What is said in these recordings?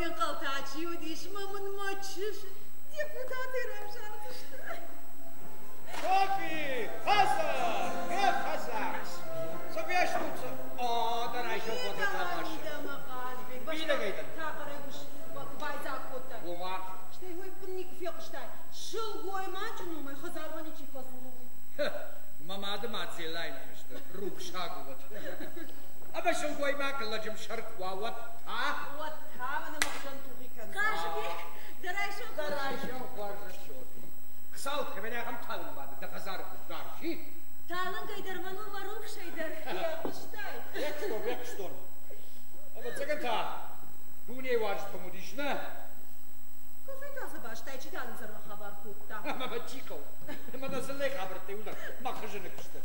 Уе нхъӕл та чи уыдис, мӕ мын мӕ чызджы депутатӕй равзардзысты. Софи, хӕдзар, ме хӕдзар. Цы фестут, цы? О, дӕ райсом Мидӕмӕ, мидӕмӕ, Хъазбег. Мидӕгӕй дӕр. Тахъӕрӕй байдзаг кодтай. Ома? Стӕй уый никуы фехъуыстай. Сылгоймаджы номӕй хӕдзармӕ ничи фӕдзуры, уый. Мӕ мады мад Зелайы ныхӕсты рухсаг уӕд. Ӕмӕ сылгоймаг лӕджы мсӕр куы уа, уӕд та? Уӕд та мӕ нымӕгъдӕн тухи кӕн. Хъазбег, дӕ райсом Дӕ райсом хорз, Софи. Хуыцау кӕмӕн ахӕм талынг бады, дӕ хӕдзары куыд дарси? Талынгӕй дӕр мӕн у мӕ рухсӕй дӕр. Фехъуыстай? Фехъуыстон, фехъуыстон. Ӕвӕццӕгӕн та дунейы уарзт кӕм уыдис, нӕ? Кофе та дзы бӕстӕй чи дӕр ӕндӕр хабар кодта. Ӕмӕ мӕ чи хъӕуы? Ӕмӕ нӕ дзыллӕйы хабӕрттӕ иуылдӕр мӕ хызыны сты.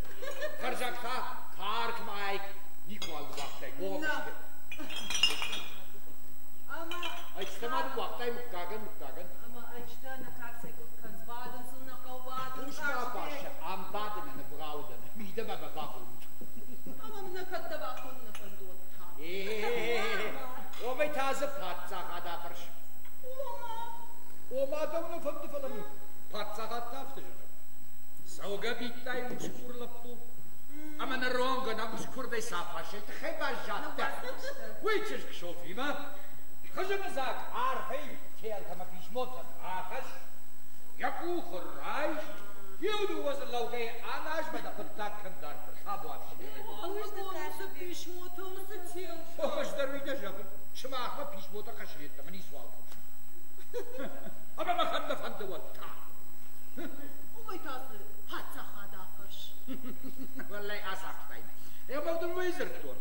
Хӕрзаг та карк ма айк никуал ныууагътай, гогызты. Ӕмӕ Ӕйчытӕ ма ныууагътай мыггагӕн, мыггагӕн. Ӕмӕ ӕйчытӕ нӕ карцӕй куыд кӕнынц, бадын сыл нӕ хъӕуы бадын. Хъус ма, Паша, ам бадынӕн ӕвгъау дӕн, мидӕмӕ мӕ бахонут. Ӕмӕ мын нӕ кӕд дӕ бахонын нӕ фӕнды, уӕд та? Омӕй та дзы паддзахад афӕрс. Ома? Ома дӕу нӕ фӕнды, фӕлӕ мын паддзахад та афтӕ зӕгъы. Цӕугӕ бидтай усгур лӕппу, ӕмӕ ныронгӕ нӕ ускуырдӕй сафасӕй тыххӕй баззадтӕ. Уый чызг Софимӕ хызыны дзаг арфӕй телтӕ ӕмӕ писмотӕ рахӕсс, йӕ къухы райс, иу-дыууӕ дзы лӕугӕйӕ аназ мӕ дӕ хъуыддаг кӕм дарддӕр табуафси. Уыцы писмотӕ, уыцы телтӕ. Ӕз дӕр уый нӕ зӕгъын, сымахмӕ писмотӕ хӕссын йеддӕмӕ ницуал кусын. Ӕмӕ мӕ кӕд нӕ фӕнды, уӕд та. Уымӕй та дзы паддзахад афӕрс. Уӕллӕй, ацахстай мӕ. Ӕмӕ дын уый дзырдтон.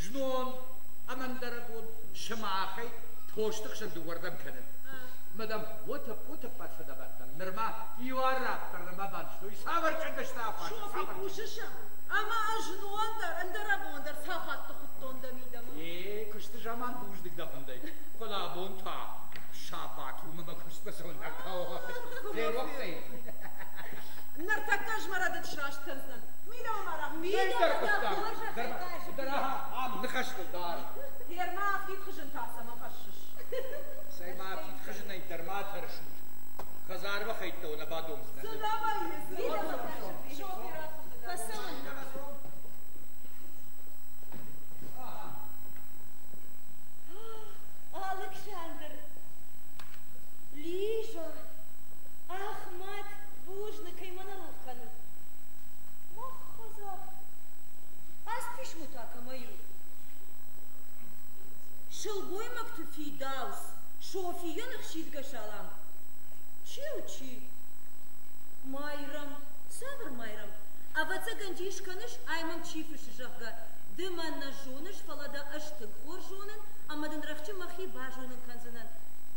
Знон ӕмӕ ӕндӕрӕбон сымахӕй посты хсӕн дыууӕрдӕм кӕнын. Мадам, уотӕ-потӕппӕт фӕдӕбӕттӕн нырма иу араб дӕр нӕма баныстой. Цавӕр чъындӕстӕ афарста? Софи, хъусыс? Ӕмӕ ӕз знон дӕр, ӕндӕрӕбон дӕр сахатты хуыдтон дӕ мидӕмӕ. Е, куысты заман бузныг дӕ хуындӕй. Фӕлӕ абон та сабат уымӕ мӕ куыстмӕ цӕуын нӕ хъӕуы. Ферох дӕ? Ныртӕккӕ ӕз мӕ рӕдыд сраст кӕндзынӕн. Мидӕмӕ ма рахиз. Мидӕмӕ дӕр ам ныхӕстыл дар. Герма афтид хызын та цӕмӕ хӕссыс? Цӕй ма афтид хызынӕй дӕр ма тӕрсут. Хӕдзармӕ хӕйттӕ нӕ бадомдзынӕ. Цы нӕ вӕййы, цы? Софи рацыд. Фӕцӕуын. Алыксандр, Лиза, Ахмӕт, бузныг, кӕй мӕ нӕ рох кӕнут. Мах хӕдзар. Ацы писмо та кӕмӕй у? Сылгоймӕгты фидауц Софийӕн ӕхсидгӕ салам. Чи у, чи? Майрӕм. Цавӕр Майрӕм? Ӕвӕццӕгӕн дис кӕныс, ай мӕм чи фыссы, зӕгъгӕ. Ды мӕн нӕ зоныс, фӕлӕ дӕ ӕз тынг хорз зонын ӕмӕ дын рӕхджы мӕхи базонын кӕндзынӕн.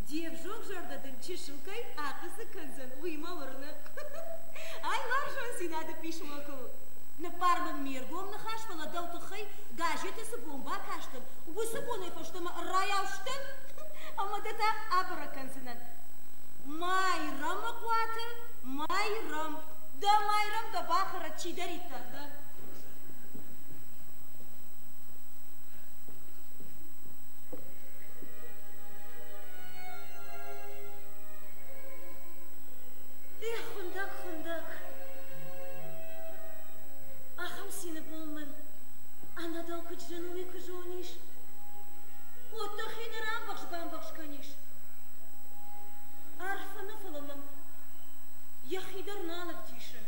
Де взонг зӕрдӕ дын чысыл кӕй ахъыдзы кӕндзӕн, уый мӕ уырны. Ай уарзондзинады писмо куы у. Ныббар мын ме ргом ныхас, фӕлӕ дӕу тыххӕй газеты цы бон бакастӕн, уыцы бонӕй фӕстӕмӕ ӕррайау сдӕн ӕмӕ дӕ та абӕрӕг кӕндзынӕн. Майрӕмы хъуаты, Майрӕм, дӕ Майрӕм дӕ бахӕрӕд чидӕриддӕр дӕ. Эх, хуындӕг, хуындӕг. Ахӕм цины бон мын ӕнӕ дӕу куыд зын у, уый куы зонис. Уӕд дӕхи ныр амбӕхс-бамбӕхс кӕнис. Арфӕ нӕ, фӕлӕ мӕм йӕхи дӕр нал ӕвдисы.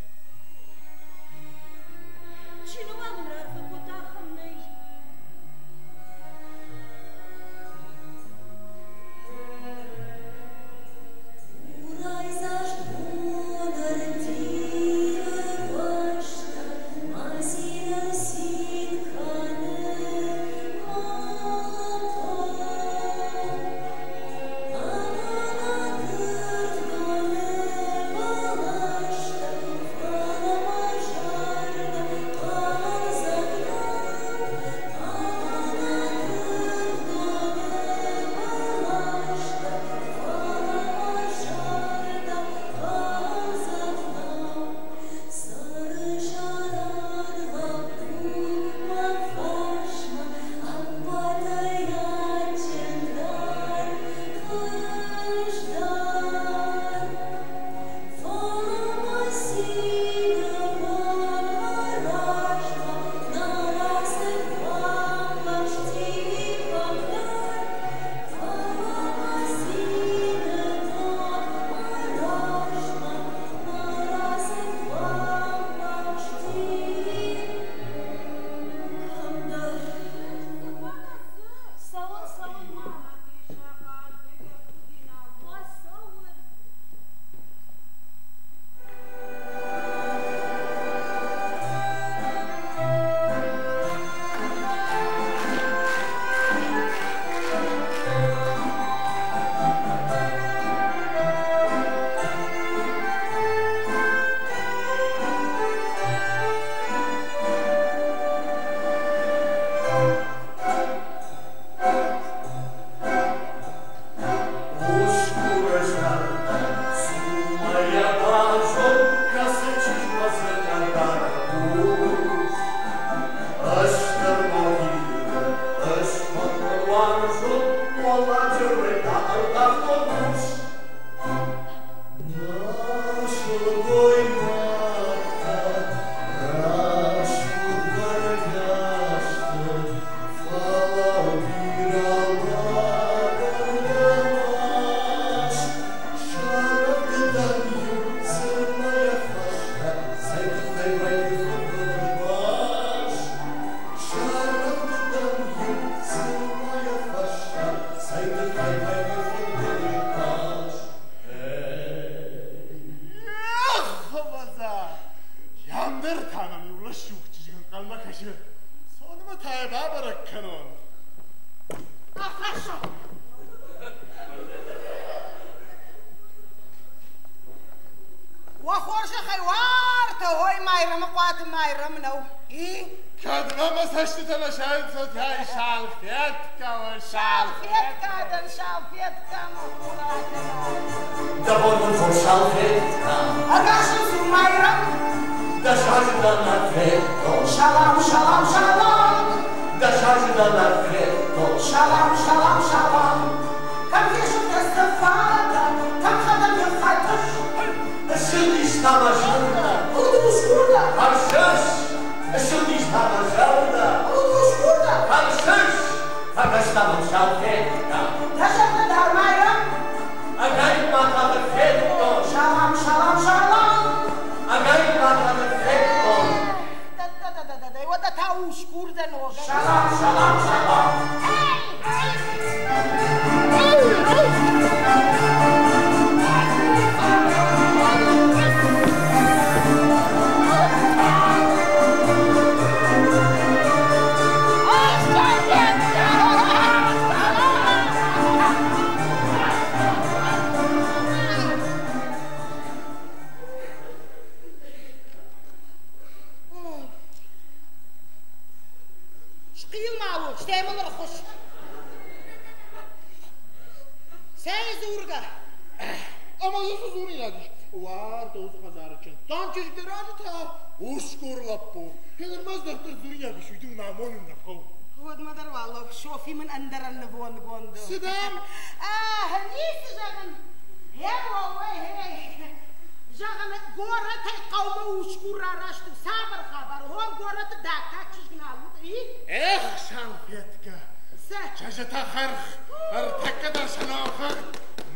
цӕстытӕ нӕ сайынцотӕй салфеткӕ, о Салфеткӕ дӕн, салфеткӕ, мӕ хур акӕна. Дӕ бон мын хорз, салфеткӕ. Ӕгас нын цу, Майрӕм. Дӕ сазы нӕ федтон. Салам, салам, салам. Дӕ сазы нӕ федтон. Салам, салам, салам. Кӕм фесӕфтӕ фӕдӕ, кӕм фӕдӕ ныххӕтыс? Ссыдис та мӕ зӕрдӕ. Куыд усгур дӕ? Фӕрсыс! Ссыдис та мӕ зӕрдӕ. Куыд усгур дӕ? Фӕрсыс! Фӕкӕс та мӕм, салфеткӕ. Дӕ зӕрдӕ дӕр, Майрӕм. Ӕгайтма та дӕ федтон. Салам, салам, салам. Ӕгайтма та дӕ федтон. Да-да-да-да-да, уӕдӕ та усгур дӕ ногӕй. Салам, салам, салам. Схъил ма у, стӕй мыл ӕрхуысс. Цӕй дзургӕ? Ӕмӕ дзы цы дзуринаг ис? Уартӕ уыцы хӕдзары чындздзон чызг дӕ разы та усгур лӕппу. Гъеныр ма дарддӕр дзуринаг ис, уый дын мӕ амонын нӕ хъӕуы. Уӕдмӕ дӕр уал Софи мын ӕндӕрӕн нывондгонд у. Цы дам? Ницы зӕгъын. Хе, ой, хе. Зӕгъын, горӕтӕй хъӕумӕ усгур рараст у. Цавӕр хабар? Хом горӕты дӕггаг чызг нал уыд, и? Эх, салфеткӕ! Цы? Чызджытӕ хӕрх, ӕртӕккӕ дӕр сӕ номхыгъд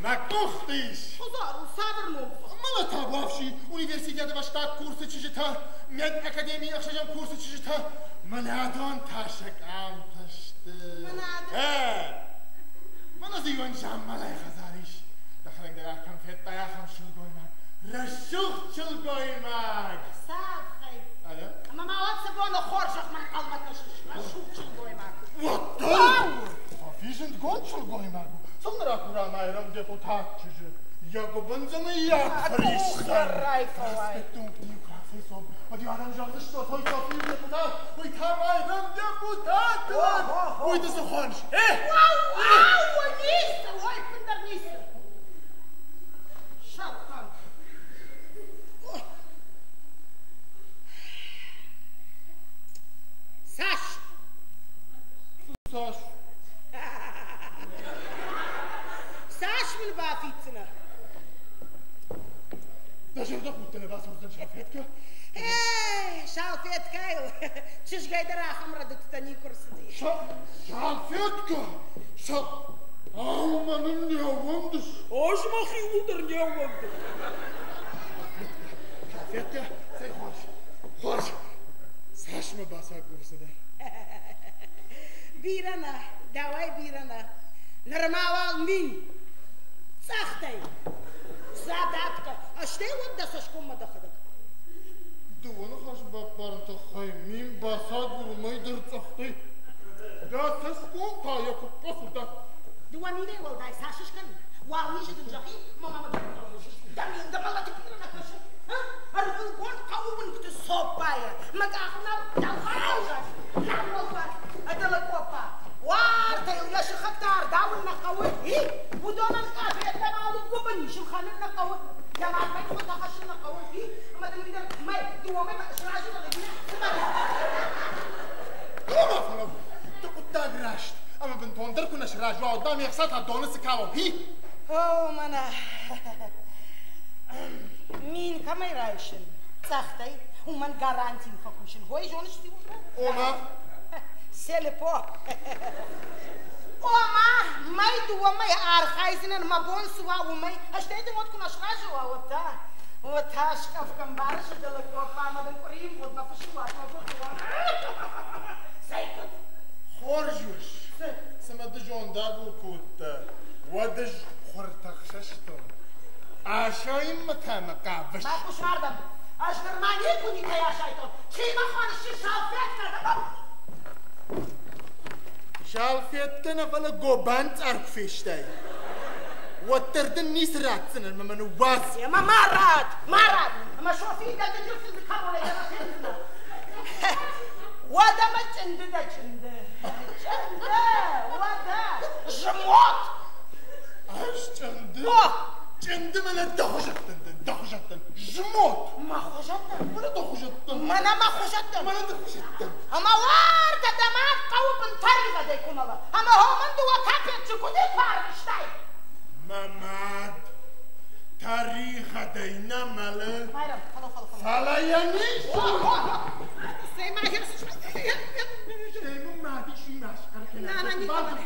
мӕ къухты ис. Хъузор у, цавӕр номхыгъд? Мӕнӕ табуафси, университеты фӕстаг курсы чызджытӕ, медакадемийы ӕхсӕзӕм курсы чызджытӕ, мӕнӕ адон та сӕ къамтӕ сты. Мӕнӕ адон? Мӕнӕ дзы иуӕн замманайы хӕдзар ис. Дӕхӕдӕг дӕр ахӕм федтай ахӕм сылгоймаг. Рӕсугъд сылгоймаг! Цадхӕй. Алло? Ӕмӕ ма уӕд цы боны хорзӕхмӕ ӕнхъӕлмӕ кӕсыс? Рӕсугъд сылгоймаг. Уӕддӕр! Софи зындгонд сылгоймаг у. Цӕуылнӕ ракура Майрӕм депутат чызджы? Йӕ гуыбын дзы мыййаг фӕрисдзӕн. Проспекты уынгты-иу куы рацӕйцом, уӕд-иу адӕм зӕгъдзысты, той Софи депутат, уый та Майрӕм депутат! Уый ды цы хоныс? Э? Уау, уау, ницы, ой, ӕппындӕр ницы. Сӕрхъӕн. Цас? Цас? Цас мын бафиддзынӕ? Дӕ зӕрдӕхудты нӕ бацӕудзӕн салфеткӕ? Эй, салфеткӕйыл чызгӕй дӕр ахӕм рӕдыдтытӕ никуы рцыди. Салфеткӕ? Сал... Ау, мӕныл не ууӕндыс? Ӕз мӕхиуыл дӕр не ууӕндын. Салфеткӕ, цӕй хорз, хорз. Цас мӕ бацагурдзынӕ? Бирӕ нӕ, дӕуӕй бирӕ нӕ. Нырма уал 1000. Цъӕхтӕй. Задатка. Стӕй уӕд дӕ цӕсгоммӕ дӕхӕдӕг. Дыууӕ ныхасы баппарын тыххӕй 1000 бацагур уымӕй дӕр цъӕхтӕй. Дӕ цӕсгом та йӕ куы фӕцуда. 2 минӕй уӕлдай цас скӕнин? Уал низы дын зӕгъин, мӕ мамӕ дӕ мин дӕ мӕлӕты бирӕ нӕ кӕсы. Ӕрвылбон хъӕуы уынгты цоппайӕ. Мӕ къахы нал дӕлфад нал уӕлфад, ӕдылы къоппа. Уартӕ йыл йӕ сыхӕгтӕ ардауын нӕ хъӕуы. И? Уыдонӕн къафеттӕ малы гуыбын ис, ӕлхӕнын нӕ хъӕуы. Йӕ мадмӕ хуынтӕ хӕссын нӕ хъӕуы. И? Ӕмӕ дын уый дӕр мӕй, дыууӕ мӕй сразы дӕн ӕви нӕ? Цы ма Ома, фӕлӕуу, ды хъуыддаг раст. Ӕмӕ бынтондӕр куы нӕ сразы уа, уӕд ма ме хца та доны цы калон, хи? О, мӕнӕ. 1000 кӕмӕй райсын, цъӕхтӕй, уымӕн гарантийыл фӕкусын. Ой, зоныс циу? Ома? Селепо. Ома, мӕй дыууӕ мӕй архайдзынӕн, мӕ бон цы уа, уымӕй. Стӕй дын уӕд куы нӕ сразы уа, уӕд та. Уӕд та скъӕфгӕ мбарыс дӕлӕ къоппа ӕмӕ дын къуырийы мгъуыдмӕ фысымуатмӕ быхъуа. Цӕй куыд? Хорз ус, цымӕ ды зондагур куы уыдтӕ, уӕд ӕз хуыртӕ хсӕстон. Асайынмӕ та мӕ хъавыс? Байхъус мардӕм. Ӕз нырма никуы никӕй асайдтон. Чи мӕ хоныс, чи салфеткӕ? Салфеткӕ нӕ, фӕлӕ гобан цъар куы фестай. Уӕддӕр дын ницы ратдзынӕн, мӕ мӕ ныууадз. Ӕмӕ ма рад, ма рад. Ӕмӕ Софийы дӕ дынджыр фынды кӕронӕй дӕр фендзынӕ. Уӕдӕ мӕ чъынды дӕ чъынды. Чъынды, уӕдӕ. Жмот! Ӕз чъынды? О! Чъынды мӕнӕ дӕ хуызӕттӕн дӕн, дӕ хуызӕттӕн. Жмот! Мӕ хуызӕттӕн? Мӕнӕ дӕ хуызӕттӕн. Мӕнӕ мӕ хуызӕттӕн. Мӕнӕ дӕ хуызӕттӕн. Ӕмӕ уартӕ дӕ мад хъӕуы бын тӕригъӕдӕй куы мӕла. Ӕмӕ хомӕн дыууӕ капеччы куы никуы арвыстай. Мӕ мад тӕригъӕдӕй нӕ мӕлы. Майрӕм, фӕлӕу, фӕлӕу, фӕлӕу. Фӕлӕ йӕ низ. Стӕй ма Стӕй мын мад исимӕ схъӕр кӕна.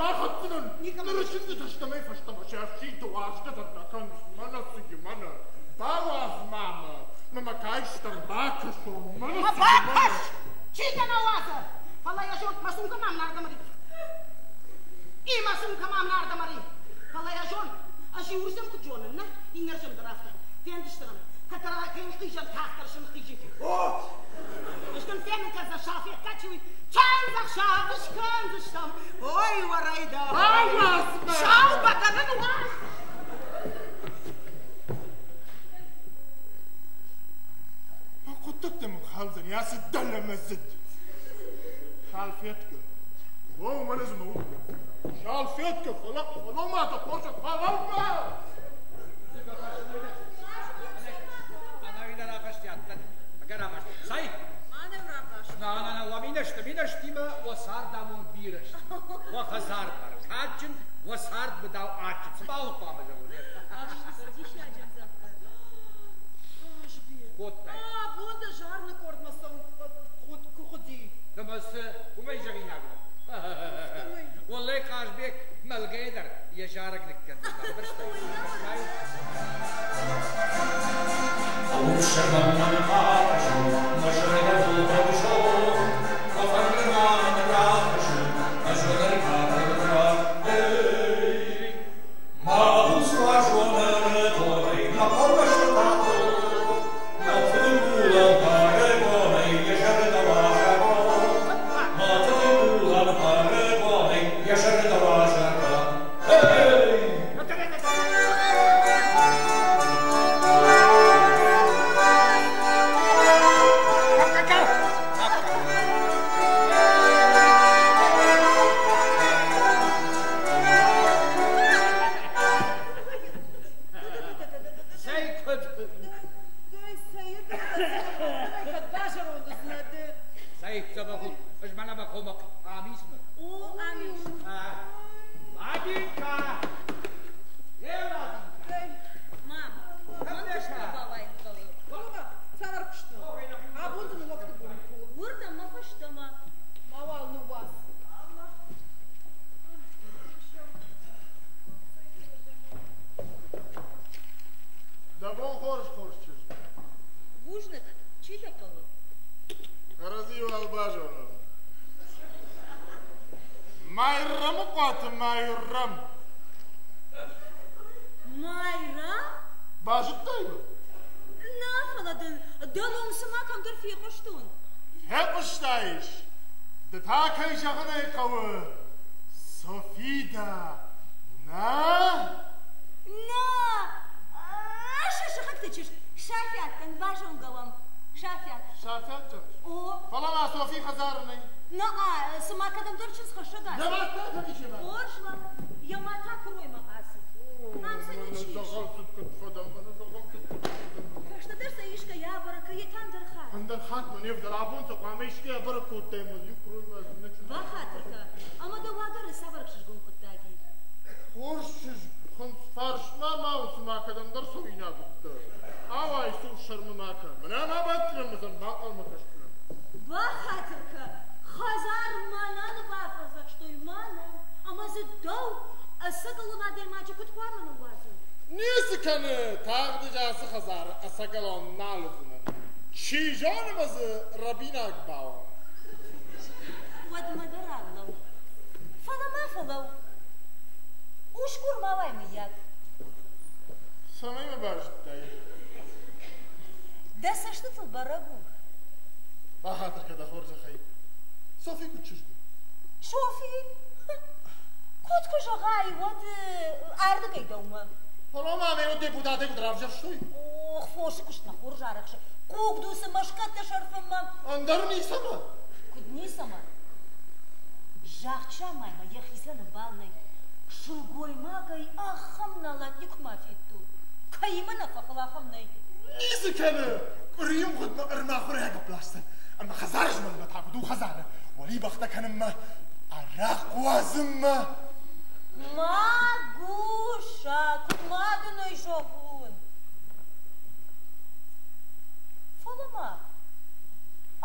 Бахатдзынӕн. Ныры чындзытӕ стӕмӕй фӕстӕмӕ се фсинты уарзгӕ дӕр нӕ кӕнынц. Мӕнӕ цы и, мӕнӕ. Бауадз ма мӕ. Мӕ мӕ каистӕм бакӕсон. Мӕнӕ цы и, мӕнӕ. Бакӕс! Чи дӕ нӕ уадзы? Фӕлӕ йӕ зон, мӕ сумкӕ мӕм нардӕм ӕри. И мӕ сумкӕ мӕм нардӕм ӕри. Фӕлӕ йӕ зон, ӕз иуырдӕм куыд зонын, нӕ? Иннӕрдӕм дӕр афтӕ. Фендзыстӕм, кӕддӕра кӕй нхъизӕн тагъддӕр сынхъизы. О! Ӕз дын фенын кӕндзӕн салфеткӕ чи уый. Чындзӕхсӕв скӕндзыстӕм. Ой, уӕрӕйдӕ! Ауадз мӕ! Сау бӕгӕны ныуадз! Мӕ хъуыддӕгтӕ мын халдзӕни ацы дӕлӕмӕдзыд. Салфеткӕ. О, мӕнӕ дзы мӕ уд. Салфеткӕ, фӕлӕ, фӕлӕ ма дӕ хорзӕх, фӕлӕ ма! Минӕстимӕ уӕ цардамонд бирӕ сты, уӕ хӕдзар бӕркадджын, уӕ цард быдау адджын. Цы ма уын хъуамӕ зӕгъон? Кодтай. Абон дӕ зарыны къордмӕ цӕуын куы хъуыди. Ӕмӕ цы, уымӕй зӕгъинаг у. Уӕллӕй Хъазбег мӕлгӕйӕ дӕр йӕ зарӕг ныккӕндзӕн. Лучше мамман папашу, Дӕ бон хорз, хорз чызг. Бузныг, чи дӕ хъӕуы? Кӕрӕдзийы уал базонӕм. Майрӕмыхъуаты Майрӕм. Майрӕм? Базыдтай мӕ? Нӕ, фӕлӕ дын дӕ ном цыма кӕмдӕр фехъуыстон. Фехъуыстаис? Ды та, кӕй зӕгъын ӕй хъӕуы, Софида, нӕ? Нӕ, ӕз сыхӕгты чызг Сафиат дӕн, базонгӕ уӕм. Сафиат. Сафиат зӕгъыс? О. Фӕлӕ ма Софи хӕдзары нӕй. Нӕ, цыма кӕдӕмдӕр чындзхӕссӕг ацыд. Йӕ мад та кӕм ис, йӕ мад? Хорз лӕг, йӕ мад та куыроймӕ ацыд. Ам сӕ ничи ис. Дзӕгъӕлцыд куыд фӕдӕн, фӕлӕ дзӕгъӕлцыд куыд фӕдӕн. Фӕстӕдӕр сӕ искӕй абӕрӕг кӕ, йе та ӕндӕр хатт. Ӕндӕр хатт мӕ не вдӕл, абон сӕ хъуамӕ искӕй абӕрӕг кодтай ӕмӕ иу куыроймӕ нӕ чындз. Бахатыр кӕ, ӕмӕ дӕ уагӕры цавӕр ӕхсызгон хъуыддаг и? Хорз чызг, фарстмӕ ма у, цыма кӕдӕмдӕр цӕуинаг уыдтӕ. Ауай, сур сӕрмы ма кӕ. Мӕнӕ ма бадтынӕн мӕ бахъӕлмӕ кӕсдзынӕн. Бахатыр кӕ, хӕдзар мӕнӕн бафӕдзӕхстой, мӕнӕн, ӕмӕ дзы дӕу, ӕцӕгӕлон адӕймаджы куыд хъуамӕ ныууадзон? Ницы кӕны, тагъд ӕз ацы хӕдзары ӕцӕгӕлон нал уыдзынӕн. Чи зоны мӕ дзы рӕбинаг бауа. Уӕдмӕ дӕр алӕуу. Фӕлӕ ма фӕлӕуу. Усгур ма уай, мыййаг. Цӕмӕй мӕ базыдтай? Дӕ цӕстытыл бӕрӕг у. Бахатыр кӕ дӕ хорзӕхӕй. Софи куыд чызг у? Софи? Куыд куы зӕгъай, уӕд ардыгӕй дӕумӕ. Фӕлӕ ма мӕ депутатӕй куыд равзӕрстой? Ох, фосы куыстмӕ хорз арӕхсы. Хъугдуцы мӕскӕттӕ сӕрфынмӕ. Ӕндӕр ницӕмӕ. Куыд ницӕмӕ? Загъд-самаймӕ йӕхицӕн ӕмбал нӕй. Сылгоймагӕй ахӕм налат никуыма федтон. Кӕимӕ нӕ фӕхыл, ахӕм нӕй. Ницы кӕны! Къуырийы мгъуыдмӕ ӕрмахуыр агӕпп ласдзӕн ӕмӕ хӕдзары змӕлынмӕ та куыд у хӕдзары уӕлибӕхтӕ кӕнынмӕ, арахъхъ уадзынмӕ. Магуса, куыд ма дын ӕй зӕгъон? Фӕлӕ ма,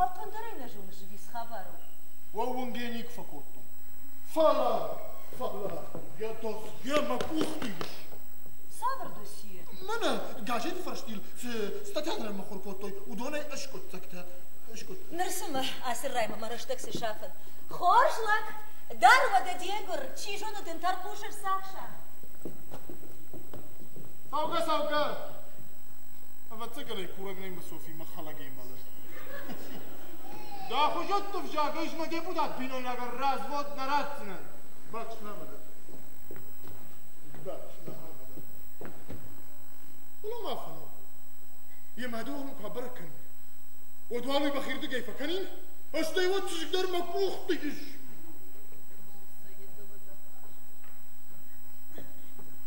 ӕппындӕр ӕй нӕ зоныс ӕви цы хабар у? Уӕ уынгӕ никуы фӕкодтон. Фӕлӕ, фӕлӕ, йӕ досье мӕ къухты ис. Цавӕр досье? Мӕнӕ газеты фӕрстыл цы статьятӕ ныммыхуыр кодтой, уыдонӕй ӕскъуыддзӕгтӕ. Ныр цымӕ ацы раймӕ мӕ рӕстӕг цы сафын? Хорз лӕг, дар уӕдӕ де гуыр, чи зоны дын тӕрхъус ӕрцахса. Цӕугӕ, цӕугӕ! Ӕвӕццӕгӕн ӕй курӕг нӕй мӕ Софимӕ хӕлӕгӕй мӕлы. Дӕ хуызӕтты взаг ӕз мӕ депутат бинойнагӕн развод нӕ ратдзынӕн. Бакснамӕ дӕ. Бакснамӕ дӕ. Фӕлӕ ма фӕлӕ. Йӕ мады уал куы абӕрӕг кӕнин, уӕд уал уый мӕхирдыгӕй фӕкӕнин, стӕй уӕд чызг дӕр мӕ къухты ис.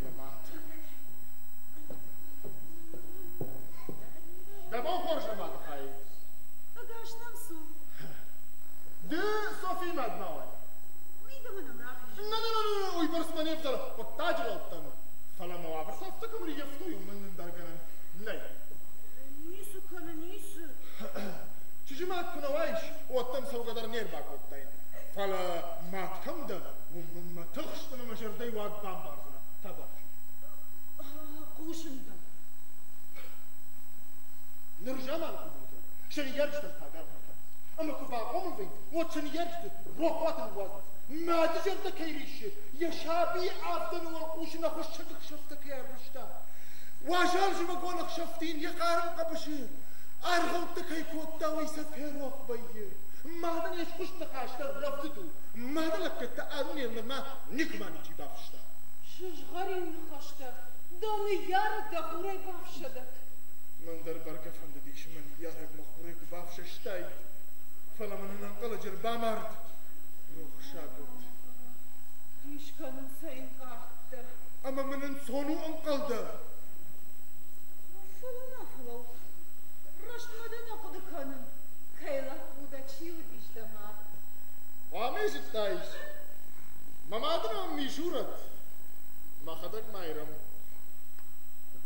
Йӕ мад. Дӕ бон хорз, мӕ мады хай. Ӕгас нӕм цу. Ды Софийы мад ма уай. Мидӕмӕ нӕм рахиз. Нӕ, нӕ, нӕ, нӕ, уыйбӕрц мӕ не вдӕлы, хъуыддаджы лӕудтӕн. Фӕлӕ мӕ уавӕр афтӕ кӕм ӕрыййӕфтой, уымӕн ӕндӕр гӕнӕн нӕй. Ницы кӕны, ницы. Чызджы мад куы нӕ уаис, уӕд дӕм цӕугӕ дӕр не рбакодтаин. Фӕлӕ мад кӕм дӕ, уым мын мӕ тыхст ӕмӕ мӕ зӕрдӕйы уаг бамбардзынӕ. Табуафси. Хъусын дӕм. Ныр заманы хъӕбултӕ сӕ ныййарджытӕн фаг аргъ нӕ кӕнынц. Ӕмӕ куы бахъомыл вӕййынц, уӕд сӕ ныййарджыты рохуаты ныууадзынц. Мады зӕрдӕ кӕй риссы, йӕ сабийы авдӕны уӕлхъус ын ӕхуыссӕг ӕхсӕвтӕ кӕй ӕрвыста. Уазал зымӕгон ӕхсӕвты йын йӕ хъарм хъӕбысы аргъӕуттӕ кӕй кодта, уый сӕ ферох вӕййы. Мадӕн йе схуыст ныхас дӕр рӕвдыд у. Мады лӕггӕдтӕ а-дунейыл нырма никуыма ничи бафыста. Сызгъӕрин ныхӕстӕ, дӕ ныййарӕг дӕ хурӕй бафсӕдӕд. Мӕн дӕр бӕргӕ фӕндыдис, мӕ ныййарӕг мӕ хурӕй куы бафсӕстаид, фӕлӕ мын ӕнӕнхъӕлӕджы ӕрбамард. Рухсаг уӕд. Дис кӕнын цӕй ӕнкъардтӕ. Ӕмӕ мын ӕнцон у ӕнхъӕл дӕ. Фӕлӕ ма фӕлӕуу. Рӕстмӕ дӕ нӕ хъуыды кӕнын. Кӕй лӕппу дӕ, чи уыдис дӕ мад? Хъуамӕ зыдтаис. Мӕ мады ном Мисурӕт. Мӕхӕдӕг Майрӕм.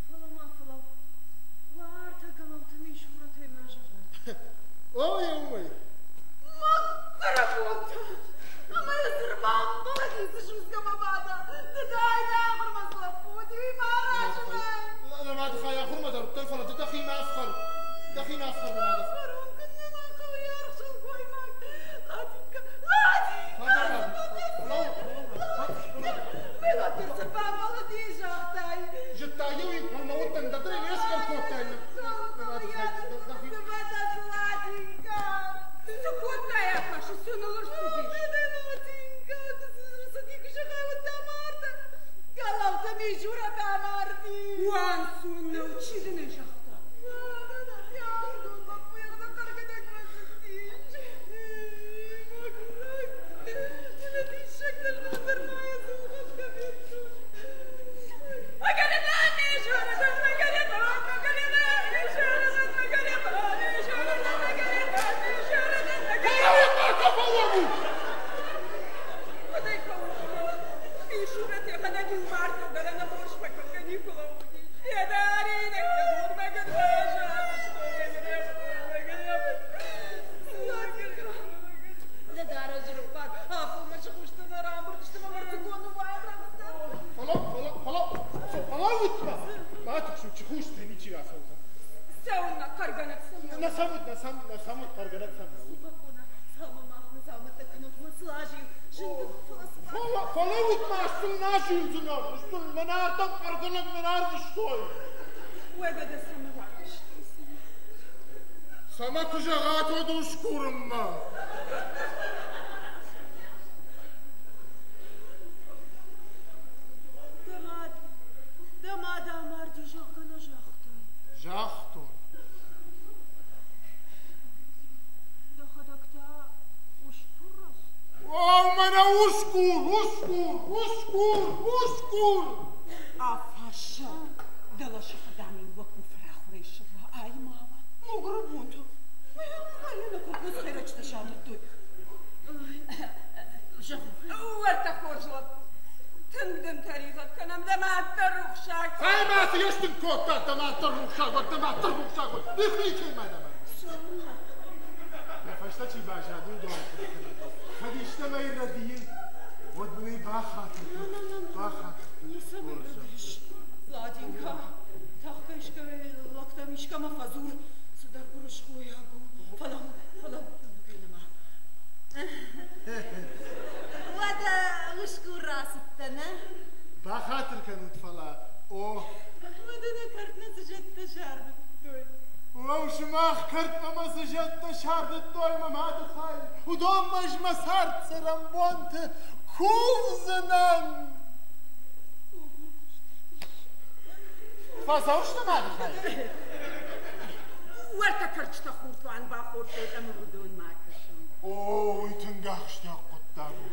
Фӕлӕ ма фӕлӕуу. Уартӕ Гӕлӕуты Мисурӕтӕй ма зӕгъӕд. О, еумӕй. Мӕгуыры Ӕмӕ ӕрбамбӕлди цы судзгӕ мӕ бада. Ды дай дӕ ахуырмӕ цы лӕппу уыди, уый ма разына. Мӕ мады хай ахуырмӕ дӕр уыдтӕн, фӕлӕ ды дӕхи ма ӕфхӕр. Дӕхи ма ӕфхӕр, мӕ мады. Ӕфхӕрон куыннӕ мӕ хъӕуы йӕ сылгоймаг. Ладинка, Ладинка! Мелодыр цы бамбӕлди, загътай. Зыдта иу ӕмӕ уыдтӕн, дӕ дӕр не схъӕр кодтай. Мӕ мады хай, дӕхи... Ладинка! Цы кодтай, акӕсы, цы ныл ӕрцыдис? Ладинка, цы зӕгъай, уӕд амард. Гӕлӕуты Мисурӕт амарди. Уанцон нӕу, чи дын ӕй загъта? Фӕлӕуут-ма! Ма тыхсут, чи хъусты, ничи рацӕудзӕн. Цӕуылнӕ хъӕргӕнӕг цӕм Нӕ сӕмут, нӕ сӕм, нӕ сӕмут, хъӕргӕнӕг сӕм нӕ уыд. Фӕлӕуут-ма, ӕз нӕ зилдзынӕн, ӕз мӕнӕ ардӕм хъӕргӕнӕг нӕ рарвыстой. Уӕдӕ дӕ цӕмӕ рарвыстой? Цӕмӕ куы зӕгъат, уӕд ус курынмӕ. Дӕ мад, дӕ мад амарди, зӕгъгӕ, нӕ загътай. Загътон. Дӕхӕдӕг та О, мӕнӕ усгур, усгур, усгур, усгур! Афассӕ, дӕлӕсыхы дам-иу лӕппу фырахуырӕй сырра, ай ма уа, мугуыры бонты. Мӕнӕ куыд хӕйрӕджытӕ сардыдтой. Уӕртӕ хорз лӕппу, тынг дын тӕригъӕд кӕнӕм, дӕ мад дӕр рухсаг. Цӕй-ма цы стынг кодта, дӕ мад дӕр рухсаг уӕд, дӕ мад дӕр рухсаг уӕд. Нихъихъи ма дӕ мад. Йӕ фӕстӕ чи баззад, уыдон кӕд истӕмӕй рӕдийын, уӕд мын ӕй бахатыр кӕн, бахатыр. Ницӕмӕй рӕдийыс, Ладинка. Тӕхгӕ искӕй лӕгтӕм искӕмӕ фӕдзур, цыдӕр гуырысхойаг у. Фӕлӕуу, фӕлӕуу, нӕма. Уӕдӕ усгур рацыдтӕ, нӕ? Бахатыр кӕнут, фӕлӕ, о. Уӕдӕ нӕ кӕртмӕ цы зӕдтӕ сардыдтой? Уӕу, сымах кӕртмӕ мӕ цы зӕдтӕ сардыдтой, мӕ мады хай, уыдонмӕ ӕз мӕ цард цӕрӕнбонты кувдзынӕн. Фӕцӕуыс мады хай? Уӕртӕ кӕрчытӕ хуртуан бахордтой ӕмӕ уыдонмӕ кӕсын. О, уый тынг ахсджиаг хъуыддаг у.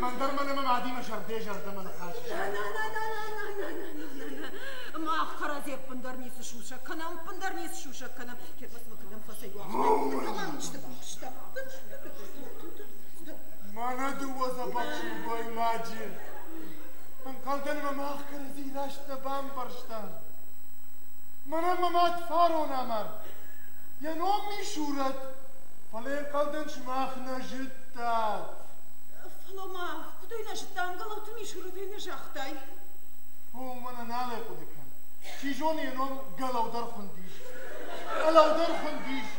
Мӕн дӕр мӕнӕ мӕ мадимӕ зӕрдӕ-зӕрдӕмӕ ныхас. На-на-на-на-на-на-на-на-на. Мах кӕрӕдзи ӕппындӕр ницы сусӕг кӕнӕм, ӕппындӕр ницы сусӕг кӕнӕм. Кӕд кӕдӕм фӕцӕйуагътай? Мӕнӕ дыууӕ дзӕбӕх сылгоймаджы. Ӕнхъӕлдӕн мӕ мах кӕрӕдзи раст нӕ бамбӕрстам. Мӕнӕн мӕ мад фарон амард. Йӕ ном Мисурӕт, фӕлӕ ӕнхъӕлдӕн сымах нӕ зыдтат. Фӕлӕ ма куыдӕй нӕ зыдтам, Гӕлӕуты Мисурӕтӕй нӕ загътай? О, мӕнӕ нал ӕй хъуыды кӕн. Чи зоны, йӕ ном Гӕлӕу дӕр хуындис. Гӕлӕу дӕр хуындис,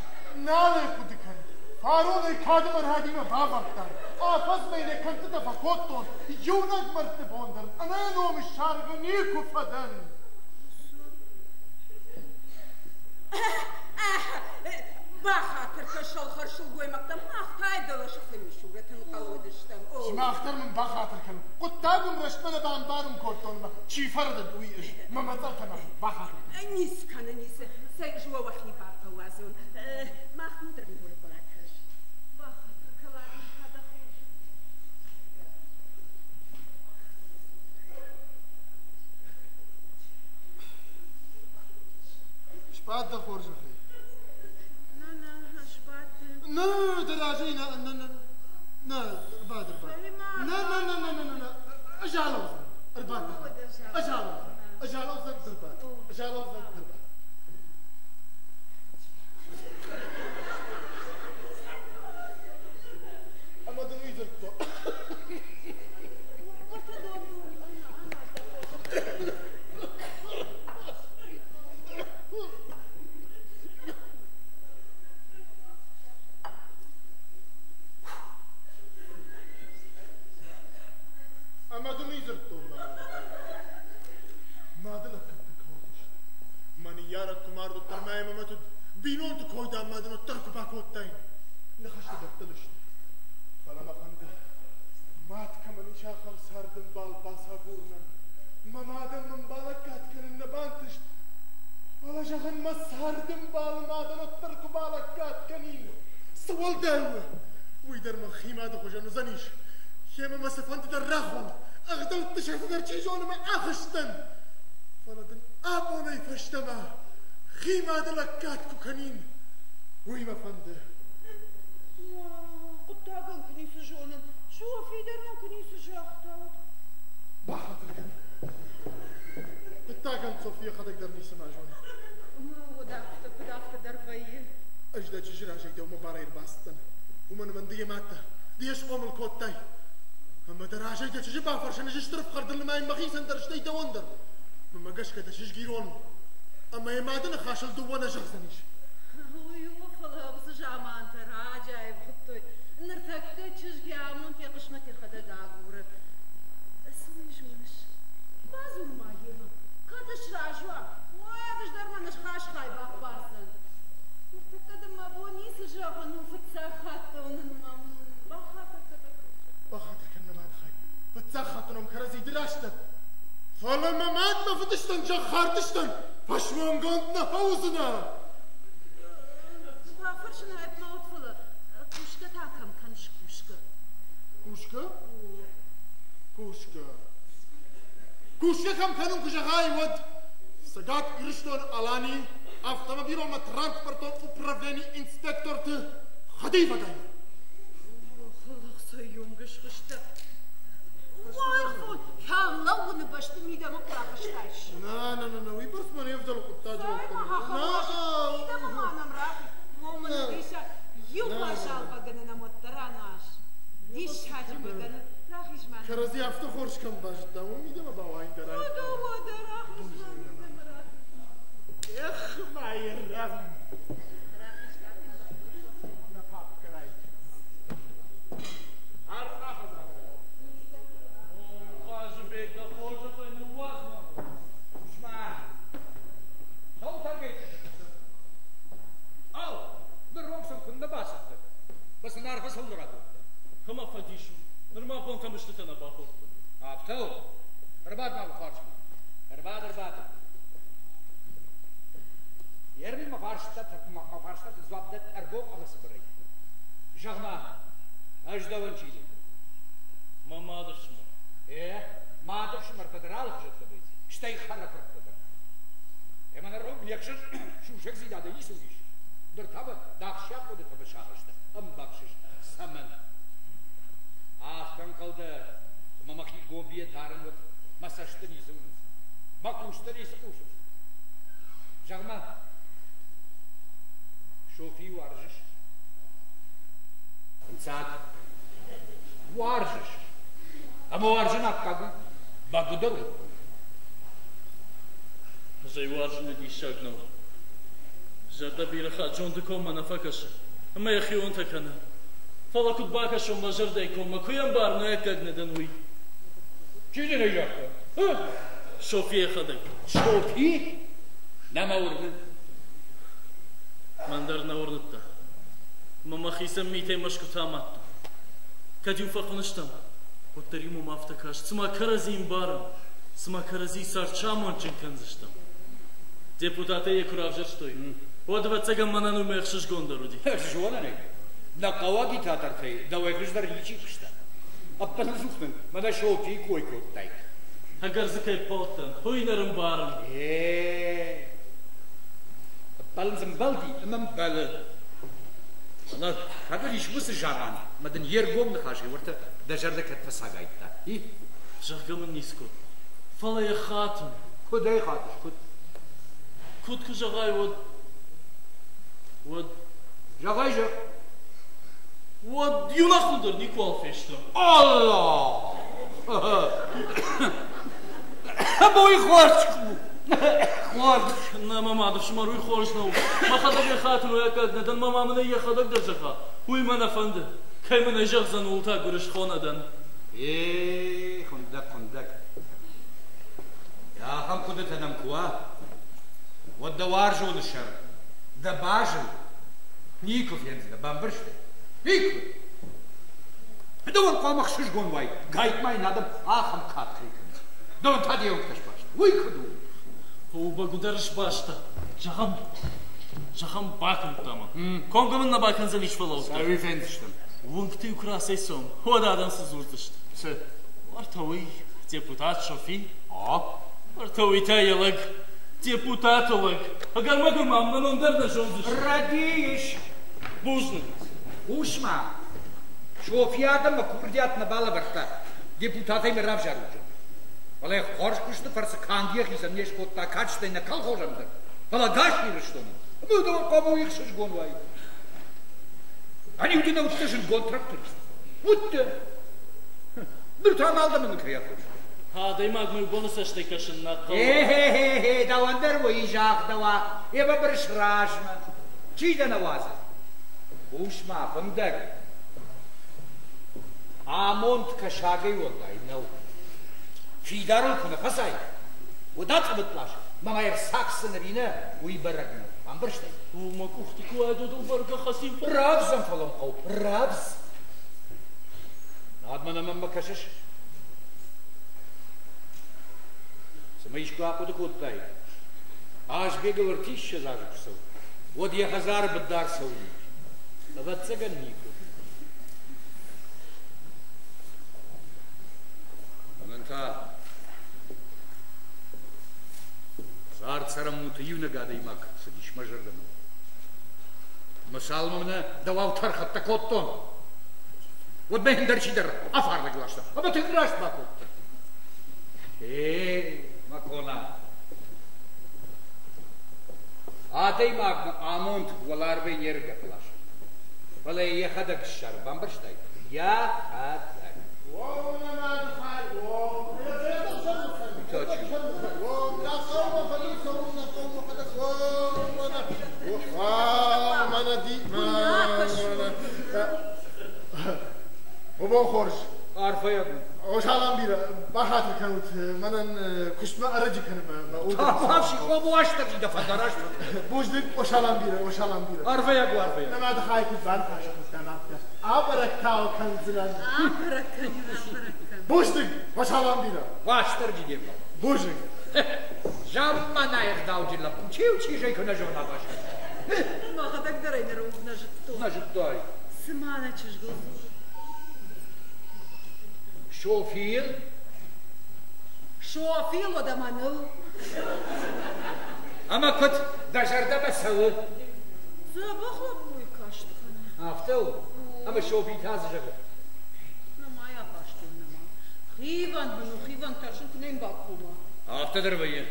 нал ӕй хъуыды кӕн. Фарон ӕй кадымӕ радимӕ бавӕрдтам. Афӕдзмӕ йын йӕ кӕндтытӕ фӕкодтон, иунӕг мӕрдты бон дӕр ӕнӕ ном ссаргӕ никуы фӕдӕн. Бахатыр кӕн, сӕлхӕр сылгоймӕгтӕ, мах та дӕлӕсыхы Мисурӕт ӕнхъӕл уыдыстӕм. Сымах дӕр мын бахатыр кӕнут. Хъуыддаг уын рӕстмӕ нӕ бамбарын кодтон ӕмӕ чи фӕрӕдыд, уый ӕз. Мӕ мӕцъӕлтӕ мӕ бахатыр кӕн. Ницы кӕны, ницы. Цӕй, ӕз уӕ уӕхи бар фӕуадзон. Махмӕ дӕр нур бакӕс. Бахатыр кӕ, Ладинка, дӕ хорз. Сбад дӕ хорзӕхӕй. На, на, сбад. На, дӕ разӕй на, на, на, на, ӕрбад, ӕрбад. На, на, на, на, на, на, на, ӕз алӕудзӕн, ӕрбад. Ӕз алӕудзӕн, ӕз алӕудзӕн, ӕрбад. Ӕз алӕудзӕн, ӕрбад. Ӕмӕ дын уый дзырдтон. Ӕмӕ дын уый дзырдтон, мӕ мады лӕггӕдтӕ куы уыдысты. Мӕ ныййарӕг куы мард, уӕддӕр ма йӕм ӕмӕ тут бинонты кой дам ма дын уӕддӕр куы бакодтаин. Ныхӕстӕ дӕттыл сты. Фӕлӕ мӕ фӕнды, мад кӕмӕн ис, ахӕм цардӕмбал бацагурынӕн. Мӕ мадӕн мын балӕггад кӕнын нӕ бантыст. Фӕлӕ, зӕгъын, мӕ цардӕмбалы мадӕн уӕддӕр куы балӕггад кӕнин. Цы уӕлдай у? Уый дӕр мын хи мады хуызӕн уыдзӕнис. Йемӕ мӕ цыфӕнды дӕр рахон, ӕгъдӕутты сӕрты дӕр чи зоны мӕ ахызтӕн. Фӕлӕ дын абонӕй фӕстӕмӕ хи мады лӕггад куы кӕнин, уый мӕ фӕнды. Хъуыддагӕн куы ницы зонын, Софи дӕр мын куы ницы загъта. Бахатыр кӕн. Хъуыддагӕн Софи йӕхӕдӕг дӕр ницыма зоны. Уӕд афтӕ, куыд афтӕ дӕр вӕййы. Ӕз дӕ чызджы разӕй дӕумӕ барӕй ӕрбацыдтӕн. Уымӕн ӕмӕ ды йӕ мад дӕ, ды йӕ схъомыл кодтай. Ӕмӕ дӕ разӕй дӕ чызджы бафӕрсын ӕз стыр ӕфхӕрдыл нымайын мӕхицӕн дӕр, стӕй дӕуӕн дӕр. Мӕнмӕ гӕсгӕ дӕ чызг ирон у. Ӕмӕ йӕ мады ныхасыл дыууӕ нӕ зӕгъдзӕнис. Уый у, фӕлӕ уыцы замантӕ раджы аивгъуыдтой. Ныртӕккӕ чызг йӕ амонд йӕ хъысмӕт йӕхӕдӕг агуры. Цы уый зоныс? Бадзур ма йемӕ. Кӕд сразы уа, уӕд ӕз дӕр мӕ ныхас-хай баппардзӕн. Ныртӕккӕ дын мӕ бон ницы зӕгъын у, фыццаг хатт уынын мӕм. Бахатыр кӕн. Бахатыр кӕн, мӕ мады хай. Фыццаг хатт уынӕм кӕрӕдзи ды раст дӕ. Фӕлӕ мӕ мад мӕ фыдыстӕн, зӕххардыстӕн, фӕсмонгонд нӕ фӕуыдзынӕ. Бафӕрсын аипп ма уыд, фӕлӕ кусгӕ та кӕм кӕныс, кусгӕ? Кусгӕ? Кусгӕ. Кусгӕ кӕм кӕнын куы зӕгъай, уӕд Цӕгат Ирыстон-Аланийы автомобилон ӕмӕ транспортон управленийы инспекторты хӕдивӕгӕй. Фӕллӕууыны бӕсты мидӕмӕ куы рахызтаис. Нӕ, нӕ, нӕ, нӕ, уыйбӕрц мӕ не вдӕлы хъуыддаджы Мидӕмӕ ма нӕм рахиз. Уомӕн иу уазал бӕгӕны нӕм уӕддӕр аназ. Диссаджы бӕгӕны. Рахиз ма. Кӕрӕдзи афтӕ хорз кӕм базыдтам, уым мидӕмӕ бауайын дӕр. Уӕдӕ, уӕдӕ, рахиз ма мидӕмӕ, рахиз. Эх, Майрӕм! Нӕ папкӕ райс. Армӕ хӕдзармӕ. Хъазыбег, дӕ хорзӕхӕй ныууадз мӕ. Ус-ма, цӕутӕгӕй Ау, нырронг сӕм куыннӕ бацыдтӕ? Ба сын арфӕ цӕуылнӕ ракодта? Кӕмӕ фӕдис у? Нырма бонтӕм ыстытӕ нӕ бахордтой. Афтӕ у. Ӕрбад ма мӕ фарсмӕ. Ӕрбад, ӕрбад. Ермин мӕ фарстатӕ, мӕ фарстаты дзуапп дӕтт ӕргом ӕмӕ цыбырӕй. Зӕгъ-ма, ӕз дӕуӕн чи дӕн? Мӕ мады фсымӕр. Э, мады фсымӕртӕ дӕр алыхуызӕттӕ вӕййынц, стӕй хӕрӕфырттӕ дӕр. Ӕмӕ ныррог не хсӕн сусӕгдзинадӕй ницы уыдис. Ныр та мӕ дӕ ахсджиаг хъуыдытӕ мӕ сагъӕстӕ ӕмбӕхсыс. Цӕмӕн? Афтӕ ӕнхъӕл дӕ, ӕмӕ мӕхи гобийӕ дарын уӕд мӕ цӕсты ницы уынынц, мӕ хъустӕ ницы хъусынц. Зӕгъ-ма, Софийы уарзыс? Ӕнцад. Уарзыс. Ӕмӕ уарзын аккаг у? Бӕгуыдӕр у. Ӕз ӕй уарзыны диссаг нӕу. Зӕрдӕ бирӕ хатт зонды коммӕ нӕ фӕкӕсы ӕмӕ йӕхионтӕ кӕны. Фӕлӕ куыд бакӕсон мӕ зӕрдӕйы коммӕ, куы йӕ ӕмбарын, уый аккаг нӕ дӕн, уый. Чи дын ӕй загъта? Софи йӕхӕдӕг. Софи? Нӕ мӕ уырны. Мӕн дӕр нӕ уырныдта. Ӕмӕ мӕхицӕн митӕй мӕсгуытӕ амадтон. Кӕд-иу фӕхъуын стӕм, уӕддӕр-иу мӕм афтӕ каст, цыма кӕрӕдзи ӕмбарӕм, цыма кӕрӕдзи цард самондджын кӕндзыстӕм. Депутатӕй йӕ куы равзӕрстой, уӕд, ӕвӕццӕгӕн, мӕнӕн уымӕй ӕхсызгондӕр уыди. Зонын ӕй, нӕ хъӕуы агитатортӕй дӕуӕй хуыздӕр ничи куыста. Ӕппынӕдзух нын мӕнӕ Софийы кой кодтай. Ӕгӕр дзы кӕй ппӕлдтӕн, уый ныр ӕмбарын. Э, ӕппӕлын дзы мбӕлди ӕмӕ мбӕлы. Фӕлӕ кӕд ис уыцы заман, ӕмӕ дын йе ргом ныхасӕй уӕртӕ дӕ зӕрдӕ кӕд фӕцагайдта, и? Зӕгъгӕ мын ницы кодта. Фӕлӕ йӕ хатын. Куыд ӕй хатыс, куыд? Куыд куы зӕгъай, уӕд... Уӕд... Зӕгъай, зӕгъ. Уӕд иу нахуыл дӕр никуал фестӕм. Аллах! Ӕмӕ уый хорз у. Хорз. Нӕ, мӕ мадыфсымӕр, уый хорз нӕу. Мӕхӕдӕг йӕ хатын уый аккаг нӕ дӕн, мӕ ма мын ӕй йӕхӕдӕг дӕр зӕгъа. Уый мӕ нӕ фӕнды. Кӕй мын ӕй зӕгъдзӕн, ууыл та гуырысхо нӕ дӕн. Е, хуындӕг, хуындӕг. Ахӕм хъуыдытӕ нӕм куы уа, уӕд дӕ уарзоны сӕр, дӕ базыл никуы фендзынӕ, бамбӕрстай? Никуы! Дӕуӕн хъуамӕ хсызгон уай, гайтма йын адӕм ахӕм кад кӕй кӕнынц. Дӕуӕн та де уӕнгтӕ сбаста. Уый куыд у? О, бӕгуыдӕр сбаста. Зӕгъӕм, зӕгъӕм, бакуымдта мӕ. Комгӕ мын нӕ бакӕндзӕнис, фӕлӕудта. Цӕуый фендзыстӕм. Уынгты-иу куы рацӕйцӕуӕм, уӕд адӕм цы дзурдзысты? Цы? Уӕртӕ уый, депутат Софи. О. Уӕртӕ уый та йӕ лӕг, депутаты лӕг. Ӕгӕр-мӕгуыр ма мӕ ном дӕр нӕ зондзысты. Рӕдийыс. Бузныг. Хъус-ма, Софи адӕммӕ курдиат нӕ балӕвӕрдта, депутатӕй мӕ равзарут. Фӕлӕ хорз куысты фӕрцы канд йӕхицӕн не скодта кад, стӕй нӕ колхозӕн дӕр, фӕлӕ ӕгас Ирыстонӕн. Ӕмӕ дӕуӕн хъуамӕ уый ӕхсызгон уаид. Ӕниу дын уыдтӕ зындгонд тракторист. Уыдтӕ. Ныр та мал дӕ мын кӕй аххос. Адӕймагмӕ боны цӕстӕй кӕсын нӕ хъӕуы. Хе-хе-хе, дӕуӕн дӕр уый загъдӕуа, Ева бырс размӕ. Чи дӕ нӕ уадзы? Хъус-ма, фӕндаг. Амонд кӕсагӕй уӕлдай нӕу. Фидарыл куы нӕ фӕцай, уӕд ацъыбыт лас, мӕ ма ӕрцахсын ӕви нӕ, уый бӕрӕг нӕу. Ӕмбӕрстай? О, мӕ къухты куы уайд, уӕд ыл бӕргӕ хӕцин. Рӕвдз ӕм фӕлӕм хъӕуы, рӕвдз. Над мӕнӕ мӕнмӕ кӕсыс? Цымӕ искуы ахъуыды кодтай, Азбегыл ӕртиссӕдз азы куы цӕуы, уӕд йӕ хӕдзары быддар цӕуылнӕ ис? Ӕвӕццӕгӕн, никуы. цӕрӕнбонты иунӕг адӕймаг цыдис мӕ зӕрдӕмӕ. Ӕмӕ цалынмӕ мӕнӕ дӕуау тӕрхӕттӕ кодтон, уӕдмӕ ӕндӕр чидӕр афардӕг ласта ӕмӕ тынг раст бакодта. Эй, мӕ къона! Адӕймагмӕ амонд уӕларвӕй не ргӕпп ласы, фӕлӕ йӕ йӕхӕдӕг ссары, бамбӕрстай? Йӕхӕдӕг. Бон хорз. Арфӕйаг у. О, салам бирӕ. Бахатыр кӕнут, мӕнӕн куыстмӕ ӕрӕджы кӕны мӕ уд. Фафси, хъом уастырджи дӕ фӕндараст. Бузныг, о, салам бирӕ, о, салам бирӕ. Арфӕйаг у, арфӕйаг. Нӕ мады хай куыд баныхас кодтам, афтӕ. Абӕрӕг та кӕндзынӕн. Абӕрӕг кӕнин, абӕрӕг кӕн. Бузныг, о, салам бирӕ. Уастырджи де мбал. Бузныг. Замманайы ӕгъдауджын лӕппу, чи у, чи зӕй куы нӕ зона базар. Мӕхӕдӕг дӕр ӕй ныронг нӕ зыдтон. Нӕ зыдтай. Цыма нӕ чызгыл дзуры. Софийыл? Софийыл уӕдӕ мӕныл. Ӕмӕ куыд дӕ зӕрдӕмӕ цӕуы? Дзӕбӕх лӕппуйы каст кӕны. Афтӕ у? Ӕмӕ Софи та цы зӕгъы? Нӕма йӕ ахастон, нӕма. Хивӕнд мын у, хивӕнд тӕрсын куы нӕ йын бакома. Афтӕ дӕр вӕййы.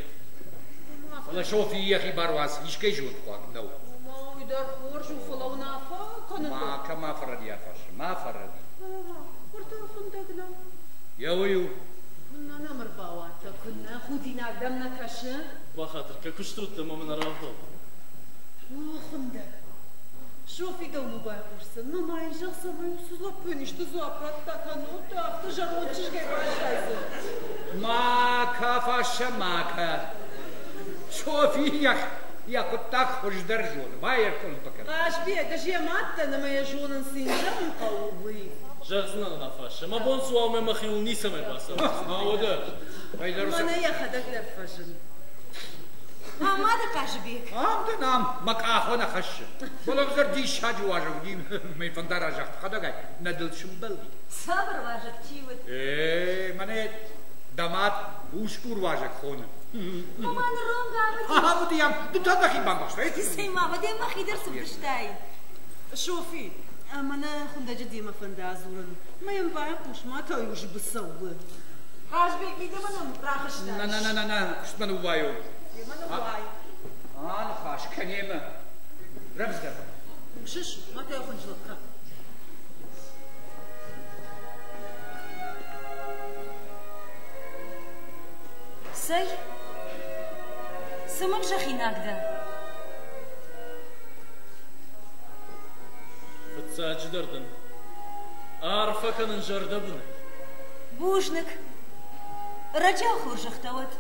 Фӕлӕ Софи йӕхи бар уадз, искӕй зонд хъуаг нӕу. Ома уый дӕр хорз у, фӕлӕ уынаффӕ кӕнын Ма кӕ ма фӕрӕди афарсы, ма фӕрӕди. Ма, уӕртӕ хуындӕг нӕу. Йӕ уый у. Куыннӕ нӕм ӕрбауадтӕ, куыннӕ, худинаг дӕм нӕ кӕсы? Бахатыр кӕ, куысты уыдтӕ ӕмӕ мын ӕрӕвдӕл. О, хуындӕг. Софи дӕумӕ байхъусдзӕн, мӕ ма йын зӕгъ, цӕмӕй уыцы лӕппуйӕн исты дзуапп радта, кӕннод та афтӕ зӕронд чызгӕй баззайдзӕн. Ма кӕ, Фассӕ, ма кӕ. Софи йӕ хъуыддаг хуыздӕр зоны, ма йӕ къуылымпы кӕн. Хъазбег, ӕз йӕ мад дӕн ӕмӕ йӕ зонын, цы йын зӕгъын хъӕуы, уый. Зӕгъдзынӕн ын, Афассӕ, мӕ бон цы уа, уымӕй мӕхиуыл ницӕмӕй бацауӕрддзынӕн. Уӕдӕ. Мӕнӕ йӕхӕдӕг дӕр фӕзынд. Мады Хъазыбег. Ам дын ам мӕ къахо нӕ хӕссы. Фӕлӕ ӕвзӕр диссаджы уазӕг уыди, мӕ фӕндаразагъд хӕдӕгай нӕ дыл сымбӕлди. Цавӕр уазӕг чи уыд? Э, мӕнӕ дӕ мад усгур уазӕг хоны. Ома ныронг ам уыди? Ам уыди ам. Ды та дӕхи бамбӕхстай. Цӕй ма, уӕдӕ мӕхи дӕр цы вдыстай? Софи, мӕнӕ хуындӕджы демӕ фӕнды адзурын. Мӕ йӕм байхъус, ма та-иу сбыцӕу у. Хъазбег, мидӕмӕ нӕм рахызтаис? На, на, на, на, на, куыстмӕ ныууайон. Демӕ ныууай. Аныхас кӕнемӕ. Рӕвдздӕр. Хъусыс, ма та хынджылӕг кӕн. Цӕй, цы мын зӕгъинаг дӕ? Фыццаджыдӕр дын арфӕ кӕнын зӕрдӕбынӕй. Бузныг. Ӕрӕджиау хорзӕхтӕ уӕд.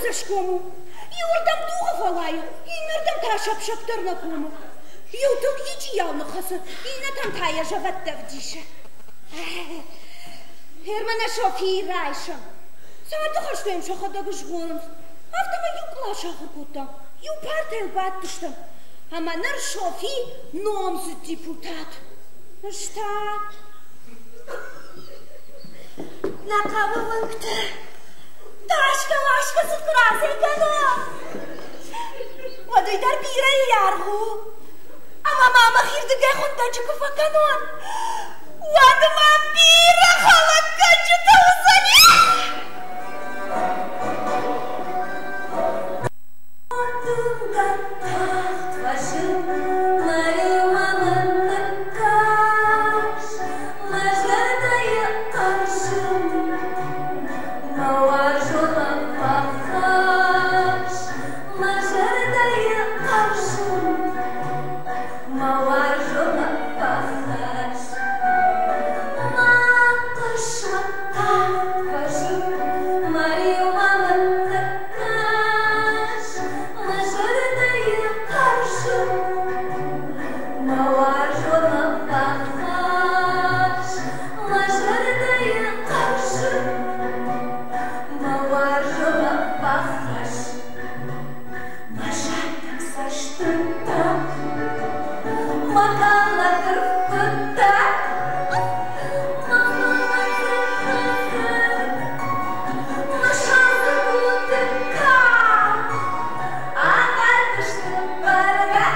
Ӕдзӕсгом у. Иуырдӕм дугъы фӕуайы, иннӕрдӕм та сӕпп-сӕпп дӕр нӕ комы. Иутыл ичъийау ныххӕцы, иннӕтӕм та йӕ зӕвӕттӕ ӕвдисы. Гермӕнӕ Софийы райсӕм. Царды хӕрзтӕ йӕм сӕхӕдӕг згъорынц. Афтӕмӕй иу кълас ахуыр кодтам, иу партӕйыл бадтыстӕм. Ӕмӕ ныр Софи номдзыд депутат. Ӕз та нӕ хъӕуы уынгты тасгӕ-ласгӕ цыд куы разӕй кӕна, уӕд уый дӕр бирӕйы аргъ у. Ӕмӕ ма мӕхирдыгӕй хуындӕджы куы фӕкӕнон, уӕд ма бирӕ хӕлӕггӕнджытӕ уыдзӕни. Дымгӕ тагъд фӕзынд, мӕ риумӕ мын ныккаст, мӕ зӕрдӕйы хъӕрзын. Мӕ уарзонмӕ фӕхӕсс, мӕ зӕрдӕйы хъӕрзын. Мӕ уарзонмӕ фӕхӕсс. Мӕ хъысмӕт тагъд фӕзынд, мӕ риумӕ мын ныккаст, мӕ зӕрдӕйы хъӕрзын. Мӕ уарзонмӕ фӕхӕсс, мӕ зӕрдӕйы хъӕрзын. Мӕ уарзонмӕ фӕхӕсс. Мӕ сатӕг цӕстытӕ, мӕ калак ӕрфгуытӕ, мӕ фӕлмӕн мӕ саузӕрдӕты кад ахъардысты бӕргӕ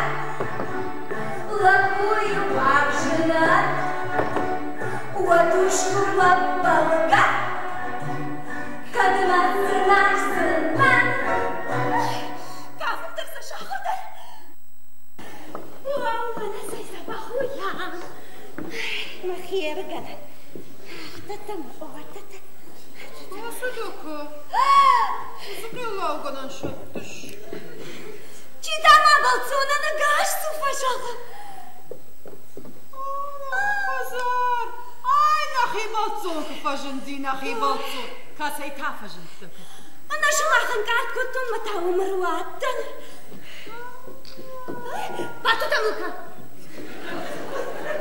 лӕппуйы уарзынӕн, уӕд усгурмӕ бӕлгӕ кӕд мӕ дзыназ-дзынӕн. Кафын дӕр сӕ сахуыр дӕр. Уау, мӕнӕ цӕй дзӕбӕх у, Мӕхи ӕрыгӕнӕн. Ӕхтӕтӕ мӕ ӕхтӕтӕ. Ацыдока, уыцы хъеллаугӕнӕн сӕттыс. Чи та ма бӕлццонӕн ӕгас цу фӕзӕгъы? Хӕдзар, ай нӕхи бӕлццон куы фӕзынди, нӕхи бӕлццон. Кӕцӕй та фӕзындтӕ? Ӕнӕ сымах ӕнкъард кодтон мӕ та уым ӕруадтӕн. Батутӕ мыл-ка.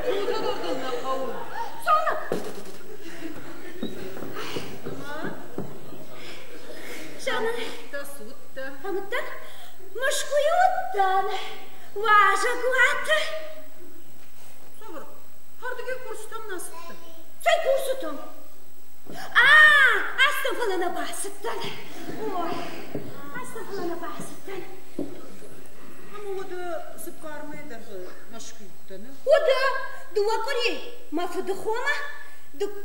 Тутӕ дӕр дыл нӕ хъӕуы. Цӕуылнӕ? Зӕгъын, Суттӕ. Амыдтӕн, Мӕскуыйы уыдтӕн, уазӕгуаты. Цавӕр? Ардыгӕй курсытӕм нӕ цыдтӕ? Цӕй курсытӕм? А, азтӕм фӕлӕ нӕ бацыдтӕн. Ой, азтӕм фӕлӕ нӕ бацыдтӕн. Ӕмӕ уӕдӕ цыппар мӕйы дӕргъы Мӕскуыйы уыдтӕ, нӕ? Уӕдӕ дыууӕ къуыри мӕ фыды хомӕ,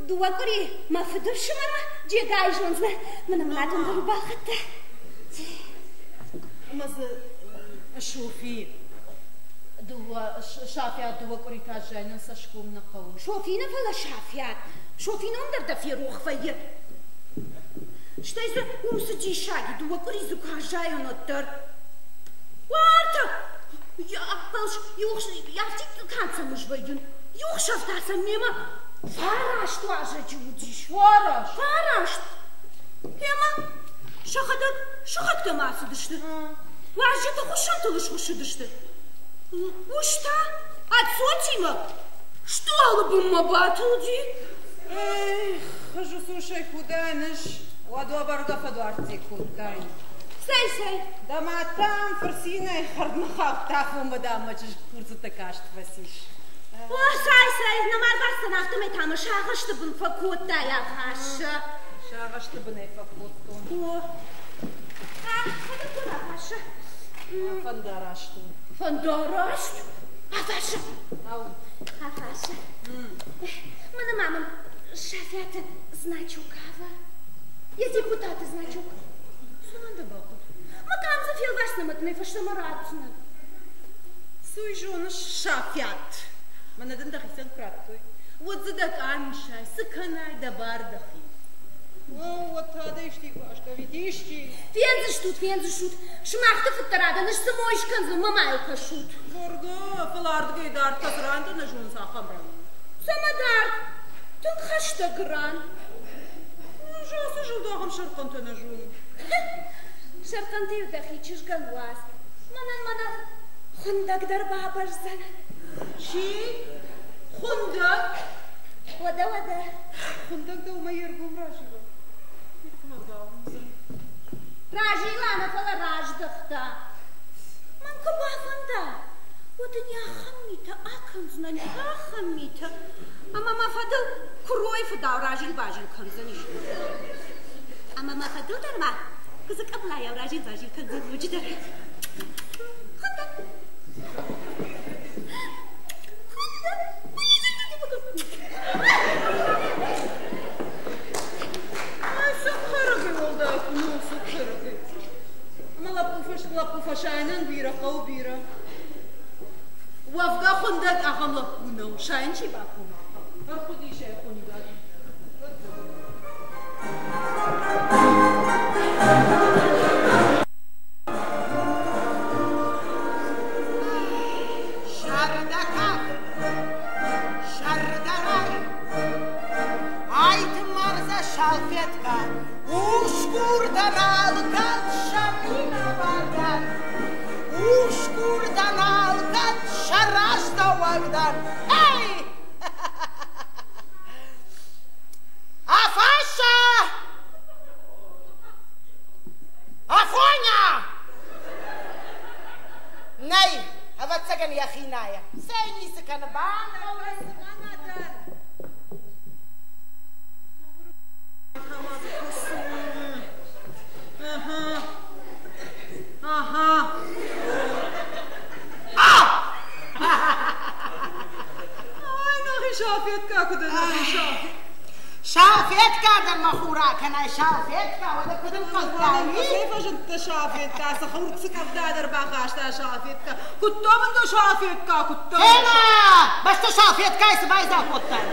дыууӕ къуыри мӕ фыды фсымӕрмӕ Джегайы зондзынӕ, мӕнӕ мын адон дӕр балхӕдта. Ӕмӕ дзы Софи дыууӕ Сафиат дыууӕ къуыри та зайынӕн цӕсгом нӕ хъӕуы. Софи нӕ, фӕлӕ Сафиат. Софи ном дӕр дӕ ферох вӕййы. Стӕй дзы уым цы диссаг и, дыууӕ къуыри дзы куы аззайон, уӕддӕр. Уартӕ! Афтид канд сӕм ӕз вӕййын. Иу хсӕв та сӕм мемӕ фараст уазӕджы уыдис. Фараст? Фараст! Ӕмӕ сӕхӕдӕг сыхӕгтӕм ацыдысты. Уазджыты хуыссӕнтыл схуыссыдысты. Ус та ӕд цотимӕ стъолы бынмӕ батылди. Эх, ӕз усусӕй худӕныс, уӕд уӕ бӕргӕ фӕдуарцци кодтай. Цӕй, цӕй. Дӕ мад та ам фырцинӕй хӕрдмӕ хаудта, афонмӕ дам мӕ чызг курдзыты каст фӕцис. О, цӕй, цӕй, нӕма ӕрбацыдтӕн, афтӕмӕй та мӕ сагъӕсты бын фӕкодтай, Афассӕ. Сагъӕсты бынӕй фӕкодтон. О, фӕдӕттон, Афассӕ. Фӕндараст у. Фӕндараст? Афассӕ. Ау. Афассӕ. Мӕнӕ ма мын Сафиаты значок ава. Йӕ депутаты значок. Цӕмӕн дӕ бахъуыд? Мӕ къам дзы фелвасдзынӕ ӕмӕ дын ӕй фӕстӕмӕ ратдзынӕн. Цы зоныс, Сафиат? Мӕнӕ дын дӕхицӕн куы радтой, уӕд дзы дӕ къам исай, цы кӕнай, дӕ бар дӕхи. О, уӕд та дӕ исти куы астӕуид, исчи. Фендзыстут, фендзыстут, сымах ты фыддӕрадӕн ӕз цы мой скӕндзынӕн, мӕ ма йыл кӕсут. Бӕргӕ, фӕлӕ ардыгӕй дард кӕцы ран дӕ нӕ зонынц, ахӕм ран. Цӕмӕ дард? Тынг хӕстӕг ран. Ӕз ацы зылд ахӕм сӕрхъӕнтӕ нӕ зонын. Сӕрхъӕнты-иу дӕхи чызгӕн уадз. Мӕнӕн мӕнӕ хуындӕг дӕр бабӕздзӕн. Чи? Хуындӕг? Уӕдӕ, уӕдӕ. Хуындӕг дӕумӕ йе ргом разила. Мӕ бауындзӕн. Разила нӕ, фӕлӕ раздӕхта. Мӕн куы бафӕнда, уӕд ын ахӕм митӕ акӕндзынӕн, ахӕм митӕ. Ӕмӕ мӕ фӕдыл куыройы фыдау разил-базил кӕндзӕнис. Ӕмӕ мӕ фӕдыл дӕр ма куыдзы къӕблайау разил-базил кӕндзӕн ноджыдӕр. Хуындӕг! Хуындӕг! Ӕмӕ лӕппу фӕсайынӕн бирӕ хъӕуы бирӕ. Уӕвгӕ хуындӕг ахӕм лӕппу нӕу, сайын чи бакома. Ӕрхъуыдис ӕй хонигад. Сӕрдӕкӕд, сӕрдӕрай, Айты-мардзӕ салфеткӕ, Усгур дӕн алкӕд сӕ минӕвар дӕн. Усгур дӕн алкӕд сӕ раздӕуӕг дӕн. Эй! Афаша! Афоня! Нӕй, ӕвӕццӕгӕн йӕхи найы. Цӕй ницы кӕны, банхъӕлмӕ. Ага. Ага. Ай, нӕхи Салфетка куы дӕ, нӕхи Салфетка. Салфетка дӕр мӕ хур акӕнай, Салфетка, уӕдӕ куыд ӕнхъӕлдтай? Кӕцӕй фӕзындтӕ Салфетка, цы хур цы къӕвда дӕр бахаста Салфетка. Куыдта мын дӕ Салфетка, куыдта? Фена, бӕстӕ Салфеткайы цы байдзаг кодтай?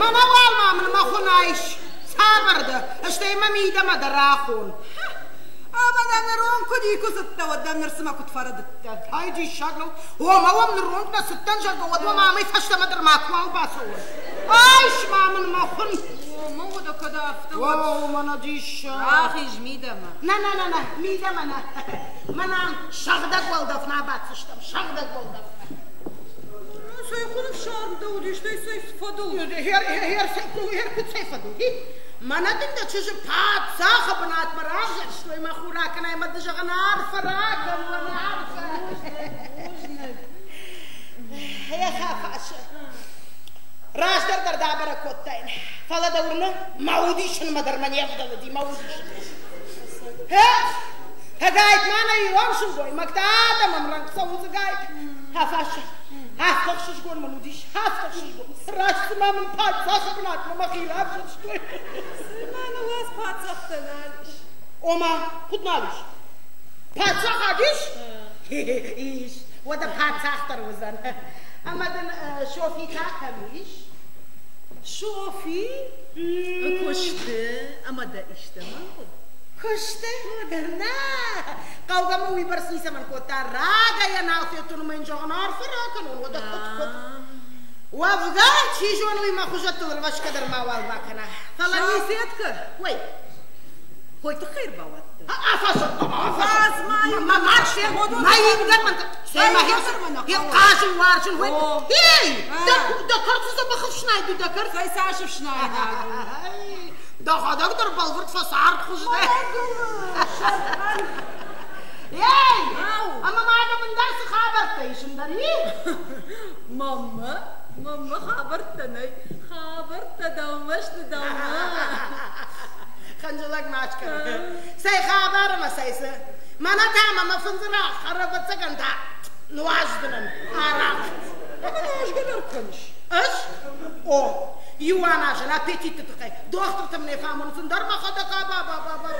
Мӕнӕ уал ма мын мӕ хуын айс. Цавӕр дӕ? Стӕй мӕ мидӕмӕ дӕр ахон. Ӕмӕ дӕ ныронг куыд никуы цыдтӕ, уӕд дӕм ныр цымӕ куыд фӕрӕдыдтӕ? Ай диссаг нӕу. Омӕ уӕм ныронг нӕ цыдтӕн, зӕгъгӕ, уӕд уӕм амӕй фӕстӕмӕ дӕр макуал бацӕуон. Айс ма мын мӕ хуын. Омӕ уӕдӕ кӕд афтӕ О, мӕнӕ диссаг. Рахиз мидӕмӕ. Нӕ, нӕ, нӕ, нӕ, мидӕмӕ нӕ. Мӕнӕ сыгъдӕг уӕлдӕф нӕ абаддзыстӕм, сыгъдӕг уӕлдӕф. Ну, цӕй хуын ӕфсарм дӕ уыдис, стӕй цӕй фӕдыл? Хер, хер, хер, куыд цӕй фӕдыл? Мӕнӕ дын дӕ чызджы паддзахы бынатмӕ равзӕрстой, мӕ хур акӕнай мӕ ды зӕгъын арфӕ ракӕн, уӕ арфӕ. Эх, Афаша, раздӕр дӕр дӕ абӕрӕг кодтаин, фӕлӕ дӕ уырны, мӕ удисынмӕ дӕр мӕ не вдӕлыди, мӕ удисынмӕ. Эх, ӕгайтма нӕ ирон сылгоймӕгтӕ адӕмӕн рӕнхъ цӕуынц ӕгайт. Афаша, афтӕ ӕхсызгон мын уыдис, афтӕ ӕхсызгон. Раст цыма мын паддзахы бынатмӕ мӕхи равзӕрстой. Цыма ныуадз паддзӕхтӕ нал ис. Ома, куыд нал ис? Паддзахад ис? Ис. Уӕдӕ паддзах дӕр уыдзӕн. Ӕмӕ дын Софи та кӕм ис? Софи? Куысты ӕмӕ дӕ истӕмӕн хъуыд? Куысты? Нӕ! Хъӕугӕ мӕ уыйбӕрц ницӕмӕн кодта. Рагӕй йӕ нал федтон ӕмӕ йын зӕгъын, арфӕ ракӕнон, уӕдӕ куыд, куыд? Уӕвгӕ, чи зоны, уый мӕ хуызӕттыл ӕрвӕсгӕ дӕр мауал бакӕна. Фӕлӕ Салфеткӕ? Ой! Хой тыххӕй ӕрбауадтӕ? Афаша! Афазма! Ма ма ингӕн мӕн цӕй ма хъазын уарзын уой. Эй! Дӕ кӕрцы дзӕбӕх ӕфснайд у, дӕ кӕрц. Цӕй цас ӕфснайнаг у? Дӕхӕдӕг дӕр бӕлвырд фӕцардхуыз дӕ. Эй! Ӕмӕ ма дӕм ӕндӕр цы хабӕрттӕ ис ӕндӕр, и? Маммӕ, маммӕ хабӕрттӕ нӕй. Хабӕрттӕ дӕумӕ сты, дӕумӕ. Хынджылӕг ма скӕн. Цӕй хабар ӕмӕ цӕй цы? Мӕнӕ та мӕ мӕ фындзы рагъ ӕрӕвӕццӕгӕн та нуаздзынӕн арахъ. Ӕмӕ нуазгӕ дӕр кӕныс? Ӕз? О, иу аназын аппетиты тыххӕй. Дохтыртӕм нӕ фӕамонынц, ӕндӕр мӕхӕдӕг аба-ба-ба-ба.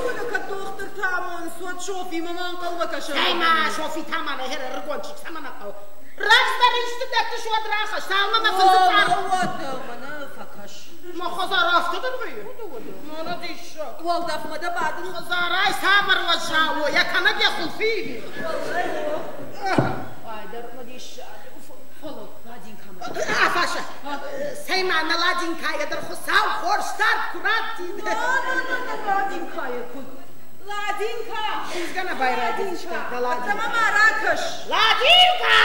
Уӕдӕ кӕд дохтыртӕ амонынц, уӕд Софимӕ ма ӕнхъӕлмӕ кӕсӕм. Цӕй ма, Софи та ма нӕ ӕрыгон чызг цӕмӕ нӕ хъӕуы? Рӕвдздӕр исты дӕттыс, уӕд рахӕсс, цалынмӕ мӕ фындзы цъар. Уӕдӕ мӕнӕ фӕкӕс. Мӕ хӕдзар афтӕ дӕр вӕййы? Мӕнӕ диссаг. Уӕлдӕфмӕ дӕ бадын. Хӕдзарӕй цавӕр уӕззау у, йӕ кӕнӕг йӕ хуылфы иви. Ай дӕр мӕ диссаг. Фӕлӕ Ладинкамӕ. Афаша, цӕй ма нӕ Ладинкайӕ дӕр Хуыцау хорз цард куы раттид. На, на, на, на, Ладинкайӕ куыд? Ладинка! Чызгӕ байрадинка. Ладинка! Ма ракӕс! Ладинка!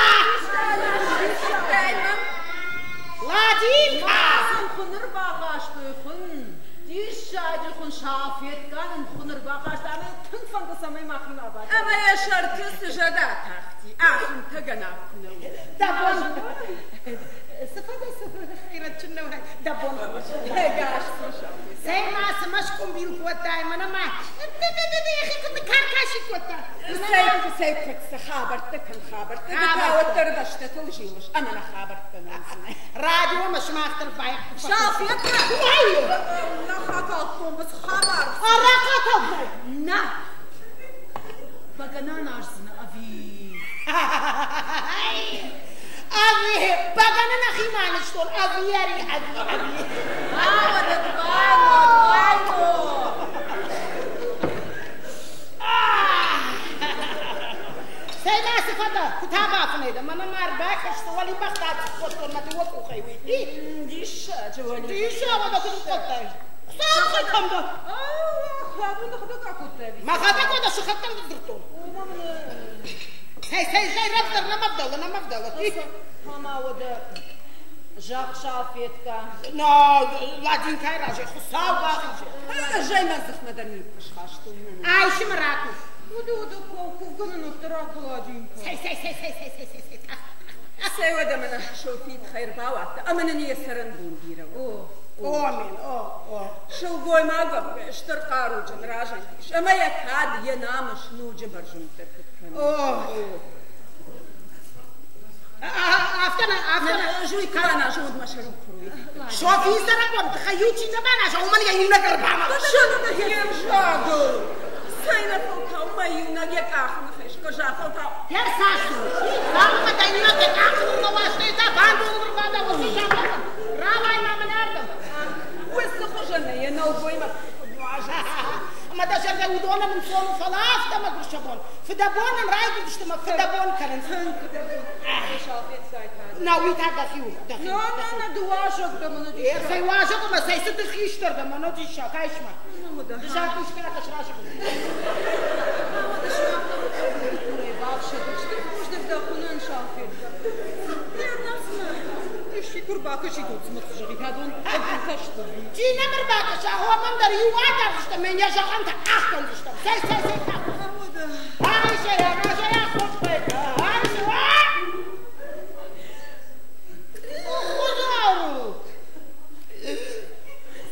Ладинка! Хуын ӕрбахастой, хуын. Диссаджы хуын салфеткӕ нын хуын ӕрбахаста ӕмӕ тынг фӕнды, цӕмӕй махимӕ абадӕм. Ӕмӕ йӕ сӕрты цы зӕд атахти, ахуынтӕгӕнӕг куы нӕ уыд. Дӕ бон цы фӕдӕ, цы хӕйрӕджджын нӕу, дӕ бон хорз. Ӕгас цу, Софи. Цӕй ма цы мӕскъуымбил кодтай, мӕнӕ ма йӕхи куыд каркаси кодта. Цӕй, цӕй, куыд цы хабӕрттӕ кӕн, хабӕрттӕ. Ды та уӕддӕр бӕстӕтыл зилыс ӕмӕ нӕ хабӕрттӕ нӕ уыдзынӕ. Радиомӕ сымах дӕр байхъуыста. Салфетка! Уай! Нӕ хакалдтон, цы хабар? Арахъ акалдтай? Нӕ! Бӕгӕны аназдзынӕ ӕви? Ӕви бӕгӕны нӕхимӕ анызтон, ӕви ӕри, ӕви, ӕви. Ауӕдӕ двайно, двайно! Цӕй ма цы фӕдӕ, куы та бафынӕй дӕ, мӕнӕ ма ӕрбакӕс, цы уӕлибӕхтӕ ацъыкк кодтон мӕ дыууӕ къухӕй, уый. Диссаджы уӕлибӕхтӕ. Диссаг, уӕдӕ куыд кодтай? Хуыцау кӕм дӕ? Хабар дӕхӕдӕг акодтай ӕви? Мӕхӕдӕг уӕдӕ сыхӕгтӕм дзырдтон. Цӕй, цӕй, цӕй, рӕвдздӕр, нӕ мӕ вдӕлы, нӕ мӕ вдӕлы. Ӕмӕ уӕдӕ зӕгъ, Салфетка. Но, Ладинкайы разӕй Хуыцау бахизӕд. Ӕз ӕй мӕ дзыхмӕ дӕр никуы схастон. Айсы мӕ ракув. Уӕдӕ, уӕдӕ, кувгӕ нын уӕддӕр ракув, Ладинка. Цӕй, цӕй, цӕй, цӕй, цӕй, цӕй, цӕй, цӕй. Цӕй уӕдӕ мӕнӕ Софийы тыххӕй ӕрбауадтӕ ӕмӕ нын йӕ цӕрӕнбон бирӕ у. О, Амен, о, о. Сылгоймаг стыр хъаруджын разындис ӕмӕ йӕ кад, йӕ намыс ноджы бӕрзонддӕр куыд кӕны. О. Афтӕ нӕ, афтӕ нӕ. Ӕз уый куы баназон, уӕд мӕ сӕрыл куы руй. Софийы цӕрӕнбон тыххӕй иу чи нӕ баназа, уымӕн йӕ иунӕг ӕрбамӕлы. Сӕны йе взагыл! Цӕйнӕфӕлтау мӕ иунӕг йӕ къахы ныхӕй схъыза, фӕлтау. Йӕ цас у? Цалынмӕ дӕ иунӕг йӕ къахы ныл уастай, та бандоныл ӕрбада, уыцы заман. Рауай ма мын ардӕм. Уыцы хуызӕнӕй йӕ нӕлгоймӕгты куыд нуазынц. Ӕмӕ дӕ зӕрдӕ уыдонӕн ӕнцон у, фӕлӕ афтӕ мӕгуыр сӕ бон. Фыдӕбонӕн райгуырдысты ӕмӕ фыдӕбон кӕнынц. Тынг фыдӕбон. Салфеткай та. Нӕ, уый та дӕхи у, дӕхи. На, на, на, ды уазӕг дӕ, мӕнӕ диссаг. Цӕй уазӕг ӕмӕ цӕй цы ды хистӕр дӕ, мӕнӕ диссаг, айс ма. Ды закъускӕ сразы. Уӕдӕ сымах нӕ культурӕйы бафсӕдут. Стыр бузныг дӕ хуынӕн, Салфетка. Исчи куы рбакӕсид, уӕд цымӕ цы зӕгъид, адон хъӕбултӕ сты. Чи нӕм ӕрбакӕса, уымӕн дӕр иу адардзыстӕм, ӕмӕ йӕ зӕгъӕнтӕ ахгӕндзыстӕм. Цӕй, цӕй, цӕй, Айса, разӕй ахуыппӕй, айса, Хуыцау!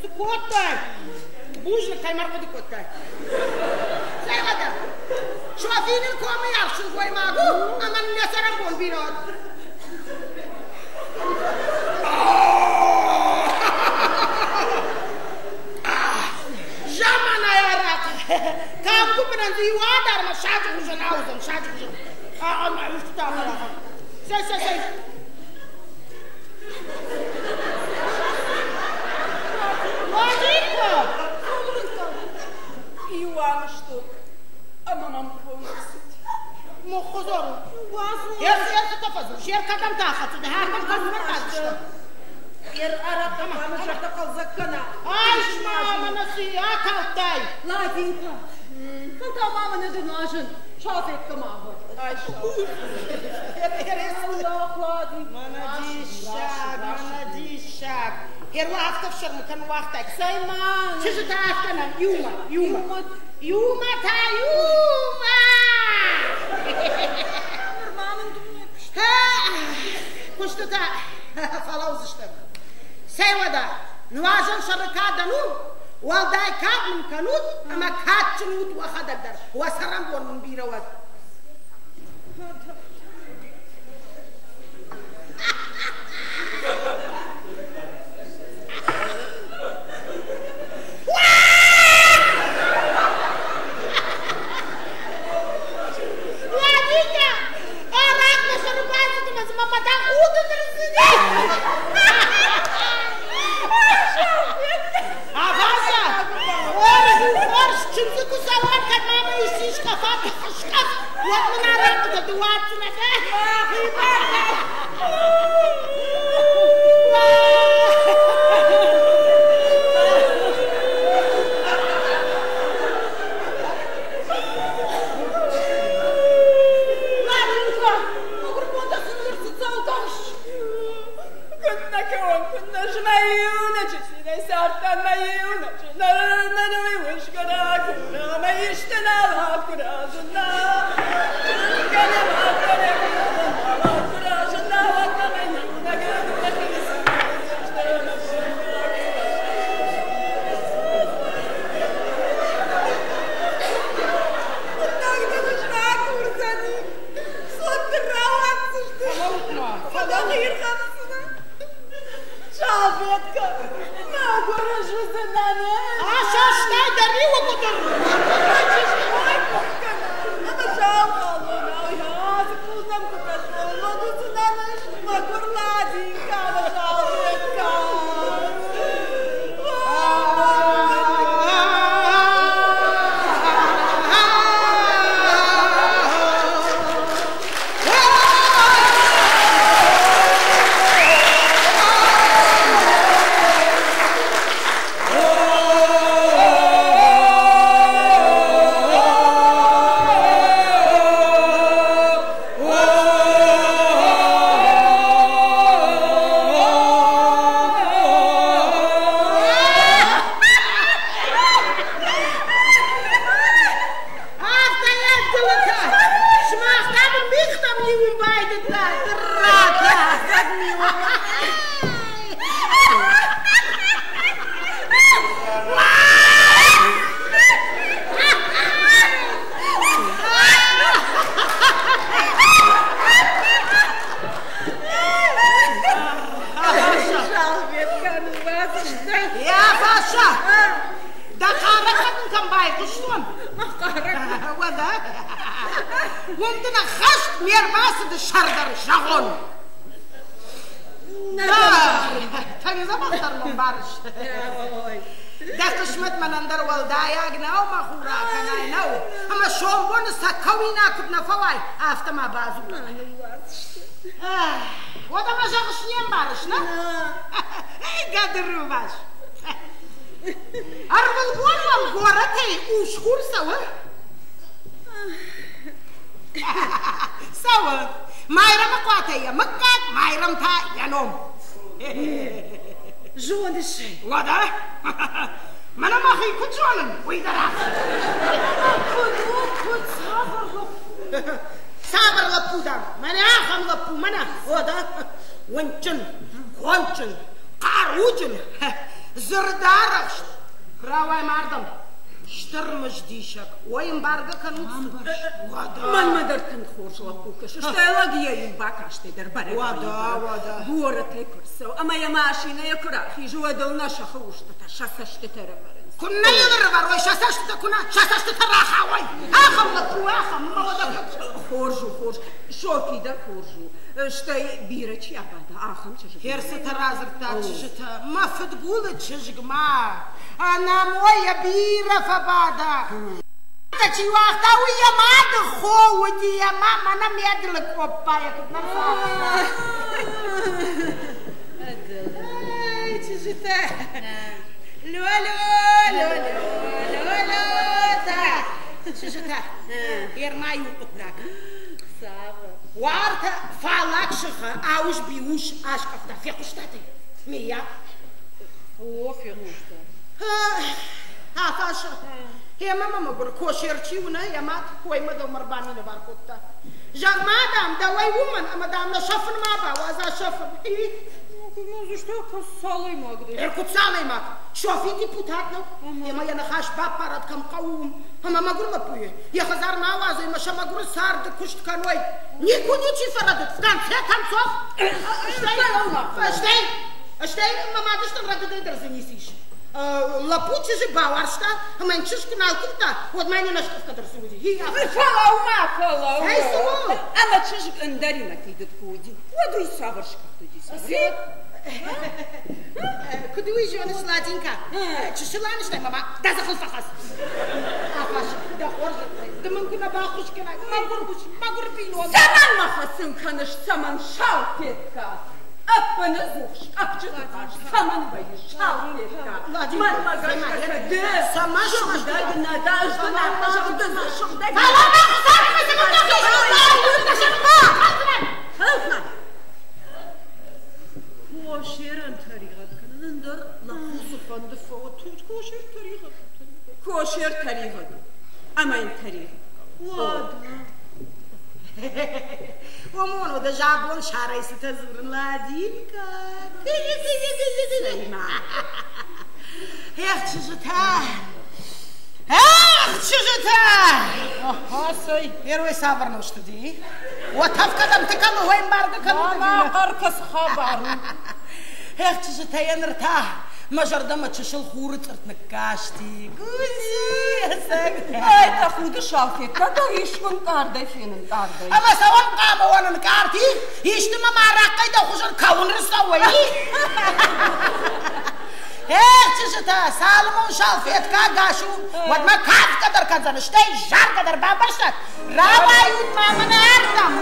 Цы кодтай? Бузныг, кӕй ма рхъуыды кодтай. Цӕй уӕдӕ, Софи нын комы йас сылгоймаг у, ӕмӕ нын йӕ цӕрӕнбон бирӕ уӕд. Заманайы арахъ! Кӕм гуыбынӕн дзы иу адармӕ саджы хуызӕн ауыдзӕн, саджы хуызӕн. Ӕмӕ устытӕ арахъ. Цӕй, цӕй, цӕй. Ладинка! Иу анызтон ӕмӕ мӕм кӕуын ӕрцыд. Моххозор. Ер цы фӕдзур, ер кӕдӕм та хӕцыд, хӕрдӕм кӕдӕм рбадысты. Ер арахъ хъуамӕ зӕрдӕ хъӕлдзӕг кӕна. Айс ма, мӕнӕ цы акалдтай. Ладинка, фӕлтау ма мӕнӕ ды нуазын, Салфетка ма авӕр. Айс. Аллах, Ладинка. Мӕнӕ диссаг, мӕнӕ диссаг. Ер уӕ афтӕ фсӕрмы кӕн уагътай. Цӕй ма. Чызджытӕ афтӕ нӕ, иумӕ, иумӕ. Иумӕ та, иумӕ! Нырма мын дуне куыст. Куыстытӕ фӕлӕудзыстӕм. Цӕй уӕдӕ, нуазӕн сӕры кадӕн у, уӕлдай кад мын кӕнут ӕмӕ кадджын ут уӕхӕдӕг дӕр, уӕ цӕрӕнбон мын бирӕ уӕд. Ладинка, арахъ мӕ сӕры бацыд ӕмӕ цыма мӕ дӕ худы ныррызыди. Ӕвӕдза, хорз у, хорз, чындзы куы цӕуон, кӕд ма мӕ исчи скъӕфа, тыхы скъӕфт. мардтӕн мӕ иунӕджы, ныр мын уый усгур ракура, ӕмӕ исты нал акура, зына. Чызгӕн мардтӕн нал акура, зына, уӕд мӕ иунӕг дурӕхицӕн Хъуыддаг дын ӕз ракурдзӕни, цот рауадздзысты. Фӕлӕ хирхӕфсдзынӕ. Салфетка, мӕгуыр ӕз уыдзынӕн. Асастай дӕ риуы къуыдыр. Ӕмӕ сау халонау йӕ ацы къултӕм куы кӕсон, уӕд уыдзынӕн ӕз мӕгуыр Ладинка ӕмӕ Салфетка. Афтӕ ӕдылытӕ! Сымах та мын мигътӕм ниуын байдыдтат, ратӕ! Салфетка, ныууадздзысты. Йӕ фаша! Дӕ хъарӕгмӕ дын кӕм байхъуыстон? Уӕдӕ? Уым дын ӕххӕст ме рбацыды сӕр дӕр зӕгъон. Тынг дзӕбӕхдӕр мын барыс. Дӕ хъысмӕт мӕнӕн дӕр уӕлдайаг нӕу, мӕ хур акӕнай нӕу. Ӕмӕ сомбоны сӕ кӕуинаг куыд нӕ фӕуай, афтӕ ма бадзур. Уӕдӕ мӕ зӕгъыс, не мбарыс, нӕ? Гӕды рувас. Ӕрвылбон уӕм горӕтӕй усгур цӕуы? Цӕуы. Майрӕмы хъуатӕй йӕ мыггаг, Майрӕм та йӕ ном. Зоныс ӕй. Уӕдӕ? Мӕнӕ мӕхи куыд зонын, уый дӕр афтӕ. Куыд у, куыд, цавӕр лӕппу? Цавӕр лӕппу дӕн? Мӕнӕ ахӕм лӕппу, мӕнӕ. Уӕдӕ, уындджын, кондджын, хъаруджын, дзырдарӕхст. Рауай мардӕм. Стыр мыздисӕг. Ой, ӕмбаргӕ кӕнут. Уӕдӕ. Мӕнмӕ дӕр тынг хорз лӕппу кӕсы. Стӕй лӕг йӕ иу бакастӕй дӕр бӕрӕг Уӕдӕ, уӕдӕ. Горӕтӕй куы рцӕуы ӕмӕ йӕ машинӕйӕ куы рахизы, уӕд ыл нӕ сыхы устытӕ сӕ цӕстытӕ ӕрӕвӕрынц. Куыннӕ йыл ӕрӕвӕрой сӕ цӕстытӕ, куынӕ сӕ цӕстытӕ рахауой. Ахӕм лӕппу, ахӕм, мӕ уӕдӕ куыд? Хорз у, хорз. Софи дӕр хорз у. Стӕй бирӕ чи абада, ахӕм чызг. Херцытӕ радзырдта чызджытӕ. Мӕ фыдгулы чызг ма ӕнӕмойӕ бирӕ фӕбада. Чи уагъта, уый йӕ мады хо уыди ӕмӕ мӕнӕ ме дылы къоппайӕ куыд нӕ рцагъта. Ай, чызджытӕ! Ло-ло, ло-ло, ло-ло, та. Чызджытӕ, ерма иу хъуыддаг. Уартӕ фаллаг сыхы ауызби ус аскъӕфта, фехъуыстат ӕй? Миййаг? О, фехъуыстон. Афаша, ӕмӕ мӕ мӕгуыр кошер чи у, нӕ, йӕ мад коймӕ дӕумӕ ӕрбаминӕвар кодта. Зӕгъ-ма, дам, дӕуӕй уымӕн, ӕмӕ, дам, нӕ сӕфын ма бауадза, сӕфын. Куыд дӕ? Куыд цалӕймаг? Софи депутат нӕу, ӕмӕ йӕ ныхас баппарӕд кӕм хъӕуы, уым. Ӕмӕ мӕгуыр лӕппуйы йӕ хӕдзармӕ ауадзой ӕмӕ сӕ мӕгуыры царды куыст кӕной. Никуы ничи фӕрӕдыд, в конце концов. Стӕй, стӕй мӕ мадыстӕн рӕдыдӕй дӕр дзы ницы ис. Лӕппу чызджы бауарзта, ӕмӕ йын чызг куы нал куымдта, уӕд ма йын ӕнӕскъӕфгӕ дӕр цы уыди. Фӕлӕуу-ма, фӕлӕуу. Цӕй цы у? Ӕмӕ чызг ӕндӕримӕ фидыд куы уыди, уӕд уый цавӕр скъӕфт уыди? Куыд уый зоныс, Ладинка? Чысыл анызтай, мама, дӕ дзыхыл фӕхӕц. Афас, дӕ хорзӕхӕй, ды мын куы нӕ баххуыс кӕнай, мӕгуыр ус, мӕгуыр бинонтӕ. Цӕмӕн мӕ хӕцын кӕныс, цӕмӕн, Салфетка? Ӕппынӕдзух скъӕфджыты хъазт цӕмӕн вӕййыс, Салфетка? Мӕнмӕ гӕсгӕ ды сыгъдӕг нӕ дӕ, ӕз дын афтӕ зӕгъын, ды дзы сыгъдӕг нӕ дӕ. Хорз. Кошерӕн тӕригъӕд кӕнын, ӕндӕр лӕппу цыфӕнды фӕуӕд, кошер тӕригъӕд. Кошер тӕригъӕд у. Ӕмӕ йын тӕригъӕд. Уӕдӕ. Уымон уыд абон сарӕй цытӕ дзурын, Ладинка. Цӕй-ма. Эх, чызджытӕ! Эх, чызджытӕ! Аха, цӕй. Первый цавӕр нозт уыди? Уӕтӕф кӕдӕмты кӕны, уой мбаргӕ кӕны. Мама, хъӕр кӕс хабар у. Эх, чызджытӕ, йӕ ныр та мӕ зӕрдӕмӕ чысыл хуры цъыртт ныккасти. Гузи, ӕцӕг. Ай, тӕхуды салфеткӕ дӕр искуы нкъардӕй фенын къардӕй. Ӕмӕ цӕуӕн хъуамӕ уон ӕнкъард, и? Исты мӕ арахъхъӕй дӕ хуызӕн кӕуын рцӕуа, и? Эх, чызджытӕ, цалынмӕ салфеткӕ ӕгас у, уӕдмӕ кафгӕ дӕр кӕндзӕн, стӕй заргӕ дӕр, бамбӕрстат? Рауайут ма мӕнӕ ардӕм!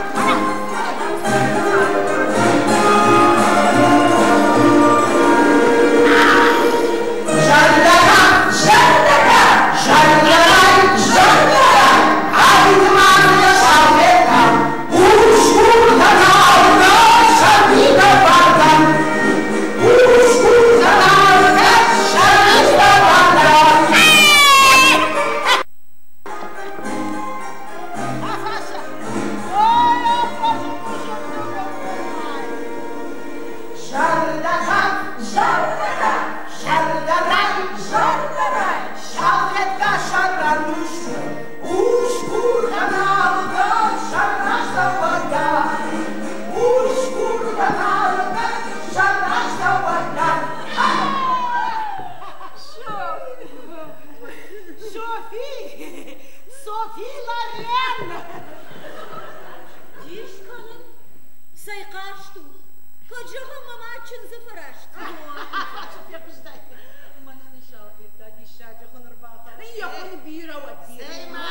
Зӕрдӕтӕ, зӕрдӕтӕ, зӕрдӕрай, зӕрдӕрай, ӕви салфеткӕ, усгуртӕ налгӕ сабитӕ бардӕн, усгуртӕ налгӕ сабитӕ бардӕн. Афаша! Ой, Афаша, Зӕрдӕтӕ, зӕрдӕтӕ, зӕрдӕрай, зӕрдӕрай, салфеткӕ сӕрӕн усгуртӕ налгӕ сӕррастӕуӕдӕ, усгуртӕ налгӕ сӕррастӕуӕдӕ. Софи! Софи Лорен! Дис кӕнын, цӕй хъазт у? Кӕд зӕгъӕм, мӕ мад чындзы фӕраст. Афаша, фехъуыстай? Мӕнӕн салфеткӕ диссаджы хуын ӕрбахаста. Йӕ хуын бирӕ уӕд, бирӕ. Цӕй-ма,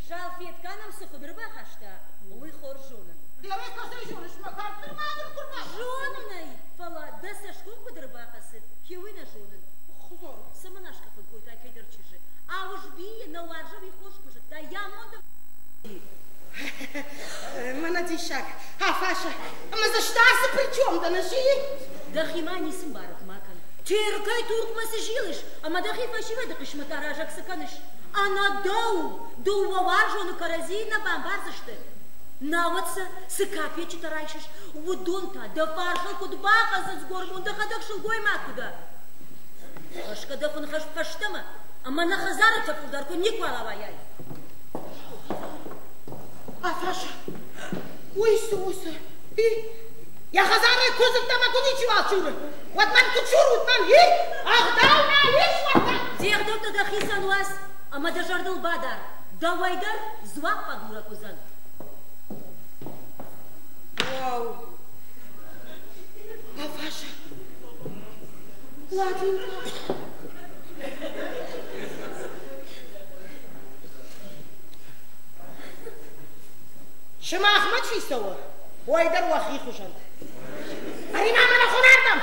Салфеткӕ нӕм цы хуын ӕрбахаста, уый хорз зонын. Дӕуӕй кӕцӕй зоныс, мӕ кард нырма ныр куы рбахаста. Зонын ӕй, фӕлӕ дӕ цӕсгом куыд ӕрбахӕцыд, уый нӕ зонын. Цӕмӕн аскъӕфын кодтай кӕйдӕр чызджы? Ауызбийы нӕ уарзы, уый хорз куы зыдта, йӕ амонд Мӕнӕ диссаг, Афаша, ӕмӕ дзы Стасы при чем дӕ нӕ Дӕхимӕ ницы мбарӕг ма кӕн. Теркӕй Туркмӕ цы зилыс, ӕмӕ дӕхи фӕсивӕды хъысмӕт аразӕг цы кӕныс? Ӕнӕ дӕу дыууӕ уарзоны кӕрӕдзийы нӕ бамбардзысты. Науӕд сӕ цы капеччытӕ райсыс, уыдон та дӕ фарсыл куыд бахӕцынц, гормон, дӕхӕдӕг сылгоймаг куы дӕ. Хӕсгӕ дӕ хуынхӕст фӕстӕмӕ, ӕмӕ нӕ хӕдзары тӕфылдӕр куы никуал ауайай. Афаша, уый цы у, цы? Йӕ хӕдзарӕй куы зыдта мӕ куы ничиуал чуры, уӕд мӕн куы чурут, мӕн, и? Ӕгъдау нал ис уӕддӕр? Де гъдӕуттӕ дӕхицӕн уадз ӕмӕ дӕ зӕрдыл бадар, дӕуӕй дӕр дзуапп агурӕг уыдзӕн. Уау. Афаша, Ладенька. Сымахмӕ чи цӕуы, уый дӕр уӕхи хуызӕн. Ӕри-ма мӕнӕ хуынардӕм!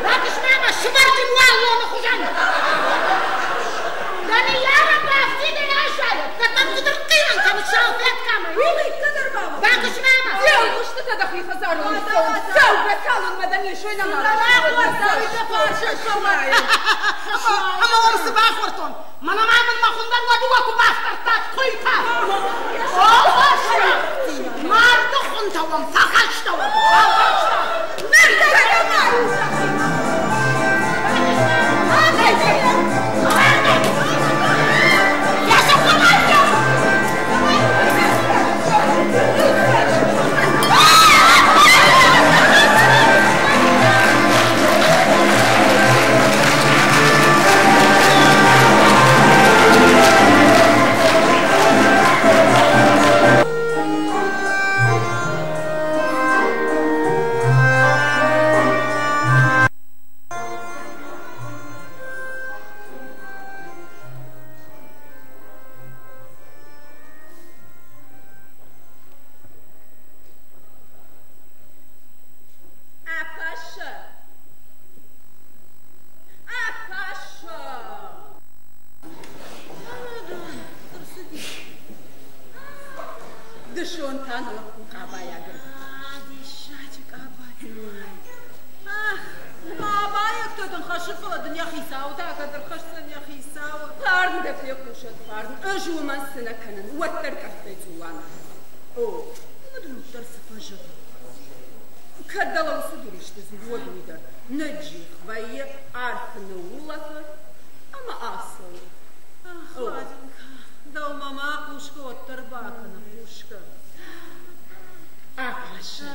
Ракӕс-ма мӕ сывӕрджын уаллоны хуызӕн! Дӕ ныййарӕг афтидӕй аззайӕд, кӕд мӕм куыд ӕртхъирӕн кӕны салфеткӕмӕ! Бакӕс-ма мӕ! Фелгъуыстытӕ дӕхи хӕдзарыл ныццӕуынц, цӕугӕ, цалынмӕ дӕ мисой нӕма Ӕмӕ уӕм цы бахордтон? Мӕнӕ ма мын мӕ хуындӕр уӕ дыууӕ куы бафтӕрдтат, куыйтӕ! Марды хуынтӕ уӕм фӕхӕстӕ уӕм, фӕхӕстӕ! Афаша! Афаша! Дысон та нӕ лӕппу къабайаг Диссаджы къаба. дын хӕссы, фӕлӕ дын йӕ хицауы та кӕд ӕрхӕсдзӕн йӕ хицауы. Фарн дӕ фехъусӕд, фарн, ӕз уымӕн цы нӕ кӕнын, уӕддӕр къӕрттӕй цъула нӕ. О, ӕмӕ дын уӕддӕр цы фӕзӕгъы? Кӕд дӕлӕ уыцы дур исты дзуры, уӕд уый дӕр ныджджих вӕййы, арф ныуулӕфы ӕмӕ ацӕуы. Ах, Ладенька, дӕумӕ ма хъусгӕ уӕддӕр бакӕны, хъусгӕ. Ахӕссы.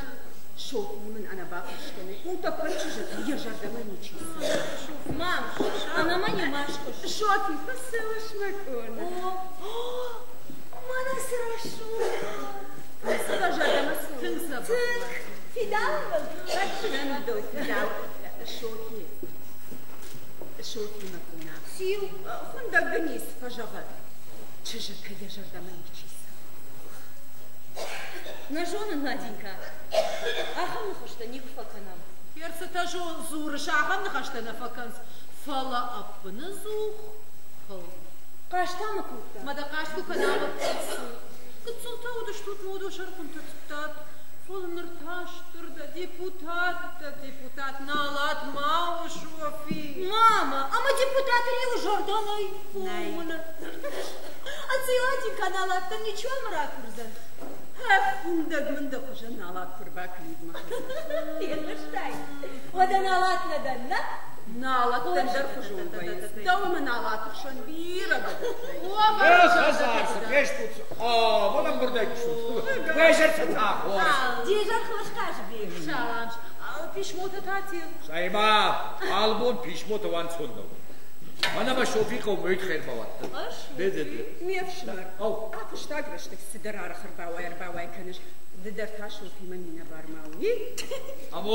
Софи мын ӕнӕбафӕрсгӕ нӕй. Утӕппӕт чызджытӕ йӕ зӕрдӕмӕ ничи цӕуы. Мам, ӕнӕмӕ не ма схуысс. Софи, фӕцӕуыс мӕ къона. О, мӕнӕ цы рӕсугъд. Дӕ зӕрдӕмӕ цӕуы. Тынг дзӕбӕх. Тынг. Фидауын Фӕндыл фидау. Софи, Софи мӕ къона. Циу? Хуындӕг дын ис, фӕзӕгъӕд. Чызджытӕ йӕ зӕрдӕмӕ ничи цӕуы. Нӕ зонын, Наденька, ахӕм ныхӕстӕ никуы фӕкӕнӕм. Персытӕ дзурыс, ахӕм ныхӕстӕ нӕ фӕкӕнынц, фӕлӕ ӕппыныдзух хыл. Хъаст та мӕ кодта. Мӕ дӕ хъаст куы кӕна, уӕд цы? Гыццылтӕ уыдыстут, модо сӕрхъуынтӕ тыдтат, фӕлӕ ныр та стыр дӕ, депутат дӕ, депутат, налат ма у, Софи. Мама, ӕмӕ депутаты риуы зӕрдӕ нӕй? Нӕй. Аци налаттӕн ничего ма ракурдзӕн. Ӕфхундӕг мын дӕ хуызӕн налат куы рбакӕнид мӕ Фехъуыстай? Уӕдӕ налат нӕ дӕн, нӕ? Налаттӕн дӕр хуызон вӕййынц. Дӕумӕ налаты хсӕн бирӕ бӕдӕртӕ. Хӕдзар цы фестут? О, мӕн ӕмбырдӕй куыстут. Уӕ зӕрдӕтӕ хорз. Де зӕр хорз, Хъазыбег. Салам. Писмотӕ та тел. Цӕй-ма, албон писмотӕ уанцон нӕу. Мӕнӕ мӕ Софи хъӕумӕ хӕрмӕ уадтӕн. Ме фсымӕр, а фӕстаг рӕстӕг цыдӕр арӕх ӕрбауай-ӕрбауай кӕныс, ды дӕр та Софимӕ минӕвармӕ уый. Ӕмӕ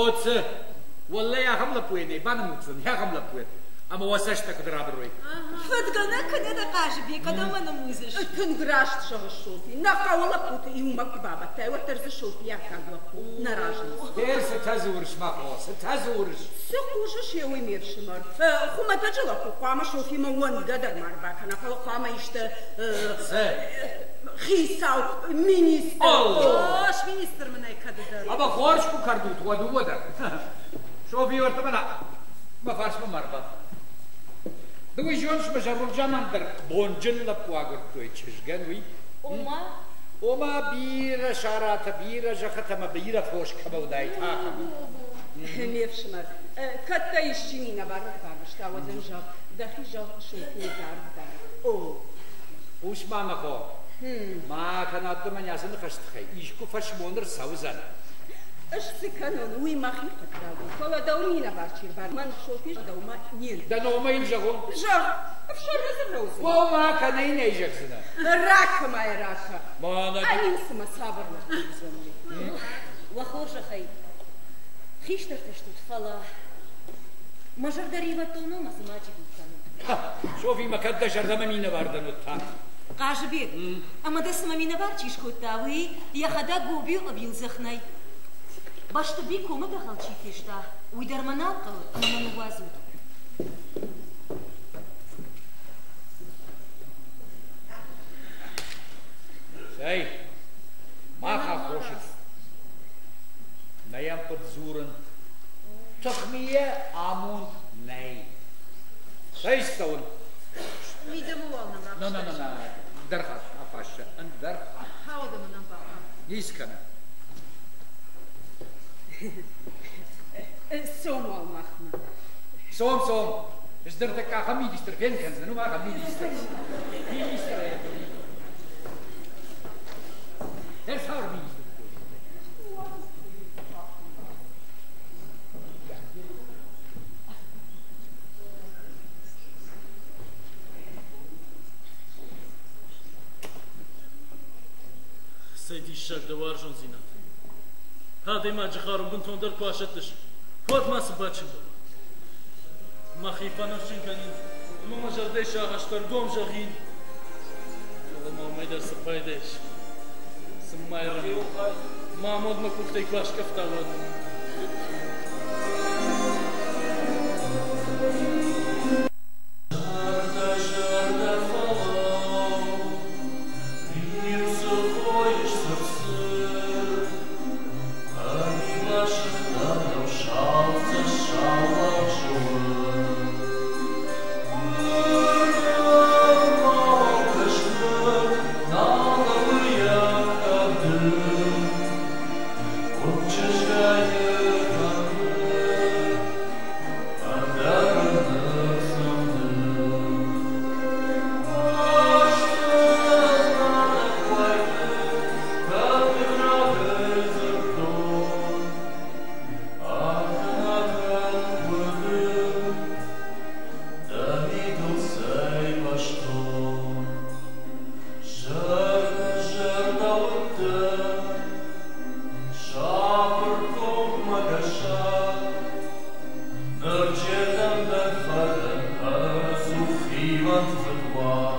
уӕллӕй ахӕм лӕппуйӕ нӕй банымудздзӕн, ахӕм лӕппуйӕ. Ӕмӕ уӕ цӕстӕ куыд рабырой. Фыдгӕнӕг кӕнӕ дӕ Хъазыбег, кӕдӕм мӕ нымудзыс? Тынг раст зӕгъыс, Софи. Нӕ хъӕуы лӕппуты иумӕ куы бабӕттай, уӕддӕр дзы Софи аккаг лӕппу нӕ разындзӕн. Дер, цытӕ дзурыс, мӕ хо, цытӕ дзурыс? Цы хъусыс, уый ме фсымӕр? Хуымӕтӕджы лӕппу хъуамӕ Софимӕ уӕнгӕ дӕр ма ӕрбакӕна, фӕлӕ хъуамӕ исты хицау, министр. О, министр мын ӕй кӕд дӕр. Ӕмӕ хорз куы кӕрдут, уӕд дыууӕ дӕр. Софи, уӕртӕ мӕнӕ мӕ фарсмӕ ма рбад. Ды уый зоныс, мӕ зӕронд заман дӕр бонджын лӕппу агуырдтой чызгӕн, уый. Ома? Ома бирӕ саратӕ, бирӕ зӕххытӕ ӕмӕ бирӕ фос кӕмӕ уыдаид, ахӕм. Ме фсымӕр, кӕд дӕ исчи минӕвар ӕрбарвыста, уӕд ын зӕгъ, дӕхи зӕгъ Софийы дард дӕр. О. Хъус ма, мӕ хо, ма кӕнӕд ды мӕн ацы ныхӕсты тыххӕй искуы фӕсмон ӕрцӕудзӕн. Ӕз цы кӕнон, уый мӕхи хъуыддаг у, фӕлӕ дӕу минӕвар чи рбар, мӕн Софи дӕумӕ не Дӕ номӕй йын зӕгъон? Зӕгъ, ӕфсӕрмы дзы нӕ О, ма кӕнӕ йын ӕй зӕгъдзынӕ. Ракӕ ма йӕ, ракӕ. Мӕнӕ Ӕниу цымӕ цавӕр лӕппу уыдзӕн уый? Уӕ хорзӕхӕй, хистӕртӕ стут, фӕлӕ мӕ зӕрдӕ ривӕдтон ӕмӕ дзы ма джигул кӕнут. Софи, мӕ кӕд дӕ зӕрдӕмӕ минӕвар дӕн уӕд та? Хъазыбег, ӕмӕ дӕ цымӕ минӕвар чи скодта, уый йӕхӕдӕг гоби ӕвилдзӕх нӕй. Бӕстыби комы дӕгъӕл чи феста, уый дӕр мӕ нал хъӕуы ӕмӕ мӕ ныууадзут. Цӕй, мах аххосыс. Нӕ йӕм хъуыд дзурын. Тыхмийӕ амонд нӕй. Цӕй цӕуын. Мидӕмӕ уал нӕ На, на, на, на. Ӕндӕр хатт, афассӕ, ӕндӕр хатт. Хауӕдӕмӕ нӕм бахъав. Ницы кӕны. Цом уал махмӕ. Цом, цом. Ӕз дӕр тӕккӕ ахӕм министр фенкӕндзӕн, уым ахӕм министр. Министр Ӕрцаур министр. Цӕй диссаг дӕ уарзондзинад. Адӕймаджы хъару бынтондӕр куы асӕттыс, уӕд ма цы бачындӕуа? Мӕхи фӕныфсджын кӕнин ӕмӕ мӕ зӕрдӕйы сагъӕстӕ ӕргом зӕгъин. Фӕлӕ ма уымӕй дӕр цы пайда ис? Цы Майрӕм, мӕ амонд мӕ къухтӕй куы аскъӕфта, уӕд. Зӕрдӕ, зӕрдӕ фӕлӕуу, риу цы хойыс сыр-сыр, ӕви мӕ сыгъдӕнау салдзӕ саулагъзы. Фӕрчердӕм дӕр фӕдӕн ӕдзух хивӕнд фыдуаг.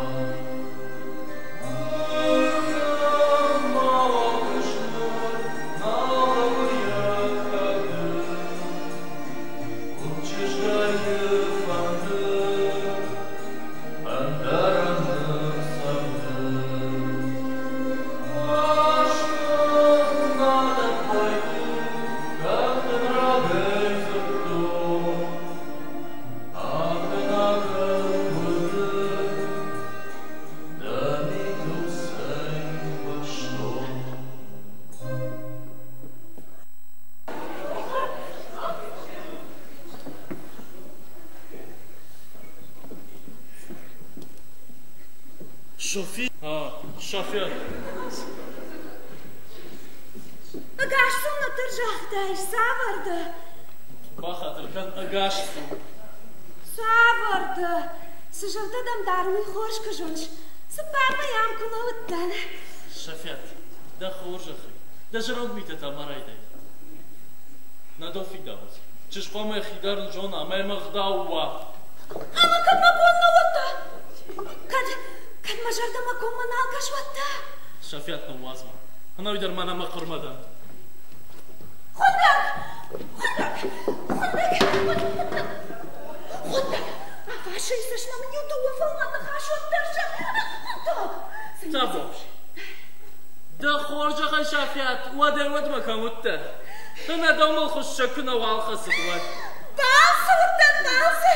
Софи, Сафиат. Ӕгас цу, ныр загътай, цавӕр дӕ? Бахатыр кӕн, ӕгас цу. Цавӕр дӕ? Цы зӕрдӕ дӕм дарын, уый хорз куы зоныс. Цыппар мӕй ам куы нӕ уыдтӕн. Сафиат, дӕ хорзӕхӕй, дӕ зӕронд митӕ та ма райдай. Нӕ дыл фидауынц. Чызг хъуамӕ йӕхи дарын зона ӕмӕ йӕм ӕгъдау уа. Ӕмӕ кӕд мӕ бон нӕ уыдта? Кӕд, кӕд мӕ зӕрдӕ мӕ коммӕ нал кӕсы, уӕд та? Сафиат, ныууадз мӕ. Ӕнӕуи дӕр мӕнӕ мӕ хъуырмӕ дӕн. Хуындӕг! Хуындӕг! Хуындӕг! Хуындӕг! Афасӕй цӕстмӕ мын иу дыууӕ фӕлмӕн ныхас уӕддӕр зӕгъ. Хуындӕг! Табуафси. Дӕ хорзӕхӕй, Сафиат, уӕдӕй уӕдмӕ кӕм уыдтӕ? Ӕнӕ дӕу мыл хуыссӕг куы нӕ уал хӕцыд, уӕд. Балцы уыдтӕн, балцы!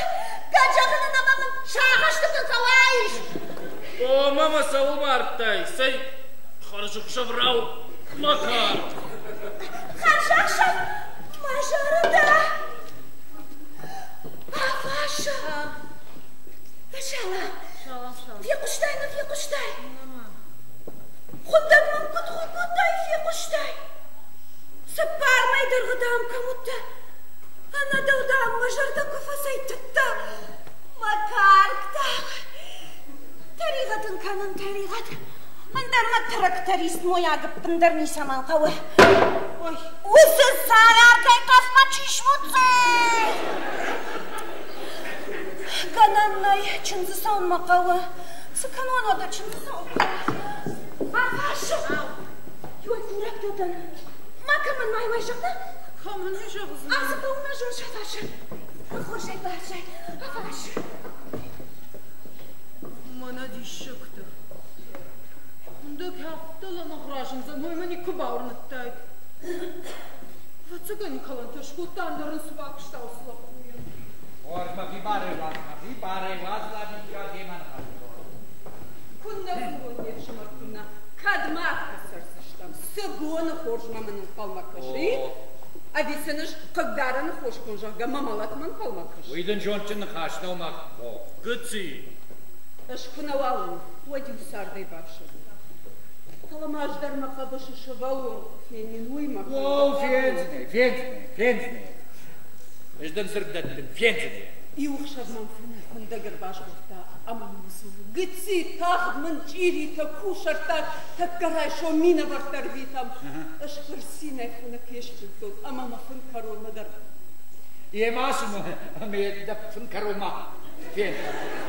Кӕд зӕгъын ӕмӕ мын сагъӕсты куы фӕуаис! О, мама, цӕуыл мардтай? Цӕй, хӕрзӕхсӕв рау, мӕ кард! Хӕрзӕхсӕв, мӕ зӕрдӕ! Афаша! Салам! Фехъуыстай нӕ фехъуыстай? Хуындӕг мӕм куыд кодтай, фехъуыстай? Цыппар мӕй дӕргъы дам кӕм уыдтӕ? Ӕнӕ дӕу дам мӕ зӕрдӕ куы фӕцӕйтыдта. Мӕ карк дам. Тӕригъӕд ын кӕнын, тӕригъӕд. Ӕндӕр мӕ тракторист мойаг ӕппындӕр ницӕмӕн хъӕуы. Ой, уыцы царӕркӕй къахмӕ чи смуддзӕн? Гӕнӕн нӕй, чындзы цӕуын мӕ хъӕуы. Цы кӕнон уӕдӕ чындзы цӕуын хъӕуы? Афассо! Иуӕй курӕг дӕ дӕн. Ма кӕмӕн ма иуӕй зӕгъ, Кӕмӕн ӕй зӕгъдзынӕ? Ацы хъӕуы нӕ зоныс, Афассо. Хорзӕй баззай, Афассо. Мӕнӕ диссӕгтӕ. Хуындӕг афтӕ лӕмӕгъ разындзӕн, уый мӕ никуы бауырныдтаид. Ӕвӕццӕгӕн кӕлӕнтӕ скодта, ӕндӕр ын цы бакуыста уыцы лӕппуйӕн. Хорз, мӕхи барӕй уадз, мӕхи барӕй уадз, Ладинка, демӕ ныхас кодтон. Куыннӕ дзурон, ме фсымӕр, куыннӕ. Кӕдмӕ афтӕ цӕрдзыстӕм? Цы боны хорзмӕ мын ӕнхъӕлмӕ кӕсы? Ӕви сын ӕз хъыгдарӕны хос куы зӕгъгӕ, мӕ мӕлӕтмӕ ӕнхъӕлмӕ кӕсы? Уый дын зондджын ныхас нӕу, мӕ хо. Гыцци! Ӕз куы нӕуал уон, уӕд-иу цардӕй бафсӕдон. Фӕлӕ ма ӕз дӕр мӕ хъӕбысы сывӕллон куы фенин, уый мӕ О, фендзынӕ, фендзынӕ, фендзынӕ. Ӕз дын дзырд дӕттын, фендзынӕ. Иу ӕхсӕв мӕм фынӕй ӕрбазгъордта ӕмӕ мын дзуры: Гыцци, тагъд мын чъиритӕ, кусӕрттаг, тӕккӕ райсом минӕвӕрттӕ ӕрвитӕм. Ӕз фырцинӕй фыны фесхъиудтон ӕмӕ мӕ фын кӕронмӕ дӕр. Йемӕ цы ӕмӕ дӕ фын кӕронмӕ фен.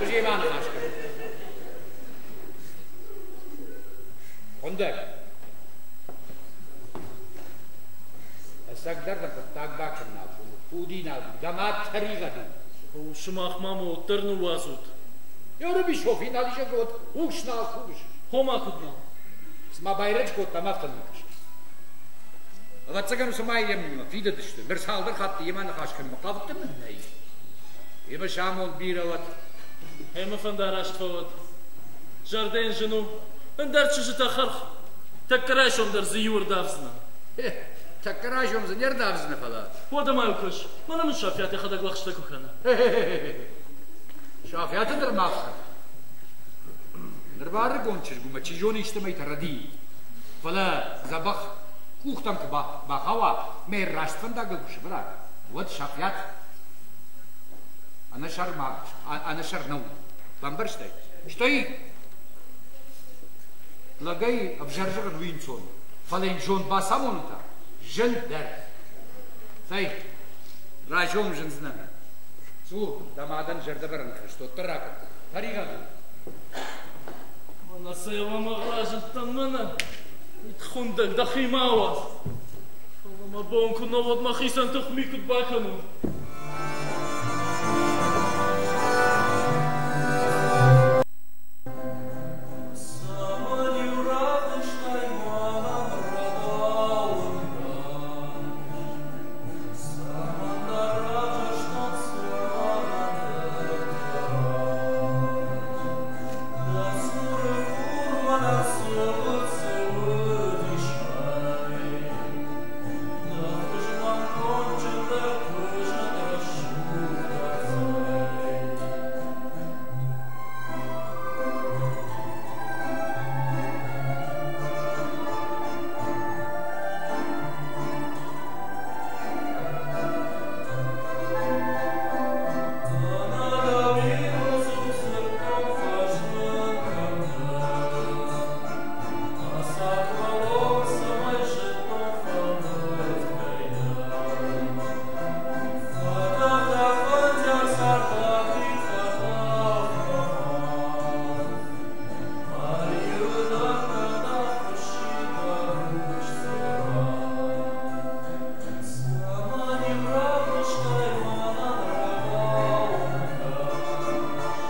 Ӕз йемӕ ныхас кӕнын. Хуындӕг. Ӕцӕгдӕр дӕ хъуыддаг бакӕнинаг у, худинаг у, дӕ мад тӕригъӕд у. О, сымах ма мӕ уӕддӕр ныууадзут. Еруби Софи нал изӕг уӕд хъус нал хъус. Хома куыд нал? Цыма байрӕджы кодтам, афтӕ нын кӕсы. Ӕвӕццӕгӕн, уыцы мӕй йӕм фидыдысты. Ныр цалдӕр хатты йемӕ ныхас кӕнынмӕ хъавыдтӕн мын нӕй. Йемӕ сӕ амонд бирӕ уӕд. Ӕмӕ фӕндараст фӕуӕд. Зӕрдӕ йын зын у. Ӕндӕр чызджытӕ хырх. Тӕккӕ райсом дӕр дзы иу ӕрдавдзынӕн. Тӕккӕ райсом дзы не рдавдзынӕ, фӕлӕ. Уӕдӕ ма иу кӕс. Мӕнӕ мын Сафиат йӕхӕдӕг лӕгъстӕ куы кӕны. Сафиаты дӕр ма фхӕр. Ныр ӕрыгон чызг у мӕ чи зоны истӕмӕй рӕдийы. Фӕлӕ дзӕбӕх къухтӕм куы бахауа, мӕ раст фӕндагыл куы сӕвӕра, уӕд Сафиат ӕнӕсӕр, ӕнӕсӕр нӕу. Бамбӕрстай? Стӕй лӕгӕй ӕвзӕр зӕгъын уый ӕнцон у, фӕлӕ йын зонд бацамонын та зындӕр. Цӕй, райсом зындзынӕн. Цу, дӕ мадӕн зӕрдӕвӕрӕн ныхӕстӕ уӕддӕр ракӕн. Тӕригъӕд у. Мӕнӕ цы лӕмӕгъ разындтӕн, мӕнӕ! Хуындӕг дӕхи ма ауадз. Фӕлӕ мӕ бон куы нӕ уӕд мӕхицӕн тыхми куыд бакӕнон? Цӕмӕн-иу равдыстай мӕнӕн рӕдауын раз? Цӕмӕн дӕ равзӕрстон цӕрӕнты раз? Дӕ цуры хур мӕнӕ цӕуы цымыдисӕй. Дӕ хуыз мӕм конджындӕр куы зынд рӕсугъд ӕрдзӕй. Ӕнӕдӕуиу дзырдтон фӕзмын кӕмдӕр. Ацагъуалон цӕмӕй зыдтон фӕлывд кӕй дӕн. Фӕдӕх дӕ фӕндиаг цард ӕви фӕдӕх мӕ мад. Мӕ риуы дӕр кӕд ахуыссид дӕ рухс цырагъ. Цӕмӕн-иу равдыстай мӕнӕн рӕдауын раз?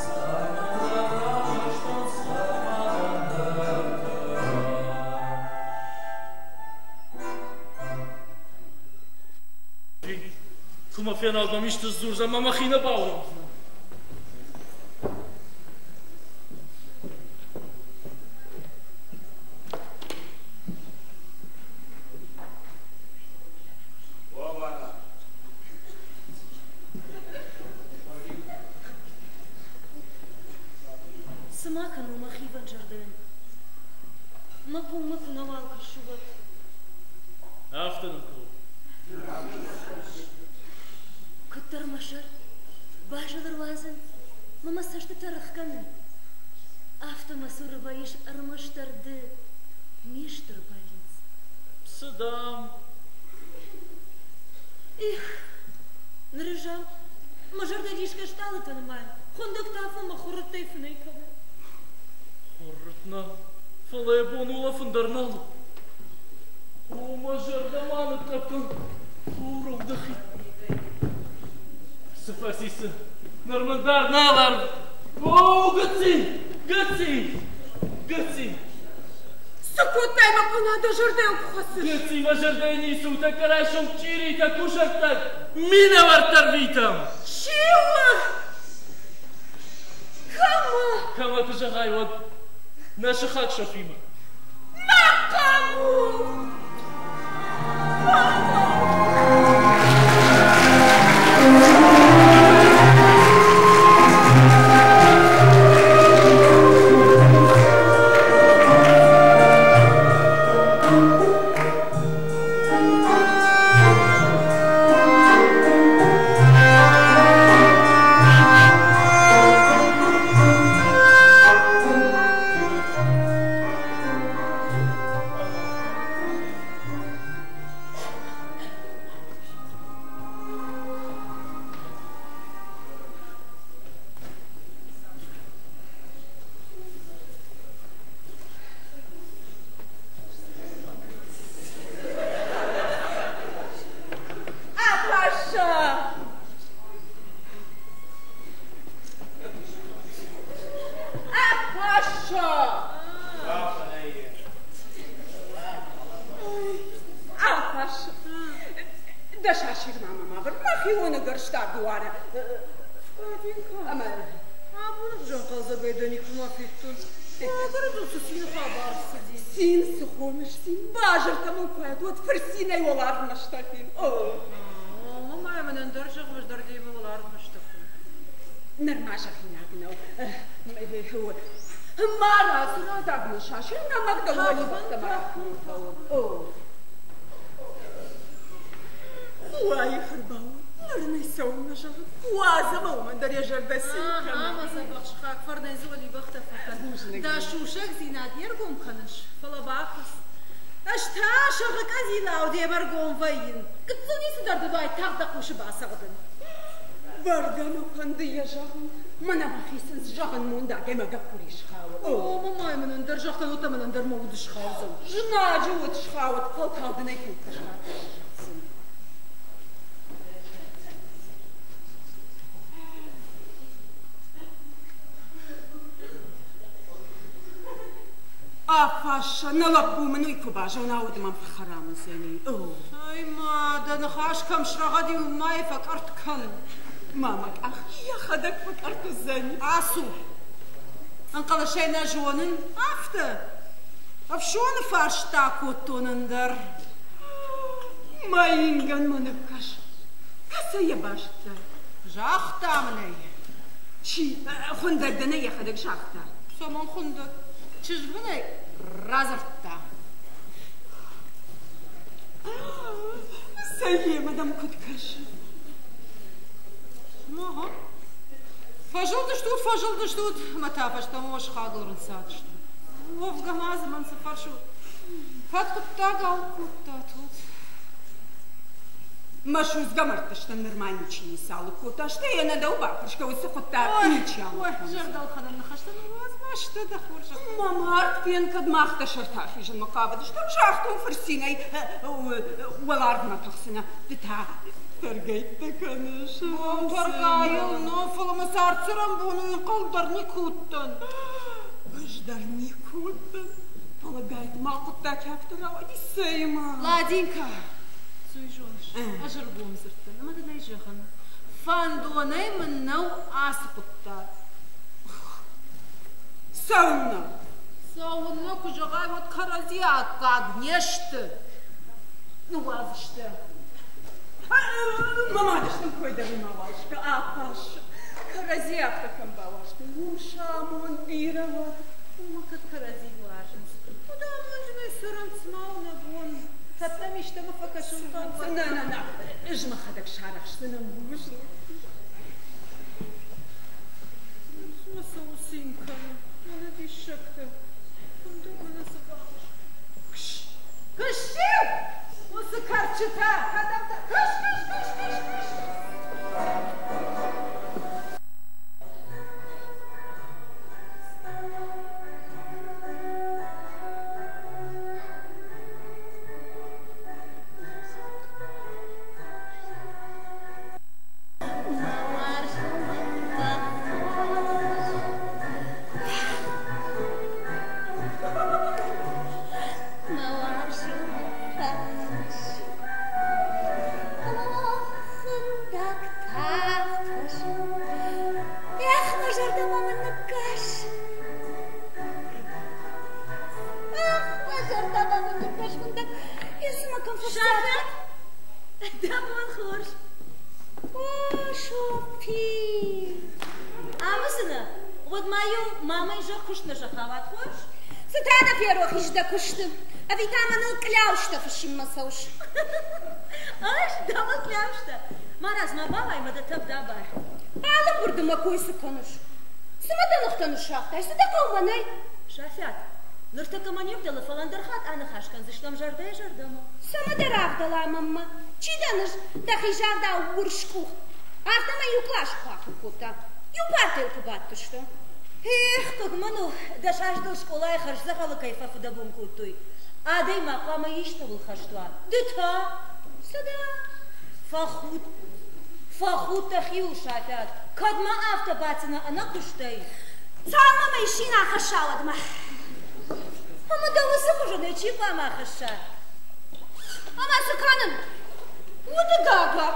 Цӕмӕн дӕ равзӕрстон, цӕмӕн ӕндӕрты раз? Куы мӕ фенад мӕм исты сдзурдзӕн, мӕ мӕхи нӕ бауромдзынӕн. Цы ма кӕнон мӕ хивӕнд зӕрдӕйӕн? Мӕ коммӕ куы нӕуал кӕсы, уӕд. Афтӕ нын куы Куыддӕр мӕ сӕр базыл ӕруадзын мӕ мӕ цӕстытӕ рыхгӕнын, афтӕ мӕ цуры вӕййыс ӕрмӕстдӕр ды, ме стыр бӕллиц. Цы, дам? Их, ныры зӕгъ, мӕ зӕрдӕ рисгӕ стъалытӕ нымайы, хуындӕг та афонмӕ хуыррыттӕй фынӕй кӕны. Хуыррытт нӕ, фӕлӕ йӕ бон улӕфын дӕр нал у. О, мӕ зӕрдӕ ма нытътъӕпп Уром дӕхи. Цы фӕци, цы? Ныр мын дӕр нал арв. О, гыцци! Гыцци! Гыцци! Цы кодтай, мӕ къона, дӕ зӕрдӕйыл куы хӕцыс? Гыцци, мӕ зӕрдӕйы ницы у, тӕккӕ райсом чъиритӕ, кусӕрттаг минӕвӕрттӕ рвитӕм. Чи у? Кӕмӕ? Кӕмӕ куы зӕгъай, уӕд нӕ сыхаг Софимӕ. Мӕ хъӕбул! Апаша! Апаша! Апаша! Дӕ сасир ма мӕм авӕр, мӕхионы гӕрзтӕ дуары. Ӕмӕ Абоны хуызӕн хъӕлдзӕгӕй дӕ никуыма федтон. Уагӕры цы цины хабар цыди? Цин цы хоныс, цин? Базыртӕ мыл куы уӕд фырцинӕй уӕларвмӕ стӕхин. О! Мамӕ мӕнӕн дӕр зӕгъ, ӕз дӕр демӕ уӕларвмӕ стӕхон. Нырма зӕгъинаг нӕу. Марадз, радаг мын сасир, нӕмӕг дӕ уӕливӕхтӕ ма О! Уайы ӕрбау, ныр нӕ цӕуылнӕ зӕгъы, уадз ӕмӕ уымӕн дӕр йӕ зӕрдӕ цин кӕна. Ӕмӕ дзӕбӕх сыхаг фӕрнӕй дзы уӕливӕхтӕ фӕкӕн. Дӕ сусӕгдзинад не ргом кӕныс, фӕлӕ бахъуыц. Ӕз та сӕгъы къӕдзилау демӕ ргом вӕййын. Гыццыл ницыдӕр дын уайтагъд дӕ хъусы бацӕгъдын. Бӕргӕ мӕ фӕнды йӕ зӕгъын, мӕнӕ мӕхицӕн зӕгъын мондагӕй мӕ гӕппури схауы. О, мамай мын ӕндӕр загъта, мӕн ӕндӕр мӕ уд схаудзӕн. Знаджы уд схауӕд, фӕлтау дын ӕй куыд Афаша, нӕ лӕппу мын уый куы базона, уӕд мӕм фӕхӕрам уыдзӕни. Ай ма, дӕ ныхас кӕм срӕгъӕди, уым ма йӕ фӕкъӕртт кӕн. Ма мӕ къах йӕхӕдӕг фӕкъӕртт уыдзӕни. Ацу. Ӕнхъӕлӕсӕй нӕ зонын, афтӕ. Ӕфсоны фарст акодтон ӕндӕр. Мӕ ингӕнмӕ ныккӕс. Кӕцӕй йӕ базыдтай? Загъта мын ӕй. Чи? Хуындӕг дын ӕй йӕхӕдӕг загъта. Цӕмӕн хуындӕг? Чызг мын ӕй радзырдта. Цӕй йемӕ дӕм куыд кӕсы? Ага. Фӕзылдыстут, фӕзылдыстут, ӕмӕ та фӕстӕмӕ уӕ сыхагыл рынцадыстут. Уӕвгӕ ма дзы мӕн цы фӕрсут? Кӕд хъуыддаг алыг кодтат, уӕд. Мӕ судзгӕ мӕрдтыстӕн нырма ничи ницы алыг кодта, стӕй ӕнӕ дӕу бафӕрсгӕ уыцы хъуыддаг ничи алыг кӕндзӕн. Зӕрдӕлхӕнӕн ныхӕстӕ ныууадз, ма сты дӕ хорзӕх. Мӕ мард фен, кӕд мах дӕ сӕрты ахизынмӕ хъавыдыстӕм, загътон фырцинӕй уӕларвмӕ тӕхдзынӕ, ды та тӕргӕйттӕ кӕныс. Тӕргайыл но, фӕлӕ мӕ цард-цӕрӕнбоны ӕнхъӕл дӕр никуы уыдтӕн. Ӕз дӕр никуы уыдтӕн, фӕлӕ гайтма хъуыддаг афтӕ рауади, цӕй-ма. Ладинка, цуй зоныс, ӕз ӕргом дзырдтӕн ӕмӕ дын ӕй зӕгъын, фӕндонӕй мын нӕу ацы хъуыддаг. Цӕуылнӕ? Цӕуылнӕ куы зӕгъай, уӕд кӕрӕдзи аккаг не сты. Ныууадздзысты. Мӕ мадыстӕн кой дӕр ма уарзта, ахъаз. Кӕрӕдзи афтӕ кӕм бауарзтой, уым сӕ амонд бирӕ уӕд. Уымӕ кӕд кӕрӕдзи уарзынц, уӕд амонджынӕй цӕрынц, ма у нӕ бон. Кӕд нӕм истӕмӕ фӕкӕсын фӕнды. Нӕ, нӕ, нӕ, ӕз мӕхӕдӕг сарӕхсдзынӕн бузныг. Мӕ цӕуыл цин кӕны, мӕнӕ диссӕгтӕ. Фӕндыр мӕнӕ цы бахъуыст. Кш! Кш-иу! Уыцы кӕрчытӕ кӕдӕм та? Кш, кш, кш, кш, кш! Дӕ бон хорз. О, Софи! Амысыны, уӕд ма-иу мамӕй зӕгъ куыст нӕ сахауат хорз? Цы та дӕ ферох ис дӕ куысты? Ӕви та мӕныл кълӕустӕ фыссынмӕ цӕуыс? Ӕз дӕуыл кълӕустӕ? Марадз, ма бауай мӕ дӕ тӕвд абар. Алы гуырды мӕ кой цы кӕныс? Цы мӕ дӕ ныхтӕ ныссагътай, цы дӕ хъӕуы мӕнӕй? Сафиат, ныртӕккӕ мӕ не вдӕлы, фӕлӕ ӕндӕр хатт аныхас кӕндзыстӕм зӕрдӕйӕ-зӕрдӕмӕ. Цӕмӕ дӕ равдӕла мӕнмӕ? Чи дӕн ӕз, дӕхи загъдау урскъух? Афтӕмӕй иу къласы куы ахуыр кодта, иу партӕйыл куы бадтысты. Эх, хъыг мын у, дӕ саздыл скъолайы хӕрздзӕгъӕлы кӕй фӕфыдӕбон кодтой. Адӕймаг хъуамӕ истӕуыл хӕст уа. Ды та? Цыдӕ? Фӕхуд. Фӕхуд дӕхиуыл, Сафиат. Кӕд ма афтӕ бацынӕ ӕнӕ куыстӕй? Цалынмӕ мӕ исчи нӕ ахӕсса, уӕдмӕ. Ӕмӕ дӕ уыцы хуызӕнӕй чи хъуамӕ ахӕсса? Ӕмӕ цы кӕнын? Уды гага.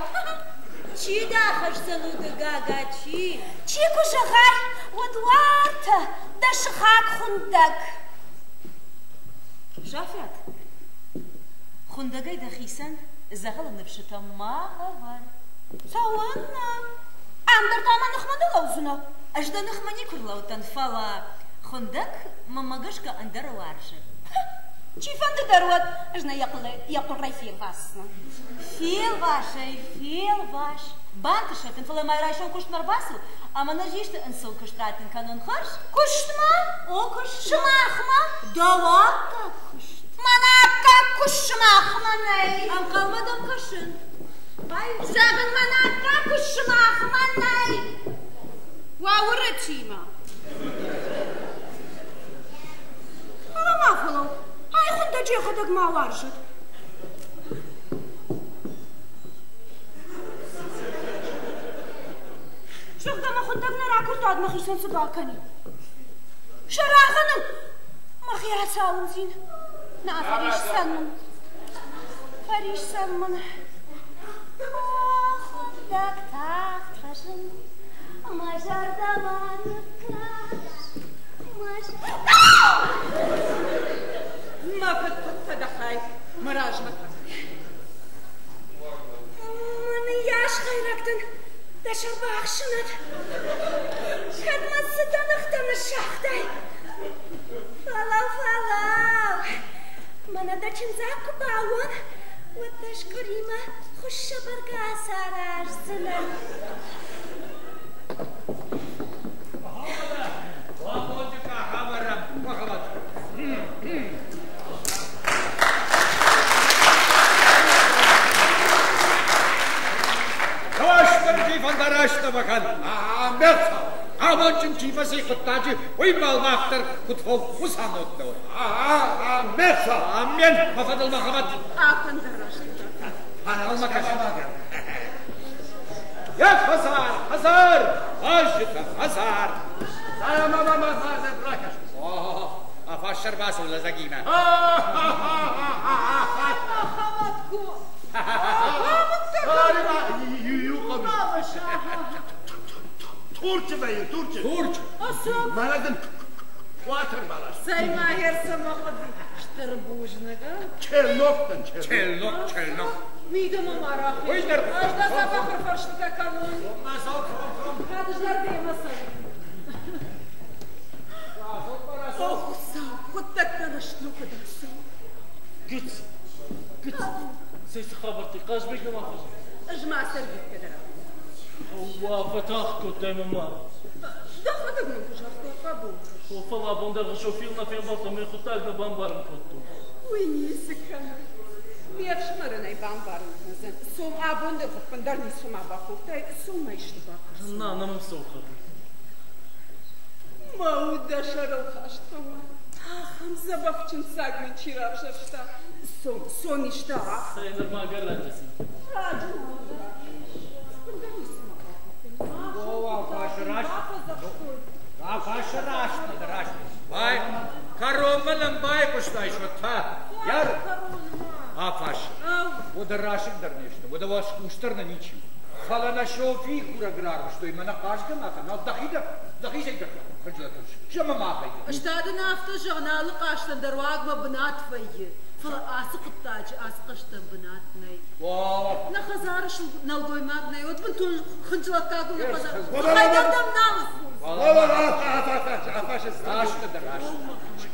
Чи дӕ ахӕсдзӕн уды гага, чи? Чи куы зӕгъай, уӕд уартӕ дӕ сыхаг хуындӕг. Сафиат, хуындӕгӕй дӕхицӕн дзӕгъӕлы ныфсытӕ ма ӕвӕр. Цӕуылнӕ? Ам дӕр та мӕ ныхмӕ ды лӕудзынӕ. Ӕз дӕ ныхмӕ никуы рлӕудтӕн, фӕлӕ хуындӕг мӕнмӕ гӕсгӕ ӕндӕр уарзы. Чи фӕнды дӕр уӕд, ӕз нӕ йӕ хъуырӕй фелвасдзынӕн. Фелвас ӕй, фелвас. Бантысӕд ын, фӕлӕ ма райсом куыстмӕ ӕрбацу, ӕмӕ нӕ исты ӕнцон куыст раттын кӕнон хорз? Куыстмӕ? О, куыстмӕ. Сымахмӕ? Дӕу аккаг куыст. Мӕн аккаг куыст сымахмӕ нӕй. Ӕнхъӕлмӕ дӕм кӕсын. Зӕгъын, мӕн аккаг куыст сымахмӕ нӕй. Уырытимӕ. Фӕлӕ ма фӕлӕуу, ай хуындӕджы йӕхӕдӕг ма уарзӕд. Зӕгъгӕ мӕ хуындӕг нӕ ракуырдтад мӕхицӕн цы бакӕнин? Сӕрӕхӕныл мӕхи ацауындзин. Нӕ фӕрисдзӕн мын. Фӕрисдзӕн мын. О, хуындӕг тагъд фӕзын, мӕ зӕрдӕмӕ ныккӕс. Мӕ Мӕ фыдфыдтӕ дӕ хай, мӕ размӕ та. Мӕныйас хӕйрӕг дын дӕ сӕр бахсынӕд. Кӕд мӕ цы дӕ ныхтӕ ныссагътай? Фӕлӕу, фӕлӕу, мӕнӕ дӕ чындзаг куы бауон, уӕд дӕ скъуыримӕ хуыссӕ бӕргӕ ацараздзынӕн. Уӕ къах ӕвӕрӕм, Мӕхӕмӕт. Уастырджи фӕндараст ӕмӕ Амӕца! Амондджын чи фӕци хъуыддаджы, уый мал мах дӕр куыд фӕу, уыцы амонд нӕ уыд. Амӕца! Амен! Мӕ фӕдыл Мӕхӕмӕт! Афӕндараст. Ӕнхъӕлмӕ кӕс. Йӕ хӕдзар, хӕдзар! Азджытӕ, хӕдзар! Ракӕс. Афассӕр бацу лӕдзӕгимӕ. Мӕхӕмӕт ку. Турчы вӕййы, Турчы. Турч! Мӕнӕ дын хъуатыр бӕлас. Цӕй ма ӕрцӕмӕ хъуыди. Стыр бузныг, а? Челнок дын, челнок. Челнок, челнок. Мидӕмӕ ма рахиз. Уый дӕр. Ӕз дӕ дзӕбӕх ӕрфӕрстытӕ кӕнон. Кӕд зӕрдӕмӕ цӕуын. О, Хуыцау, хъуыддӕгтӕ рӕстмӕ куыд ӕрцӕуы. Гыц, гыц, цӕй цы хабӕрттӕ, Хъазбег нӕма фӕзынд? Ӕз ма сӕрвитгӕ дӕр Уа, фӕтагъд кодтай мӕ мад. Дӕхӕдӕг мын куы загътай, хъӕбул. О, фӕлӕ абон дӕргъы Софийыл нӕ фембӕлдтӕн, мӕ хъуыддаг нӕ бамбарын кодтон. Уый ницы кӕны. Ме фсымӕрӕн ӕй бамбарын кӕндзӕн. Сом абон дӕр ӕппындӕр ницыма бакодтай, сом ӕй сты бакӕс. На, нӕ мӕм цӕуы хӕрын. Мӕ уд дӕ сӕрыл хаст фӕуа. Ахӕм дзӕбӕх чындздзаг мын чи равзӕрста. Сом, сом исты Цӕй, нырма ӕгӕр раджы цин. Раджы нӕ ӕппындӕр ницыма бакодтай. О, Афашы раст, раст. Бай, кӕронмӕ нӕм байхъуыстай та. Яр, Афаш, уӕдӕ расыг дӕр не сты, уӕдӕ уӕ хъус дӕр нӕ ничи. Фӕлӕ нӕ Софийы курӕг рарвыстой, мӕнӕ хъазгӕ ма кӕн, дӕхи дӕр, дӕхицӕй дӕр хынджылӕг кӕныс. Зӕмӕ махӕй дӕр. Ӕз та дын афтӕ зӕгъын, алы хъазтӕн дӕр уагмӕ бынат вӕййы. Фӕлӕ ацы хъуыддаджы ацы хъазтӕн бынат нӕй. Нӕ хӕдзары нӕлгоймаг нӕй, уӕд бынтон хынджылӕггаг у нӕ хӕдзар. Тыххӕй дӕр дӕм нал Раст дӕ, раст.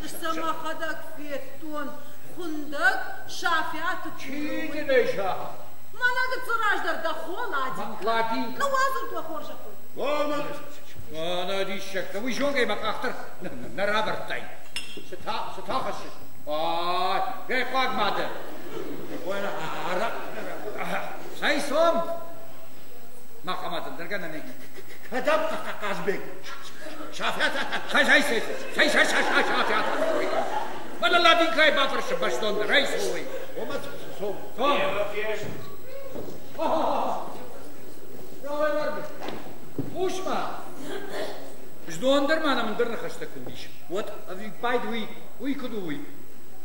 Ӕз сӕ мӕхӕдӕг федтон. Хуындӕг Сафиаты Чи дын ӕй загъта? Мӕнӕ гыццыл раздӕр дӕ хо Ладинка. Ладинка. Ныууадзут уӕ хорзӕхой. О, нӕ диссӕгтӕ, уый зонгӕ мӕ къах дӕр нӕ равӕрдтай. Цы та, цы та хӕссыс? Ай, гӕй хъуаг ма дӕ. Цӕй сом? Мӕхӕмӕт ӕндӕр гӕнӕн нӕй. Кӕдӕм Хъазбег? Сафиат. Цӕй, цӕй, цӕй, цӕй, цӕй, цӕй, Сафиат. Мӕнӕ Ладинкайы бафӕрсы бӕстондӕр, ӕй цы уый? Ома сом. Сом. Хъус-ма! Знон дӕр ма нӕм ӕндӕр ныхӕстӕ куы уыдис, уӕд ӕвиппайды уый, уый куыд у уый?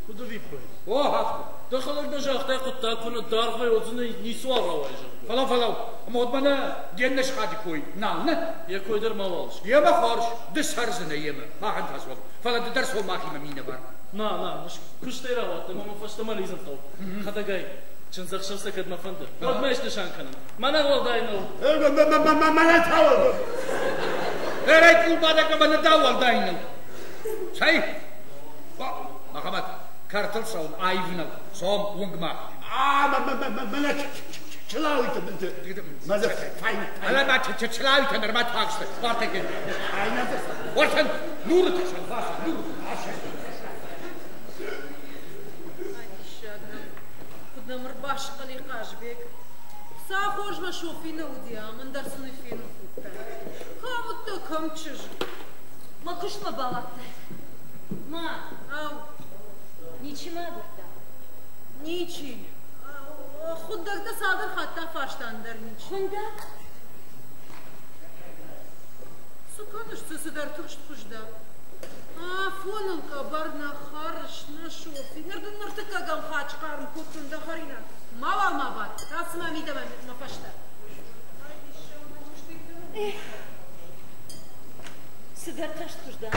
Куыд ӕвиппайды? О, афтӕ. Дӕхӕдӕг нӕ загътай, хъуыддаг куы ныддаргъ вӕййы, уӕд дзы ницыуал рауайы, зӕгъгӕ. Фӕлӕу, фӕлӕу, ӕмӕ уӕд мӕнӕ де ннӕ сыхаджы кой нал, нӕ? Йӕ кой дӕр мауал скӕн. Йемӕ хорз, ды цӕрдзынӕ йемӕ, махӕн та цуан. Фӕлӕ ды дӕр цом махимӕ минӕвар. На, на, куыстӕй рауадтӕн ӕмӕ мӕ фӕстӕмӕ лидзын хъӕуы. Хӕдӕгай, чындзӕхсӕв сӕ кӕдмӕ фӕнды, уӕд мӕ снысан кӕнын. Мӕнӕн уӕлдай нӕу. Мӕнӕ та Ӕрӕй къулбадӕг ӕмӕ нӕ дӕ уӕлдай нӕу. Цӕй, Мӕхӕмӕт, кӕртыл цӕуын аив нӕу. Цом уынгмӕ. Мӕнӕ чылауиты бынты. Мӕнӕ файна. Ӕлӕ ма чылауитӕ нырма туаг сты. Уартӕ Уартӕн нуры тӕсӕн баса, нуры. Диссаг нӕм, куыд нӕм ӕрбасхъӕл и Хъазбег. Сӕ хорзмӕ Софи нӕ уыди ам, ӕндӕр сын фенын кодта. Кӕм уыдтӕ, кӕм чызг? Мӕ куыстмӕ бауадтӕ. Ма. Ау. Ничи ма агуырдта? Ничи. Хуындӕг дӕ цалдӕр хатты афарста, ӕндӕр ничи. Хуындӕг? Цы кӕныс, цы цыдӕр тыхстхуыз дӕ? Афоныл къӕбӕр нӕ хӕрыс, нӕ, Софи. Ныр дын ныртыккӕгӕм хатт схъарм кодтон дӕ хӕринаг. Мауал ма бад, рацу ма мидӕмӕ мӕ фӕстӕ. Эх, цыдӕр тӕстхуыз дӕн.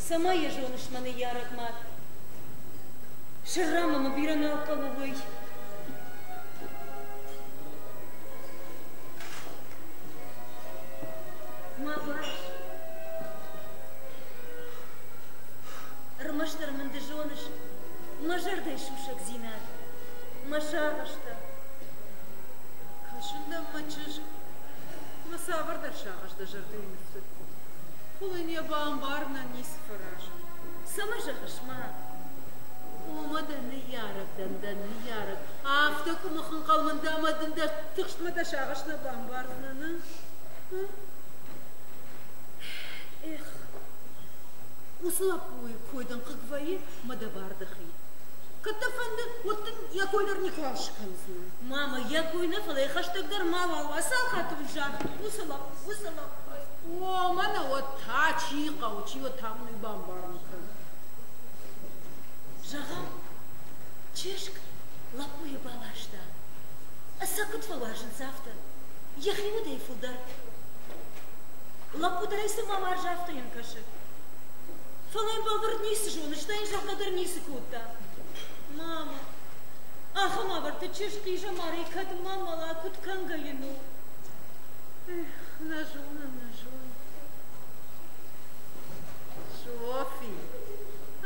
Цӕмӕй йӕ зоныс, мӕ ныййарӕг мад? Сӕрра мӕ бирӕ нал хъӕуы, уый. Ма барс. Ӕрмӕстдӕр мын ды зоныс мӕ зӕрдӕйы сусӕгдзинад, мӕ сагъӕстӕ. Кӕсын дӕм, мӕ чызг, мӕ цавӕрдӕр сагъӕс дӕ зӕрдӕйы ныфтыд. Фӕлӕ йын йӕ бамбарынӕн ницы фӕразын. Цӕмӕ зӕгъыс, ма? О, мӕ дӕ ныййарӕг дӕн, дӕ ныййарӕг. Афтӕ къуымых ӕнхъӕл мын дӕ ӕмӕ дын дӕ тыхстмӕ дӕ сагъӕс нӕ бамбардзынӕн, а? Эх, уыцы лӕппуйы кой дын хъыг вӕййы мӕ дӕ бар дӕхи. Кӕд дӕ фӕнды, уӕд дын йӕ кой дӕр никуал скӕндзынӕн. Мама, йӕ кой нӕ, фӕлӕ йӕ хӕстӕг дӕр мауал уа. Цал хатты уын загътон, уыцы лӕппу, уыцы лӕппу. О, мӕнӕ уӕд та чи хъӕуы, чи уӕд та мын уый бамбарын кӕн. Зӕгъӕм, чызг лӕппуйы баласта. Сӕ куыд фӕуарзынц афтӕ? Йӕхи удӕй фылдӕр. Лӕппу дӕр ӕй цыма уарзы, афтӕ йӕм кӕсы. Фӕлӕ йын бӕлвырд ницы зоны, стӕй йын зӕгъгӕ дӕр ницы кодта. Мама, ахӕм уавӕрты чызг хъизӕмарӕй кӕдмӕ мӕла, куыд кӕнгӕ йын у? Эх, нӕ зонын, нӕ зонын. Софи,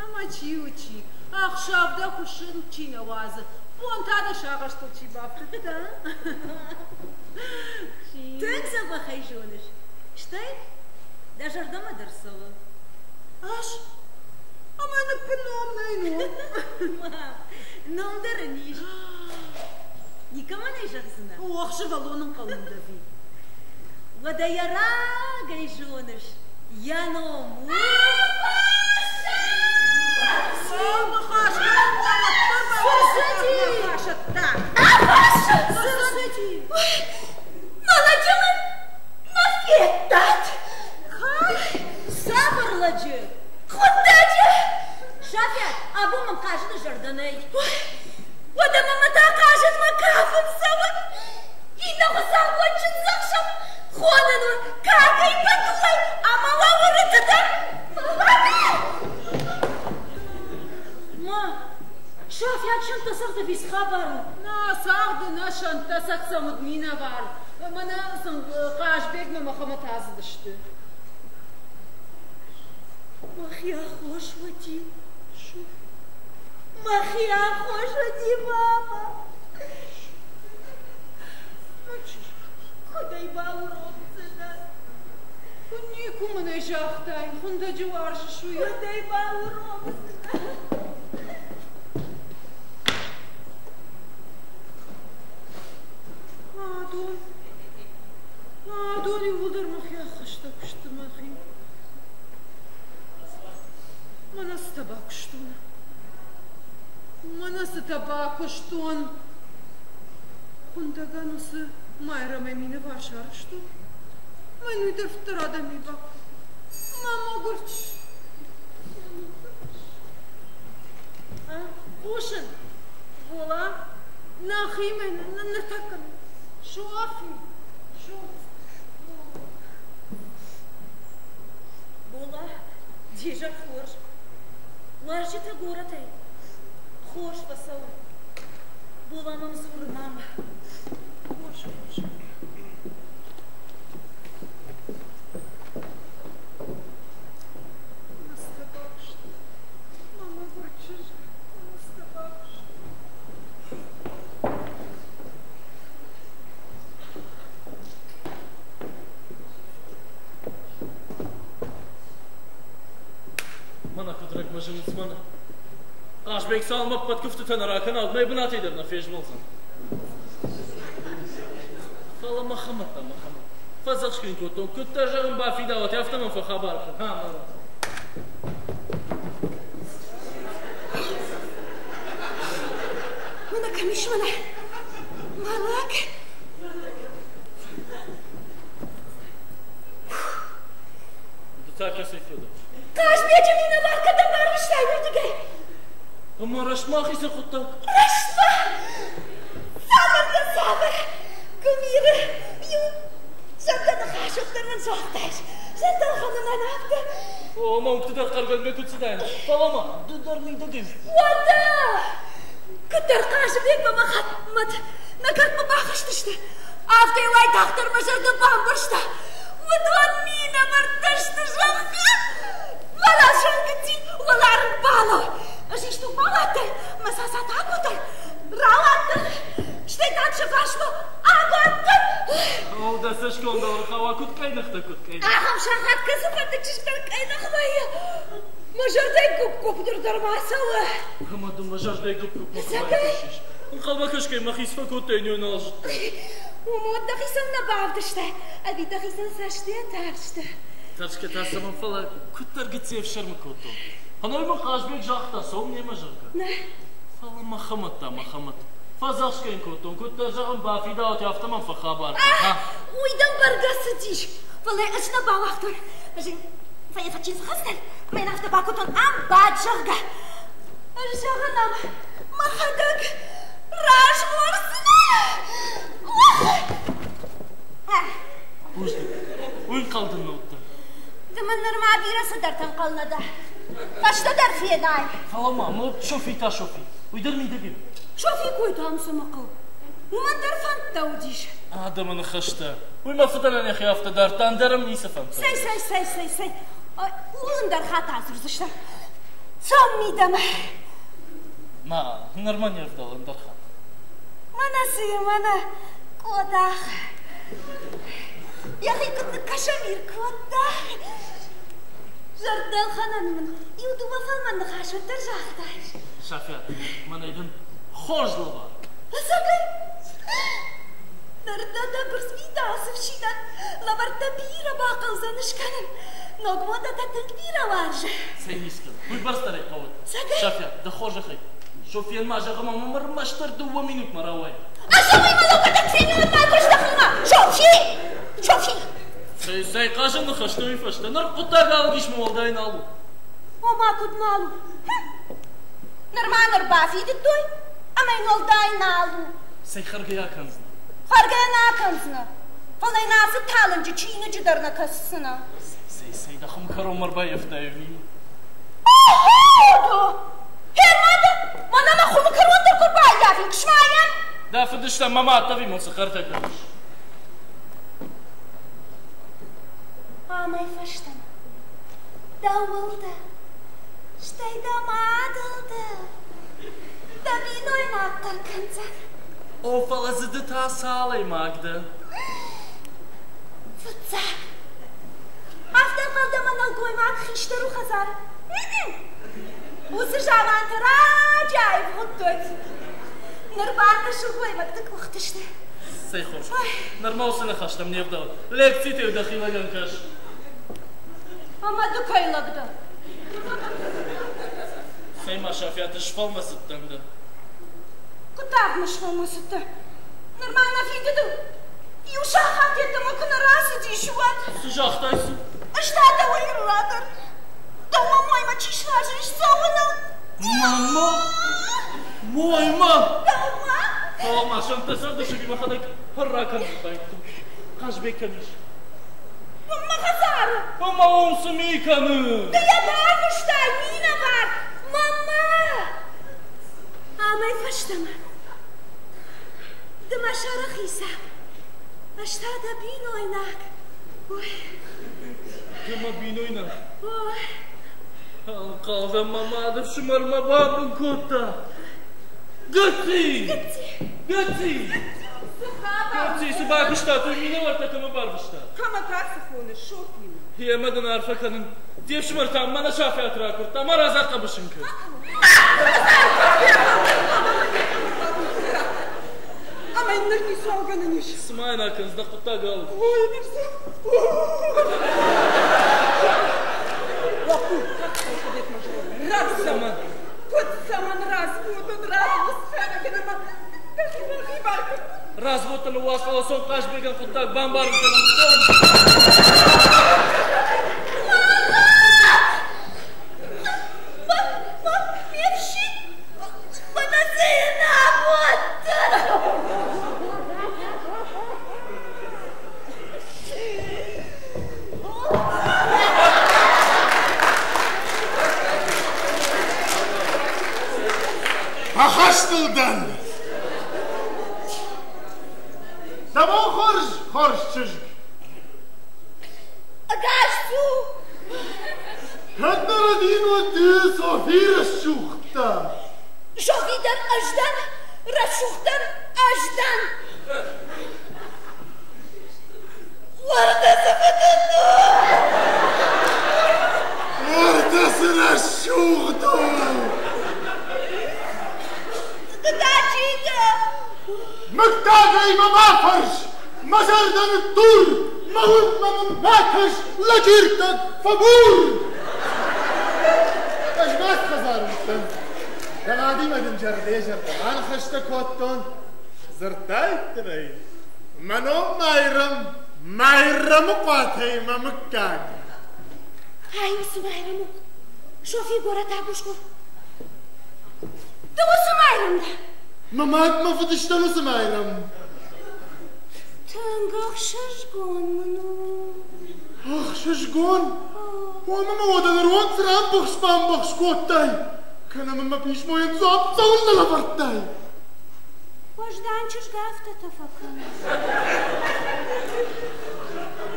ӕмӕ чи у чи? Ӕхсӕв дӕ хуыссын чи нӕ уадзы, бон та дӕ сагъӕстыл чи бафтыдта? Тынг дзӕбӕх ӕй зоныс. Стӕй дӕ зӕрдӕмӕ дӕр цӕуы. Ӕз? Ӕмӕ ныппын ном нӕй ном. Ном дӕр ын ис. Никӕмӕн ӕй зӕгъдзынӕ? Ох, сывӕллон ӕнхъӕл мын дӕ Уӕдӕ йӕ рагӕй зоныс, йӕ ном у... Мӕлӕджы мын мӕ федтат? Цавӕр лӕджы? Хъуыддаджы! Сафиат, абон мын хъазыны зӕрдӕ нӕй. Уӕдӕ мӕ та хъазынмӕ кафын цӕуы. Иннӕ хуыцаубон чындзӕхсӕв хонын у кӕкӕй бӕдулӕй ӕмӕ уӕ уырыты дӕр. Ма, Сафиат сӕнттӕ цагъды вис хабар у. Нӕ цагъды нӕ сӕнттӕ цӕгцӕм уыд минӕвар. Мӕнӕ сын Хъазбегмӕ Мӕхӕмӕт ацыдысты. Мӕхи аххос уыди. Мӕхи аххос уыди, мама. Куыд ӕй бауромдзынӕн? Куы никуы мын ӕй загътай, хуындӕджы уарзыс, уый. Куыд ӕй бауромдзынӕн? Адон, адон иууылдӕр мӕхи ӕххӕстӕг сты, мӕхи. Мӕнӕ цытӕ бакуыстон. Мӕнӕ цытӕ бакуыстон. Хуындӕгӕн уыцы Майрӕмӕй минӕвар сарӕзтон. Мӕн уый дӕр фыддӕр адӕмӕй бакодта. Мӕ мӕгуыр Хъусын, Бола, нӕхимӕ ныртӕккӕ. Софи, Софи. Бола, де зӕр хорз. Уазджытӕ горӕтӕй хорз фӕцӕуы. Бола мӕм дзуры, мама. Хорз, хорз. Мӕгуыр чызг, Мыстӕбахст. Мӕнӕ куыд рӕгмӕ зынынц мӕнӕ. Хъазбег цалынмӕ ӕппӕт куывтытӕ нӕ ракӕна, уӕдмӕ йӕ бынатӕй дӕр нӕ фезмӕлдзӕн. Фӕлӕ Мӕхӕмӕт та Мӕхӕмӕт. Фӕдзӕхсгӕ йын кодтон, куыддӕр, зӕгъын, бафидауат, афтӕ мӕм фӕхабар кӕн. Ха, марадз. Мӕнӕ кӕм ис, мӕнӕ? Мӕ лӕг. Ды та кӕцӕй фӕдӕ? Хъазбеджы минӕвар кӕдӕм барвыстай, уырдыгӕй? Ӕмӕ рӕстмӕ ахицӕн хъуыддаг. Рӕстмӕ! Цавӕр дӕ, цавӕр? Гуымиры иу зӕрдӕ ныхас уӕддӕр мын загътаис. Зӕрдӕлхӕнынӕн афтӕ. О, мӕ уынгты дӕр хъӕргӕнгӕ куыд цыдаин. Фӕлӕ ма ды дӕр мидӕгӕй. Уӕдӕ! Куыддӕр Хъазыбегмӕ Мӕхӕмӕт нӕ кӕртмӕ бахызтысты, афтӕ уайтагъддӕр мӕ зӕрдӕ бамбӕрста. Уыдон минӕвӕрттӕ сты, зӕгъгӕ. Уӕлӕзон гыцци, уӕларв бало. Ӕз истуг бауадтӕн, мӕ сасат акодтон, рауадтӕн, стӕй та сӕ фарсмӕ абадтӕн. О, дӕ цӕсгом дӕр хауа, куыд къӕйных дӕ, куыд къӕйных. Ахӕм сахат кӕцыфӕнды чызг дӕр къӕйных вӕййы. Мӕ зӕрдӕйы гуыпп-гуыпп дӕр ма цӕуы. Ӕмӕ дын мӕ зӕрдӕйы гуыпп-гуыпп куы байхъусис. Ӕнхъӕлмӕ кӕсгӕ мӕхи сфӕкодтай, не нал зыдтон. Уымӕ дӕхицӕн нӕ бавдыстай, ӕви дӕхицӕн цӕстыйӕ тарстӕ? Тӕрсгӕ та цӕмӕн, фӕлӕ куыддӕр гыцци ӕфсӕрмы кодтон. Ханой мын Хъазбег загъта, цом немӕ, зӕгъгӕ. Нӕ. Фӕлӕ Мӕхӕмӕт та, Мӕхӕмӕт. Фӕдзӕхсгӕ йын кодтон, куыддӕр, зӕгъын, бафидауат, афтӕ мӕм фӕхабар кӕн. Уый дӕм бӕргӕ цыдис, фӕлӕ ӕз нӕ бауагътон. Ӕз ын фӕйфӕччи схӕцтӕн, ӕмӕ йын афтӕ бакодтон, ам бад, зӕгъгӕ. Ӕз зӕгъын ам мӕхӕдӕг разгъордзынӕн. Бузныг. Уый ӕнхъӕл дын нӕ уыдтӕн. Ды мын нырма бирӕ цыдӕртӕ ӕнхъӕл нӕ дӕ. Фӕстӕдӕр фенай. Фӕлӕ ма, мод Софи та Софи. Уый дӕр мидӕг и. Софи кой та ам цӕмӕ хъӕуы? Уымӕн дӕр фӕндтӕ уыдис. Адӕмы ныхӕстӕ. Уый мӕ фыдӕнӕн йӕхи афтӕ дардта, ӕндӕр ӕм ницы фӕндтӕ. Цӕй, цӕй, цӕй, цӕй, цӕй. Ууыл ӕндӕр хатт адзурдзыстӕм. Цом мидӕмӕ. Ма, нырма не вдӕлы ӕндӕр хатт. Мӕнӕ цы, мӕнӕ, къодах. Йӕхи куыд ныккӕсӕмир кодта. Зӕрдӕлхӕнӕн мын иу-дыууӕ фӕлмӕн ныхас уӕддӕр загътаис. Сафиат, мӕнӕй дын хорз лӕвар. Ӕцӕгӕй? Ныр дӕ дӕ бырс фидауц ӕфсинӕн лӕвӕрттӕ бирӕ бахъӕудзӕн скӕнын. Ног модӕтӕ тынг бирӕ уарзы. Цӕй нискӕн, уый бӕрц дӕр ӕй хъӕуы. Сафиат, дӕ хорзӕхӕй, Софийӕн ма зӕгъ ӕмӕ мӕм ӕрмӕстдӕр 2 минутмӕ рауай. Ӕз уый мӕлӕгӕтӕ фенон мӕ куыстӕхынмӕ! Софи! Софи! Цӕй, цӕй хъазӕн ныхӕстӕ уый фӕстӕ. Ныр хъуыддаг алыгис мӕ уӕлдай нал у. Ома куыд нал у? Нырма ныр бафидыдтой, ӕмӕ йын уӕлдай нал у. Цӕй хӕргӕ акӕндзынӕ? Хӕргӕ нӕ акӕндзынӕ, фӕлӕ йын ацы талынджы чиныджы дӕр нӕ кӕсдзынӕ. Цӕй, цӕй, дӕ хуым кӕронмӕ ӕрбаййӕфтай ӕви? Охо! Хермада, мӕнӕ мӕ хуымы кӕрон дӕр куы рбаййафин, ксмайӕн! Дӕ фыдыстӕн мӕ мад ӕви мын цы хъӕртӕ кӕныс? Амӕй фӕстӕмӕ дӕуыл дӕ, стӕй дӕ мадыл дӕ, дӕ бинойнаг хъӕр кӕндзӕн. О, фӕлӕ дзы ды та цалӕймаг дӕ? Фыццаг. Афтӕ ӕнхъӕл дӕ мӕ нӕлгоймаг хистӕр у хӕдзары? Уыцы заманты раджы аивгъуыдтой. Ныр бартӕ сылгоймӕгты къухты сты. Цӕй хорз. Нырма уыцы ныхӕстӕм не вдӕлы. Лекцитӕ дӕхи лӕгӕн кӕс. Ӕмӕ ды кӕй лӕг дӕ? Цӕй ма, Сафиаты, сфӕлмӕцыдтӕн дӕ. Куыд тагъд мӕ сфӕлмӕцыдтӕ? Нырма нӕ фидыдыл иу сахат йеддӕмӕ куы нӕ рацыдис, уӕд. Цы загътай, цы? Ӕз та дӕуӕй ӕрладӕр. Дӕумӕ моймӕ чи сразы ис цӕуыныл? Мама? Моймӕ? Дӕумӕ? Фӕлӕ ма сӕнттӕ цӕрдӕсӕги мӕхӕдӕг пырра кӕнын байдыдтон. Хъазбег кӕм ис? Мӕ хӕдзары. Ӕмӕ уым цы ми кӕны? Ды йӕ барвыстай, минӕвар! Мамӕ! Амӕй фӕстӕмӕ ды мӕ сӕры хицау, ӕз та дӕ бинойнаг. Ой. Ды мӕ бинойнаг? Ой. Ӕнхъӕлдӕн мӕ мады фсымӕр мӕ бабын кодта. Гыцци! Гыцци! Гыцци! Цы хабар? Гыцци, цы бакуыстат, уый минӕвӕрттӕ кӕмӕ барвыстат? Кӕмӕ та цы хоныс, Софимӕ? Йемӕ дын арфӕ кӕнын. Де фсымӕр та мӕнӕ Сафиат ракуырдта, мӕ разы ахъӕбыс ын кӕн. Ӕмӕ йын ныр ницуал гӕнӕн ис. Цы ма йын акӕндзынӕ хъуыддаг алыг? Ой, ныфсы. Лӕппу, тагъд рад цӕмӕн? Куыд цӕмӕн развод ын развод сфӕнӕ кӕнӕ дӕхи хибар кӕн. Разводты ныууадз, фӕлӕ цом Хъазбегӕн хъуыддаг бамбарын кӕнӕм. Ме фсин, мӕнӕ цы ӕнамонд дӕн! Фӕхӕст ыл дӕн. Дӕ бон хорз, хорз чызг. Ӕгас цу! Кӕд нӕ рӕдийын, уӕд ды Софи рӕсугъд дӕ. Софи дӕр ӕз дӕн, рӕсугъддӕр ӕз дӕн. Уӕртӕ цы фыдынд у! Уӕртӕ цы рӕсугъд у! Ды та чи дӕ? Мыггагӕй мӕ ма фӕрс, мӕ зӕрдӕ ныддур, мӕ уындмӕ мын бакӕс, лӕджирттӕг фӕбур. Ӕз маст хӕдзары уыдтӕн. Дӕ мадимӕ дын зӕрдӕ-зӕрдӕ аныхӕстӕ кодтон. Дзырдтай дын ӕй? Мӕ ном Майрӕм, Майрӕмы хъуатӕй мӕ мыггаг. Ай уыцы Майрӕм у. Софи горӕтаг усгур. Ды уыцы Майрӕм дӕ? Мӕ мад мӕ фыдыстӕн уыцы Майрӕм. Тынг ӕхсызгон мын у. Ӕхсызгон? Омӕ мӕ уӕдӕ нырон цы рамбыхс-бамбыхс кодтай? Кӕнӕ мын мӕ писмойӕн дзуапп цӕуылнӕ лӕвӕрдтай? Уӕздан чызг афтӕтӕ фӕкӕны.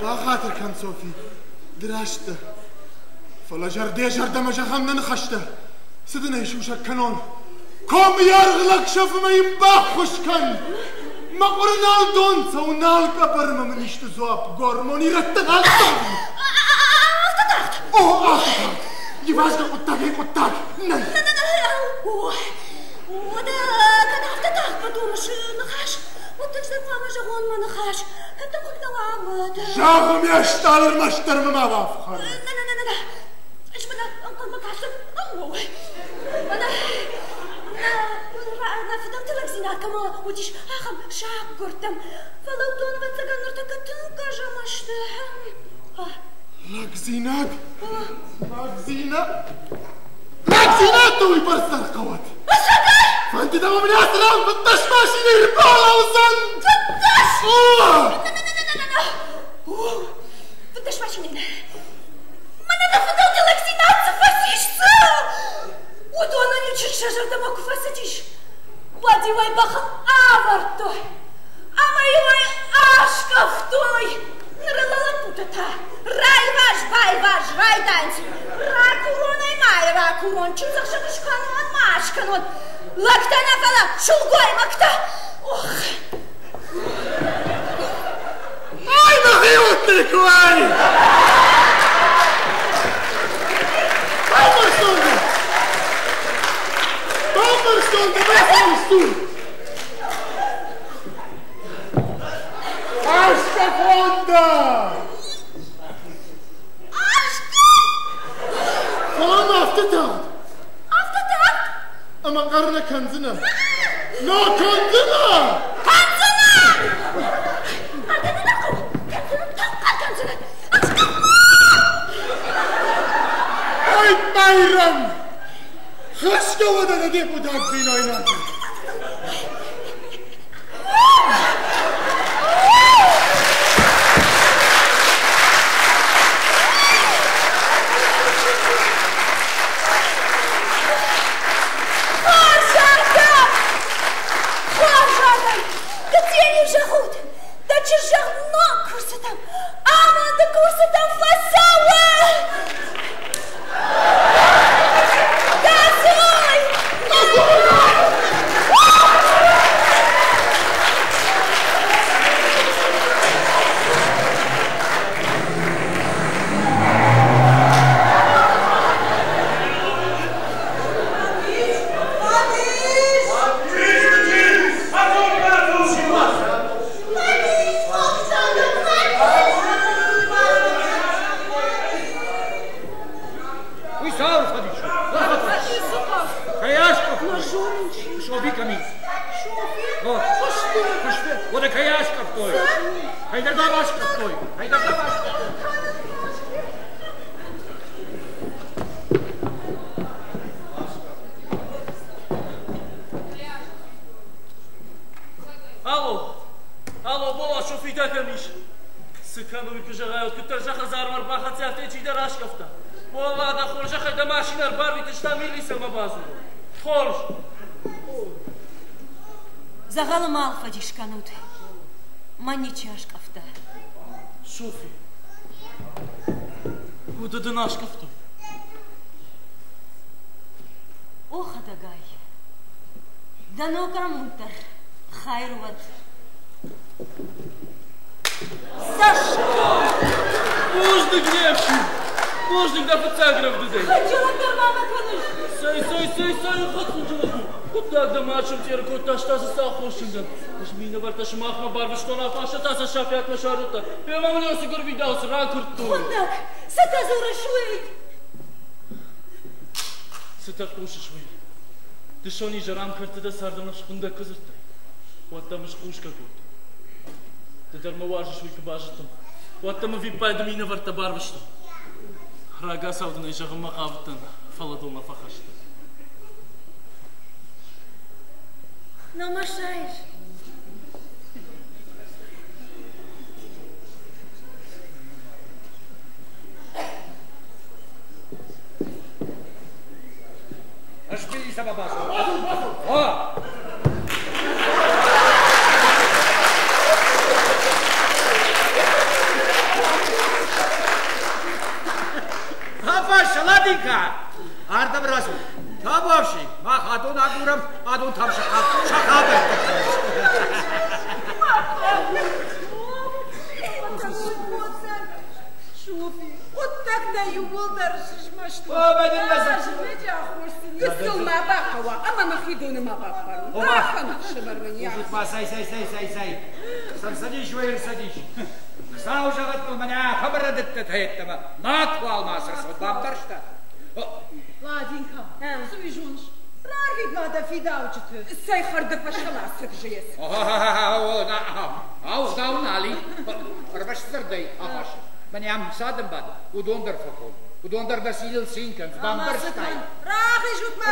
Бахатыр кӕн, Софи, ды раст дӕ. Фӕлӕ зӕрдӕ-зӕрдӕмӕ зӕгъӕм нӕ ныхӕстӕ. Цы дын ӕй сусӕг кӕнон? Комы йаргъ лӕг сӕфы мӕ йын баххуыс кӕн! Мӕ хъуыры нал дон цӕуы, нал къӕбӕрмӕ мын исты дзуапп, гормон ирӕттӕ нал цӕуы. Афтӕ тагъд? О, афтӕ тагъд. Ивазгӕ хъуыддагӕй хъуыддаг нӕй. Уӕдӕ кӕд афтӕ тагъд фӕдомыс ныхас, уӕд дын ӕз хъуамӕ зӕгъон мӕ ныхас. Кӕд дӕ хъыг нӕ уа, уӕд. Зӕгъы ме стъалы ӕрмӕстдӕр мӕ ма бафхӕр. На-на-на-на. Ӕз мӕнӕ ӕнхъӕлмӕ кӕсын. Мӕнӕ нӕ фыдӕлты лӕгдзинад кӕмӕ уыдис, ахӕм саггуырдтӕм. Фӕлӕ уыдон, ӕвӕццӕгӕн, ныртӕккӕ тынг гӕзӕмӕ сты. Лӕгдзинад? Лӕгдзинад? Лӕгдзинад дӕ уыйбӕрц дӕр хъӕуӕд. Ӕцӕгӕй? Фӕнды дӕ мын ацы ран фынддӕс машинӕйы ӕрбалӕудзӕн? Фынддӕс? О! На-на-на-на-на! Фынддӕс машинӕйы. Мӕнӕ нӕ фыдӕлты лӕгдзинад цы фӕцис, цы? Уыдонӕн иу чызг сӕ зӕрдӕмӕ куы фӕцыдис, уӕд-иу ӕй бӕхыл авӕрдтой ӕмӕ-иу ӕй аскъӕфтой. Ныр ыл лӕппутӕ та райваз-байваз райдайынц. Ракурон ӕй ма ракурон, чындзӕхсӕв скӕнон ма скӕнон. Лӕгтӕ нӕ, фӕлӕ сылгоймӕгтӕ. Ох! Ай, мӕхиуӕттӕ куы ай! Бамбӕрстон дӕ! Бамбӕрстон дӕ, бацауысту! Аскъӕфон дӕ! Фӕлӕ ма афтӕ тагъд! Афтӕ тагъд? Ӕмӕ хъӕр нӕ кӕндзынӕ? Нӕ кӕндзынӕ! Кӕндзынӕ! Хъӕр кӕнын нӕ хъӕуы! Кӕндзынӕ, тынг хъӕр кӕндзынӕ! Ай, Майрӕм! Хӕсгӕ уӕдӕ нӕ депутат бинойнаджы! Хорз адӕм! Хорз адӕм! Гыццийӕн-иу зӕгъут, дӕ чызг зӕгъ ног курсытӕм, амонды курсытӕм фӕцӕуы! Газой! Кӕйдӕр дӕ баскъӕфтой, кӕйдӕр дӕ баскъӕфтой. Алло, алло, Бола, Софи дӕ кӕм ис? Цы кӕны уый, куы зӕгъай, уӕд куыддӕр сӕ хӕдзармӕ ӕрбахӕццӕ, афтӕ чидӕр аскъӕфта. Бола, дӕ хорзӕхӕй дӕ машинӕ ӕрбарвитыстам милицӕмӕ бадзурон. Хорз. Дзӕгъӕлы ма фӕдис кӕнут. Мӕн ничи аскъӕфта. Софи, уыды дын аскъӕфтой? О, хӕдӕгай, дӕ ног амонд дӕр хайыр уӕд. Цӕсгом! Бузныг, не фсин! Бузныг дӕ фыццаг рӕвдыдӕй! Хынджылӕг дӕр ма мӕ кӕныс! Цӕй, цӕй, цӕй, цӕй, хынджылӕг у! Хъуыддаг дӕ ма сымтъеры кодта, стӕ дзы цы аххосджын дӕн? Ӕз минӕвӕрттӕ сымахмӕ барвыстон, афаста та сӕ Сафиатмӕ сарыдта. Ӕмӕ мын уыцы гуырвидауц ракуырдтой. Хуындӕг, цытӕ дзурыс уый? Цытӕ хъусыс уый? Дысон изӕр ам кӕрты дӕ царды ныфс хуындӕг куы дзырдтай, уӕд дӕм ӕз хъусгӕ кодтон. Ды дӕр мӕ уарзыс, уый куы базыдтон, уӕд дӕм ӕвиппайды минӕвӕрттӕ барвыстон. Рагацау дын ӕй зӕгъынмӕ хъавыдтӕн, фӕлӕ дыл нӕ фӕхӕст дӕн. Нӕ мӕ сайыс. Ӕз милицӕмӕ бацыдтӕн. О! Папа, Ладенька! Ардӕм рацу. Табуафси, мах адон агурӕм, адон там сахабӕрттӕ кӕнынц. Софи, хъуыддаг нӕ иууылдӕр сызмӕстой. Гыццыл ма бахъӕуа ӕмӕ мӕхи доны ма баппарон. Ахӕм ӕфсымӕр мын йа. Ма сай, сай, сай, сай, сай. Сӕрцӕдис уӕ ӕрцӕдис. Хуыцау зӕгъӕд мыл мӕнӕ ахӕм рӕдыдтытӕ йеддӕмӕ макуал ма сӕрцӕуӕд, бамбӕрста? Ладенька, цы уый зоныс? Рарвит ма дӕ фидауджыты. Цӕй хӕрды фӕстӕмӕ цыгъзыйӕ. Аугъдау нал и. Ӕрмӕст дзырдӕй афас. Мӕнӕ ам цы адӕм бады, уыдон дӕр фӕхон. Уыдон дӕр дӕ циныл цин кӕнынц, бамбӕрстай? Рахизут ма!